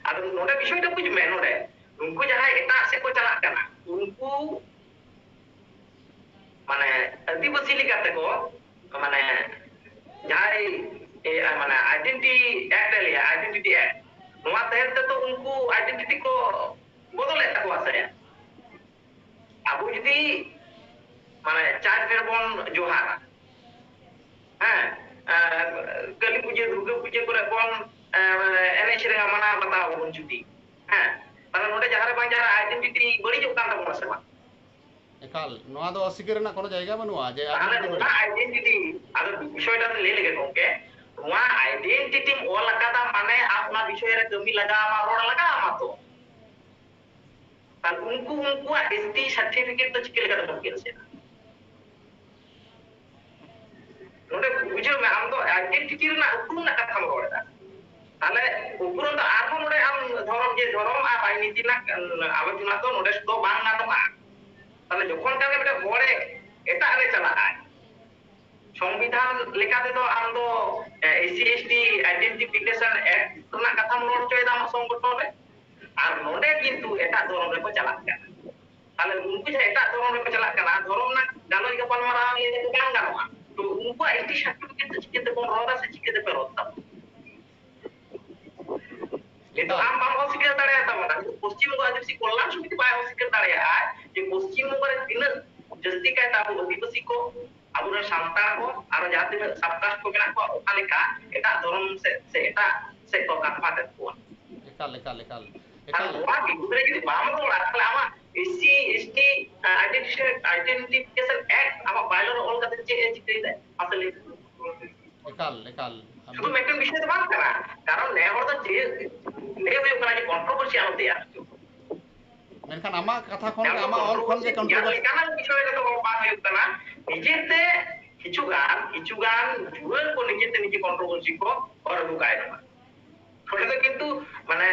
ᱟᱫᱚ ᱱᱚᱰᱮ ᱵᱤᱥᱚᱭ ᱫᱚ ᱵᱩᱡᱽ ᱢᱮ, ᱱᱚᱰᱮ ᱩᱱᱠᱩ ᱡᱟᱦᱟᱸᱭ ᱮᱴᱟᱜ ᱥᱮᱫ ᱠᱚ ᱪᱟᱞᱟᱜ ᱠᱟᱱᱟ, ᱩᱱᱠᱩ, ᱢᱟᱱᱮ, ᱟᱹᱫᱤᱵᱟᱹᱥᱤ ᱞᱮᱠᱟᱛᱮ ᱠᱚ, ᱢᱟᱱᱮ, ᱡᱟᱦᱟᱸᱭ, ᱮ, ᱢᱟᱱᱮ, ᱟᱭᱰᱮᱱᱴᱤ ᱮᱠᱴ ᱮ ᱞᱟᱹᱭᱟ, ᱟᱭᱰᱮᱱᱴᱤᱴᱤ ᱮᱠᱴ, ᱱᱚᱣᱟ ᱛᱟᱦᱮᱸ ᱛᱮᱫᱚ ᱩᱱᱠᱩ ᱟᱭᱰᱮᱱᱴᱤᱴᱤ ᱠᱚ ᱵᱚᱫᱚᱞᱮᱫ ᱛᱟᱠᱚᱣᱟ ᱥᱮ? ᱟᱵᱚ ᱡᱩᱫᱤ, ᱢᱟᱱᱮ, ᱪᱟᱨ ᱯᱷᱮᱨ ᱵᱚᱱ ᱡᱚᱦᱟᱨᱟ, ᱦᱮᱸ, ᱟᱨ ᱠᱟᱹᱞᱤ ᱯᱩᱡᱟᱹ, ᱫᱩᱨᱜᱟᱹ ᱯᱩᱡᱟᱹ ᱠᱚᱨᱮ ᱵᱚᱱ, ᱮ, ᱮᱱᱮᱡ ᱥᱮᱨᱮᱧᱟ, ᱢᱟᱱᱟᱣ ᱵᱟᱛᱟᱣ ᱟᱵᱚᱱ ᱡᱩᱫᱤ, ᱦᱮᱸ, ᱛᱟᱦᱞᱮ ᱱᱚᱰᱮ ᱡᱟᱦᱟᱸ ᱨᱮ ᱵᱟᱝ ᱡᱟᱦᱟᱸ ᱨᱮ ᱟᱭᱰᱮᱱᱴᱤᱴᱤ ᱵᱟᱹᱲᱤᱡᱚᱜ ᱠᱟᱱ ᱛᱟᱵᱚᱱᱟ ᱥᱮ ᱵᱟᱝ? ᱮᱠᱟᱞ, ᱱᱚᱣᱟ ᱫᱚ ᱚᱥᱤᱠᱟᱹᱨ ᱨᱮᱱᱟᱜ ᱠᱳᱱᱳ ᱡᱟᱭᱜᱟ ᱵᱟᱹᱱᱩᱜᱼᱟ ᱡᱮ ᱛᱟᱦᱞᱮ identity ᱚᱱᱟ ᱵᱟᱹᱱᱩᱜᱼᱟ᱾ ᱟᱭᱰᱮᱱᱴᱤᱴᱤ, ᱟᱫᱚ ᱵᱤᱥᱚᱭᱴᱟ ᱞᱟᱹᱭ ᱞᱮᱜᱮ ᱜᱚᱝᱠᱮ, ᱱᱚᱣᱟ ᱟᱭᱰᱮᱱᱴᱤᱴᱤᱢ ᱚᱞ ᱟᱠᱟᱫᱟ, ᱢᱟᱱᱮ ᱟᱢ ᱚᱱᱟ ᱵᱤᱥᱚᱭ ᱨᱮ ᱠᱟᱹᱢᱤ ᱞᱟᱜᱟᱣ ᱟᱢᱟ, ᱨᱚᱲ ᱞᱟᱜᱟᱣ ᱟᱢᱟ ᱛᱚ᱾ ᱟᱨ ᱩᱱᱠᱩ ᱩᱱᱠᱩᱣᱟᱜ ᱮᱥ ᱴᱤ ᱥᱟᱨᱴᱤᱯᱷᱤᱠᱮᱴ ᱫᱚ ᱪᱤᱠᱟᱹ ᱞᱮᱠᱟᱛᱮ ᱵᱚᱱ ᱠᱮᱱᱥᱮᱞᱟ? ᱱᱚᱰᱮ ᱵᱩᱡᱷᱟᱹᱣ ᱢᱮ, ᱟᱢ ᱫᱚ ᱟᱭᱰᱮᱱᱴᱤᱴᱤ ᱨᱮᱱᱟᱜ ᱩᱯᱨᱩᱢ ᱨᱮᱱᱟᱜ ᱠᱟᱛᱷᱟᱢ ᱨᱚᱲ ᱮᱫᱟ᱾ ᱛᱟᱦᱞᱮ ᱩᱯᱨᱩᱢ ᱫᱚ ᱟᱨᱦᱚᱸ ᱱᱚᱰᱮ ᱟᱢ ᱫᱷᱚᱨᱚᱢ, ᱡᱮ ᱫᱷᱚᱨᱚᱢ ᱟᱨ ᱨᱟᱡᱽᱱᱤᱛᱤ ᱨᱮᱱᱟᱜ ᱟᱞᱳᱪᱚᱱᱟ ᱫᱚ ᱱᱚᱰᱮ ᱫᱚ ᱵᱟᱝ ᱜᱟᱱᱚᱜᱼᱟ᱾ ᱛᱟᱦᱞᱮ ᱡᱚᱠᱷᱚᱱ ᱠᱷᱟᱱ ᱜᱮ ᱢᱤᱫᱴᱮᱱ ᱦᱚᱲᱮ ᱮᱴᱟᱜ ᱨᱮ ᱪᱟᱞᱟᱜᱼᱟᱭ, ᱥᱚᱝᱵᱤᱫᱷᱟᱱ ᱞᱮᱠᱟ ᱛᱮᱫᱚ ᱟᱢ ᱫᱚ, ᱮ, S C S T Identification Act ᱨᱮᱱᱟᱜ ᱠᱟᱛᱷᱟᱢ ᱨᱚᱲ ᱦᱚᱪᱚᱭᱮᱫᱟ ᱟᱢᱟᱜ ᱥᱚᱝᱜᱚᱴᱷᱚᱱ ᱨᱮ, ᱟᱨ ᱱᱚᱰᱮ ᱠᱤᱱᱛᱩ ᱮᱴᱟᱜ ᱫᱷᱚᱨᱚᱢ ᱨᱮᱠᱚ ᱪᱟᱞᱟᱜ ᱠᱟᱱᱟ᱾ ᱛᱟᱦᱞᱮ ᱩᱱᱠᱩ ᱡᱟᱦᱟᱸ ᱮᱴᱟᱜ ᱫᱷᱚᱨᱚᱢ ᱨᱮᱠᱚ ᱪᱟᱞᱟᱜ ᱠᱟᱱᱟ, ᱫᱷᱚᱨᱚᱢ ᱨᱮᱱᱟᱜ ᱜᱟᱞᱚᱪ ᱜᱟᱯᱟᱞᱢᱟᱨᱟᱣ ᱤᱭᱟᱹ ᱫᱚ ᱵᱟᱝ ᱜᱟᱱᱚᱜᱼᱟ᱾ ᱛᱚ ᱩᱱᱠᱩᱣᱟᱜ ᱮᱥ ᱴᱤ ᱥᱟᱨᱴᱤᱯᱷᱤᱠᱮᱴ ᱫᱚ ᱪᱤᱠᱟᱹ ᱛᱮᱵᱚᱱ ᱨᱚᱲᱟ ᱥᱮ ᱪᱤᱠᱟᱹ ᱛᱮᱯᱮ ᱨᱚᱲ ᱛᱟᱵᱚᱱᱟ? ᱱᱤᱛᱚᱜ ᱟᱢ ᱵᱟᱢ ᱚᱥᱤᱠᱟᱹᱨ ᱫᱟᱲᱮᱭᱟᱛᱟᱵᱚᱱᱟ, ᱱᱤᱛᱚᱜ ᱯᱚᱥᱪᱤᱢ ᱵᱚᱝᱜᱚ ᱟᱹᱫᱤᱵᱟᱹᱥᱤ ᱠᱚᱞᱭᱟᱱ ᱥᱚᱢᱤᱛᱤ ᱵᱟᱭ ᱚᱥᱤᱠᱟᱹᱨ ᱫᱟᱲᱮᱭᱟᱜᱼᱟ ᱡᱮ ᱯᱚᱥᱪᱤᱢ ᱵᱚᱝᱜᱚ ᱨᱮ ᱛᱤᱱᱟᱹᱜ ᱡᱟᱹᱥᱛᱤ ᱠᱟᱭᱛᱮ ᱟᱵᱚ ᱟᱹᱫᱤᱵᱟᱹᱥᱤ ᱠᱚ ᱟᱵᱚᱨᱮᱱ ᱥᱟᱱᱛᱟᱲ ᱠᱚ ᱟᱨᱚ ᱡᱟᱦᱟᱸ ᱛᱤᱱᱟᱹᱜ ᱥᱟᱵᱠᱟᱥᱴ ᱠᱚ ᱢᱮᱱᱟᱜ ᱠᱚᱣᱟ, ᱚᱠᱟ ᱞᱮᱠᱟ ᱮᱴᱟᱜ ᱫᱷᱚᱨᱚᱢ ᱥᱮᱫ ᱥᱮ ᱮᱴᱟᱜ ᱥᱮᱫ ᱠᱚ ᱠᱟᱱᱵᱷᱟᱨᱴ ᱮᱫ ᱠᱚᱣᱟ᱾ ᱮᱠᱟᱞ, ᱮᱠᱟᱞ, ᱮᱠᱟᱞ, ᱟᱨ ᱮᱠᱟᱞ᱾ ᱱᱚᱣᱟ ᱵᱤᱨᱩᱫᱽ ᱨᱮ ᱡᱩᱫᱤ ᱵᱟᱢ ᱨᱚᱲᱟ, ᱛᱟᱦᱞᱮ ᱟᱢᱟᱜ S C, S T, identification identification act ᱟᱢᱟᱜ ᱵᱟᱭᱞᱟᱨ ᱚᱞ ᱠᱟᱛᱮ ᱪᱮᱫ ᱮ ᱪᱤᱠᱟᱹᱭᱮᱫᱟ? ᱢᱟᱥᱮ ᱞᱟᱹᱭ ᱢᱮ᱾ ᱮᱠᱟᱞ, ᱮᱠᱟᱞ᱾ ᱥᱩᱫᱷᱩ ᱢᱤᱫᱴᱮᱱ ᱵᱤᱥᱚᱭ ᱫᱚ ᱵᱟᱝ ᱠᱟᱱᱟ, ᱠᱟᱨᱚᱱ ᱱᱮ ᱦᱚᱲ ᱫᱚ ᱪᱮᱫ ᱞᱟᱹᱭ ᱦᱩᱭᱩᱜ ᱠᱟᱱᱟ ᱡᱮ ᱠᱚᱱᱴᱨᱳᱵᱷᱟᱨᱥᱤ ᱟᱞᱚ ᱛᱮᱭᱟᱨ ᱦᱚᱪᱚ᱾ ᱢᱮᱱᱠᱷᱟᱱ ᱟᱢᱟᱜ ᱠᱟᱛᱷᱟ ᱠᱷᱚᱱ ᱜᱮ, ᱟᱢᱟᱜ ᱚᱞ ᱠᱷᱚᱱ ᱜᱮ ᱠᱚᱱᱴᱨᱳᱵᱷᱟᱨᱥᱤ ᱞᱮᱠᱟᱱᱟᱜ ᱵᱤᱥᱚᱭ ᱨᱮᱫᱚ ᱵᱟᱝ ᱦᱩᱭᱩᱜ ᱠᱟᱱᱟ᱾ ᱱᱤᱡᱮᱛᱮ ᱠᱤᱪᱷᱩ ᱜᱟᱱ, ᱠᱤᱪᱷᱩ ᱜᱟᱱ ᱡᱩᱣᱟᱹᱱ ᱠᱚ ᱱᱤᱡᱮᱛᱮ ᱱᱤᱡᱮ ᱠᱚᱱᱴᱨᱳᱵᱷᱟᱨᱥᱤ ᱠᱚ ᱦᱚᱨ ᱟᱹᱜᱩ ᱠᱟᱜ ᱠᱟᱱᱟ᱾ ᱱᱚᱰᱮ ᱫᱚ ᱠᱤᱱᱛᱩ ᱢᱟᱱᱮ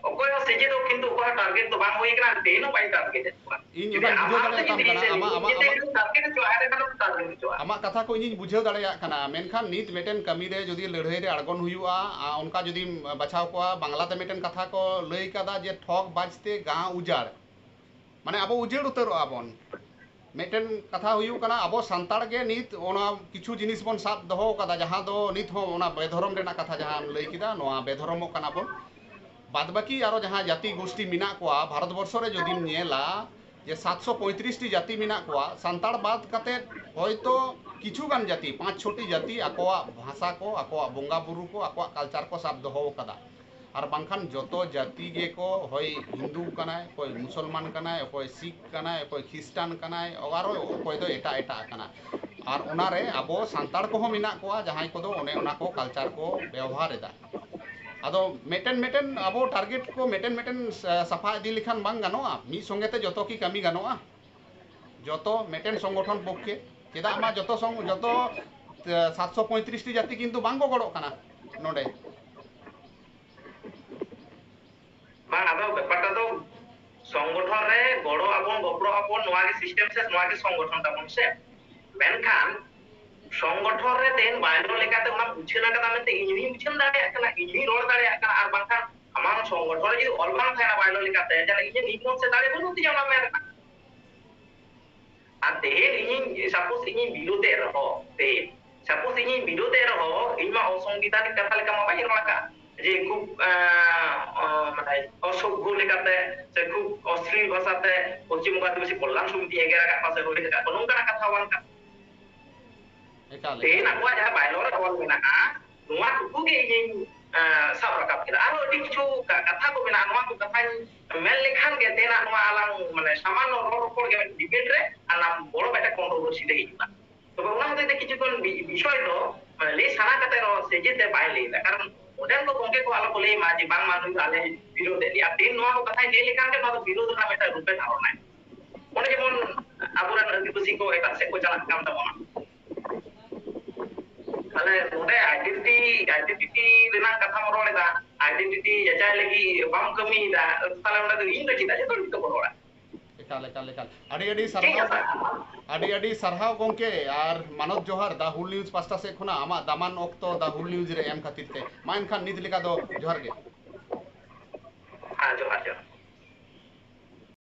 ᱚᱠᱚᱭ ᱦᱚᱸ ᱥᱮᱪᱮᱫ ᱫᱚ ᱠᱤᱱᱛᱩ ᱚᱠᱚᱭ ᱦᱚᱸ ᱴᱟᱨᱜᱮᱴ ᱫᱚ ᱵᱟᱝ ᱦᱩᱭ ᱠᱟᱱᱟ, ᱴᱨᱮᱱ ᱦᱚᱸ ᱵᱟᱭ ᱴᱟᱨᱜᱮᱴ ᱮᱫ ᱠᱚᱣᱟ᱾ ᱤᱧ ᱡᱩᱫᱤ ᱚᱱᱟᱧ ᱵᱩᱡᱷᱟᱹᱣ ᱟᱢᱟᱜ ᱛᱮ ᱫᱟᱲᱮᱭᱟᱜ ᱡᱩᱫᱤ ᱛᱟᱢ ᱠᱟᱱᱟ, ᱱᱤᱡᱮ ᱟᱢᱟᱜ, ᱟᱢᱟᱜ, ᱱᱤᱡᱮ ᱟᱢᱟᱜ, ᱡᱩᱫᱤ ᱴᱟᱨᱜᱮᱴ ᱦᱚᱪᱚᱣᱟᱜᱼᱟ, ᱮᱸᱰᱮᱠᱷᱟᱱ ᱫᱚ ᱴᱟᱨᱜᱮᱴ ᱦᱚᱪᱚᱣᱟᱜᱼᱟ᱾ ᱟᱢᱟᱜ ᱠᱟᱛᱷᱟ ᱠᱚ ᱤᱧᱤᱧ ᱵᱩᱡᱷᱟᱹᱣ ᱫᱟᱲᱮᱭᱟᱜ ᱠᱟᱱᱟ, ᱢᱮᱱᱠᱷᱟᱱ ᱱᱤᱛ ᱢᱤᱫᱴᱮᱱ ᱠᱟᱹᱢᱤ ᱨᱮ ᱡᱩᱫᱤ ᱞᱟᱹᱲᱦᱟᱹᱭ ᱨᱮ ᱟᱬᱜᱚᱱ ᱦᱩᱭᱩᱜᱼᱟ, ᱟ, ᱚᱱᱠᱟ ᱡᱩᱫᱤᱢ ᱵᱟᱪᱷᱟᱣ ᱠᱚᱣᱟ, ᱵᱟᱝᱞᱟ ᱛᱮ ᱢᱤᱫᱴᱮᱱ ᱠᱟᱛᱷᱟ ᱠᱚ ᱞᱟᱹᱭ ᱠᱟᱫᱟ ᱡᱮ, "ᱴᱷᱚᱜ ᱵᱟᱡᱽᱛᱮ ᱜᱟᱸ ᱩᱡᱟᱲ", ᱢᱟᱱᱮ ᱟᱵᱚ ᱩᱡᱟᱹᱲ ᱩᱛᱟᱹᱨᱚᱜᱼᱟ ᱵᱚᱱ᱾ ᱢᱤᱫᱴᱮᱱ ᱠᱟᱛᱷᱟ ᱦᱩᱭᱩᱜ ᱠᱟᱱᱟ, ᱟᱵᱚ ᱥᱟᱱᱛᱟᱲ ᱜᱮ ᱱᱤᱛ ᱚᱱᱟ ᱠᱤᱪᱷᱩ ᱡᱤᱱᱤᱥ ᱵᱚᱱ ᱥᱟᱵ ᱫᱚᱦᱚ ᱟᱠᱟᱫᱟ, ᱡᱟᱦᱟᱸ ᱫᱚ ᱱᱤᱛ ᱦᱚᱸ ᱚᱱᱟ ᱵᱮᱫᱷᱚᱨᱚᱢ ᱨᱮᱱᱟᱜ ᱠᱟᱛᱷᱟ ᱡᱟᱦᱟᱸᱢ ᱞᱟᱹᱭ ᱠᱮᱫᱟ, ᱱᱚᱣᱟ ᱵᱮᱫᱷᱚᱨᱚᱢᱚᱜ ᱠᱟᱱᱟ ᱵᱚᱱ᱾ ᱵᱟᱫ ᱵᱟᱹᱠᱤ ᱟᱨᱚ ᱡᱟᱦᱟᱸ ᱡᱟᱹᱛᱤ ᱜᱳᱥᱴᱤ ᱢᱮᱱᱟᱜ ᱠᱚᱣᱟ ᱵᱷᱟᱨᱚᱛ ᱵᱚᱨᱥᱚ ᱨᱮ ᱡᱩᱫᱤᱢ ᱧᱮᱞᱟ, ᱡᱮ ᱥᱟᱛᱥᱚ ᱯᱚᱸᱭᱛᱨᱤᱥ ᱴᱤ ᱡᱟᱹᱛᱤ ᱢᱮᱱᱟᱜ ᱠᱚᱣᱟ, ᱥᱟᱱᱛᱟᱲ ᱵᱟᱫ ᱠᱟᱛᱮ ᱦᱚᱭᱛᱚ ᱠᱤᱪᱷᱩ ᱜᱟᱱ ᱡᱟᱹᱛᱤ, ᱯᱟᱸᱪ ᱪᱷᱚᱴᱤ ᱡᱟᱹᱛᱤ ᱟᱠᱚᱣᱟᱜ ᱵᱷᱟᱥᱟ ᱠᱚ, ᱟᱠᱚᱣᱟᱜ ᱵᱚᱸᱜᱟ ᱵᱩᱨᱩ ᱠᱚ, ᱟᱠᱚᱣᱟᱜ ᱠᱟᱞᱪᱟᱨ ᱠᱚ ᱥᱟᱵ ᱫᱚᱦᱚ ᱟᱠᱟᱫᱟ᱾ ᱟᱨ ᱵᱟᱝᱠᱷᱟᱱ ᱡᱚᱛᱚ ᱡᱟᱹᱛᱤ ᱜᱮᱠᱚ, ᱦᱚᱭ ᱦᱤᱱᱫᱩ ᱠᱟᱱᱟᱭ, ᱚᱠᱚᱭ ᱢᱩᱥᱚᱞᱢᱟᱱ ᱠᱟᱱᱟᱭ, ᱚᱠᱚᱭ ᱥᱤᱠᱷ ᱠᱟᱱᱟᱭ, ᱚᱠᱚᱭ ᱠᱷᱨᱤᱥᱴᱟᱱ ᱠᱟᱱᱟᱭ, ᱟᱨᱚ ᱚᱠᱚᱭ ᱫᱚ ᱮᱴᱟᱜ ᱮᱴᱟᱜ ᱠᱟᱱᱟ᱾ ᱟᱨ ᱚᱱᱟᱨᱮ ᱟᱵᱚ ᱥᱟᱱᱛᱟᱲ ᱠᱚᱦᱚᱸ ᱢᱮᱱᱟᱜ ᱠᱚᱣᱟ, ᱡᱟᱦᱟᱸᱭ ᱠᱚᱫᱚ ᱚᱱᱮ ᱚᱱᱟ ᱠᱚ ᱠᱟᱞᱪᱟᱨ ᱠᱚ ᱵᱮᱣᱦᱟᱨ ᱮᱫᱟ᱾ ᱟᱫᱚ ᱢᱤᱫᱴᱮᱱ ᱢᱤᱫᱴᱮᱱ ᱟᱵᱚ ᱴᱟᱨᱜᱮᱴ ᱠᱚ ᱢᱤᱫᱴᱮᱱ ᱢᱤᱫᱴᱮᱱ ᱥᱟ-, ᱥᱟᱯᱷᱟ ᱤᱫᱤ ᱞᱮᱠᱷᱟᱱ ᱵᱟᱝ ᱜᱟᱱᱚᱜᱼᱟ? ᱢᱤᱫ ᱥᱚᱸᱜᱮ ᱛᱮ ᱡᱚᱛᱚ ᱠᱤ ᱠᱟᱹᱢᱤ ᱜᱟᱱᱚᱜᱼᱟ? ᱡᱚᱛᱚ ᱢᱤᱫᱴᱮᱱ ᱥᱚᱝᱜᱚᱴᱷᱚᱱ ᱯᱚᱠᱠᱷᱮ, ᱪᱮᱫᱟᱜ ᱢᱟ ᱡᱚᱛᱚ ᱥᱚᱝ-, ᱡᱚᱛᱚ, ᱮ, ᱥᱟᱛᱥᱚ ᱯᱚᱸᱭᱛᱨᱤᱥ ᱴᱤ ᱡᱟᱹᱛᱤ ᱠᱤᱱᱛᱩ ᱵᱟᱝ ᱠᱚ ᱜᱚᱲᱚᱜ ᱠᱟᱱᱟ ᱱᱚᱰᱮ᱾ ᱵᱟᱝ, ᱟᱫᱚ ᱵᱮᱯᱟᱨᱴᱟ ᱫᱚ ᱥᱚᱝᱜᱚᱴᱷᱚᱱ ᱨᱮ ᱜᱚᱲᱚ ᱟᱵᱚᱱ, ᱜᱚᱯᱲᱚ ᱟᱵᱚᱱ, ᱱᱚᱣᱟ ᱜᱮ ᱥᱤᱥᱴᱮᱢ ᱥᱮ ᱱᱚᱣᱟ ᱜᱮ ᱥᱚᱝᱜᱚᱴᱷᱚᱱ ᱛᱟᱵᱚᱱ ᱥᱮ᱾ ᱢᱮᱱᱠᱷᱟᱱ ᱥᱚᱝᱜᱚᱴᱷᱚᱱ ᱨᱮ ᱛᱮᱦᱮᱧ ᱵᱟᱭᱞᱚ ᱞᱮᱠᱟᱛᱮ ᱚᱱᱟ ᱩᱪᱷᱟᱹᱱ ᱟᱠᱟᱫᱟ ᱢᱮᱱᱛᱮ ᱤᱧ ᱦᱚᱸᱧ ᱩᱪᱷᱟᱹᱱ ᱫᱟᱲᱮᱭᱟᱜ ᱠᱟᱱᱟ, ᱤᱧ ᱦᱚᱸᱧ ᱨᱚᱲ ᱫᱟᱲᱮᱭᱟᱜ ᱠᱟᱱᱟ, ᱟᱨ ᱵᱟᱝᱠᱷᱟᱱ ᱟᱢᱟᱜ ᱥᱚᱝᱜᱚᱴᱷᱚᱱ ᱨᱮ ᱡᱩᱫᱤ ᱚᱞ ᱵᱟᱝ ᱛᱟᱦᱮᱱᱟ ᱵᱟᱭᱞᱚ ᱞᱮᱠᱟᱛᱮ, ᱛᱟᱦᱞᱮ ᱤᱧᱟᱹᱜ ᱱᱤᱡ ᱢᱚᱱ ᱥᱮ ᱫᱟᱲᱮ ᱵᱟᱹᱱᱩᱜ ᱛᱤᱧᱟ ᱚᱱᱟ ᱢᱮᱱ ᱨᱮᱱᱟᱜ᱾ ᱟᱨ ᱛᱮᱦᱮᱧ ᱤᱧᱤᱧ, ᱥᱟᱯᱳᱡ ᱤᱧᱤᱧ ᱵᱤᱨᱳᱫᱷᱮᱫ ᱨᱮᱦᱚᱸ, ᱛᱮᱦᱮᱧ ᱥᱟᱯᱳᱡ ᱤᱧᱤᱧ ᱵᱤᱨᱳᱫᱷᱮᱫ ᱨᱮᱦᱚᱸ, ᱤᱧ ᱢᱟ ᱚᱥᱚᱝᱵᱤᱫᱷᱟᱱᱤᱠ ᱠᱟᱛᱷᱟ ᱞᱮᱠᱟ ᱢᱟ ᱵᱟᱹᱧ ᱨᱚᱲ ᱟᱠᱟᱫ ᱡᱮ ᱠᱷᱩᱵ, ᱟᱸ, ᱟᱸ, ᱢᱟᱱᱮ ᱚᱥᱚᱵᱷᱭᱚ ᱞᱮᱠᱟᱛᱮ ᱥᱮ ᱠᱷᱩᱵ ᱚᱥᱞᱤᱞ ᱵᱷᱟᱥᱟᱛᱮ ᱯᱚᱥᱪᱤᱢ ᱵᱚᱝᱜᱚ ᱟᱹᱫᱤᱵᱟᱹᱥᱤ ᱠᱚᱞᱭᱟᱱ ᱥᱚᱢᱤᱛᱤ ᱮᱜᱮᱨ ᱟᱠᱟᱫ ᱠᱚᱣᱟ ᱥᱮ ᱨᱳᱦᱮᱫ ᱟᱠᱟᱫ ᱠᱚᱣᱟ, ᱱᱚᱝᱠᱟᱱᱟᱜ ᱠᱟᱛᱷᱟ ᱦᱚᱸ ᱵᱟᱝ ᱠᱟᱱᱟ᱾ ᱮᱠᱟᱞ, ᱛᱮᱦᱮᱧ ᱮᱠᱟᱞ᱾ ᱟᱵᱚᱣᱟᱜ ᱡᱟᱦᱟᱸ ᱵᱟᱭᱞᱚ ᱨᱮ ᱚᱞ ᱢᱮᱱᱟᱜᱼᱟ, ᱱᱚᱣᱟ ᱴᱩᱠᱩ ᱜᱮ ᱤᱧᱤᱧ ᱮᱸ, ᱥᱟᱵ ᱨᱟᱠᱟᱵ ᱠᱮᱫᱟ᱾ ᱟᱨᱦᱚᱸ ᱟᱹᱰᱤ ᱠᱤᱪᱷᱩ ᱠᱟ-, ᱠᱟᱛᱷᱟ ᱠᱚ ᱢᱮᱱᱟᱜᱼᱟ, ᱱᱚᱣᱟ ᱠᱚ ᱠᱟᱛᱷᱟᱧ ᱢᱮᱱ ᱞᱮᱠᱷᱟᱱ ᱜᱮ ᱛᱮᱦᱮᱧᱟᱜ ᱱᱚᱣᱟ ᱟᱞᱟᱝ ᱢᱟᱱᱮ ᱥᱟᱢᱟᱱᱱᱚ ᱨᱚᱲ ᱨᱚᱯᱚᱲ ᱜᱮ ᱢᱤᱫᱴᱮᱱ debate ᱨᱮ ᱟᱨ ᱱᱟᱢ ᱵᱚᱲᱚ ᱢᱤᱫᱴᱮᱱ controversy ᱨᱮ ᱦᱤᱡᱩᱜᱼᱟ᱾ ᱛᱚᱵᱮ ᱚᱱᱟ ᱦᱚᱛᱮᱡ ᱛᱮ ᱠᱤᱪᱷᱩ ᱠᱷᱚᱱ ᱵᱤ-, ᱵᱤᱥᱚᱭ ᱫᱚ ᱢᱟᱱᱮ ᱞᱟᱹᱭ ᱥᱟᱱᱟ ᱠᱟᱛᱮ ᱨᱮᱦᱚᱸ ᱥᱮ ᱡᱮᱛᱮ ᱵᱟᱭ ᱞᱟᱹᱭ ᱮᱫᱟ, ᱠᱟᱨᱚᱱ ᱚᱸᱰᱮᱱ ᱠᱚ ᱜᱚᱢᱠᱮ ᱠᱚ ᱟᱞᱚ ᱠᱚ ᱞᱟᱹᱭ ᱢᱟ ᱡᱮ ᱵᱟᱝᱢᱟ ᱱᱩᱭ ᱫᱚ ᱟᱞᱮ ᱵᱤᱨᱳᱫᱷ ᱮᱫ ᱞᱮᱭᱟ᱾ ᱛᱮᱦᱮᱧ ᱱᱚᱣᱟ ᱠᱚ ᱠᱟᱛᱷᱟᱧ ᱞᱟᱹᱭ ᱞᱮᱠᱷᱟᱱ ᱜᱮ ᱱᱚᱣᱟ ᱫᱚ ᱵᱤᱨᱳᱫᱷ ᱨᱮᱱᱟᱜ ᱢᱤᱫᱴᱟᱝ ᱨᱩᱯᱮ ᱫᱷᱟᱨᱚᱱᱟᱭ᱾ ᱚᱱᱮ ᱡᱮᱢᱚᱱ ᱟᱵᱚᱨᱮᱱ ᱟᱹᱫᱤᱵᱟᱹᱥᱤ ᱠᱚ ᱮᱴᱟᱜ ᱥᱮᱫ ᱠᱚ ᱪᱟᱞᱟᱜ ᱠᱟᱱ ᱛᱟᱵᱚᱱᱟ᱾ ᱛᱟᱦᱞᱮ ᱱᱚᱰᱮ identity, identity ᱨᱮᱱᱟᱜ ᱠᱟᱛᱷᱟᱢ ᱨᱚᱲ ᱮᱫᱟ, identity ᱡᱟᱪᱟᱭ ᱞᱟᱹᱜᱤᱫ ᱵᱟᱢ ᱠᱟᱹᱢᱤᱭᱮᱫᱟ, ᱛᱟᱦᱞᱮ ᱚᱸᱰᱮ ᱫᱚ ᱤᱧ ᱫᱚ ᱪᱮᱫᱟᱜ? ᱡᱚᱛᱚ ᱦᱚᱲ ᱜᱮᱛᱚ ᱠᱚ ᱨᱚᱲᱟ᱾ ᱮᱠᱟᱞ, ᱮᱠᱟᱞ, ᱮᱠᱟᱞ᱾ ᱟᱹᱰᱤ ᱟᱹᱰᱤ ᱥᱟᱨᱦᱟᱣ᱾ ᱟᱹᱰᱤ ᱟᱹᱰᱤ ᱥᱟᱨᱦᱟᱣ ᱜᱚᱢᱠᱮ, ᱟᱨ ᱢᱟᱱᱚᱛ ᱡᱚᱦᱟᱨ ᱫᱟ ᱦᱩᱞ ᱱᱤᱭᱩᱡᱽ ᱯᱟᱥᱴᱟ ᱥᱮᱫ ᱠᱷᱚᱱᱟᱜ ᱟᱢᱟᱜ ᱫᱟᱢᱟᱱ ᱚᱠᱛᱚ ᱫᱟ ᱦᱩᱞ ᱱᱤᱭᱩᱡᱽ ᱨᱮ ᱮᱢ ᱠᱷᱟᱹᱛᱤᱨ ᱛᱮ᱾ ᱢᱟ ᱮᱱᱠᱷᱟᱱ ᱱᱤᱛ ᱞᱮᱠᱟ ᱫᱚ ᱡᱚᱦᱟᱨ ᱜᱮ᱾ ᱦᱮᱸ, ᱡᱚᱦᱟᱨ, ᱡᱚᱦᱟᱨ᱾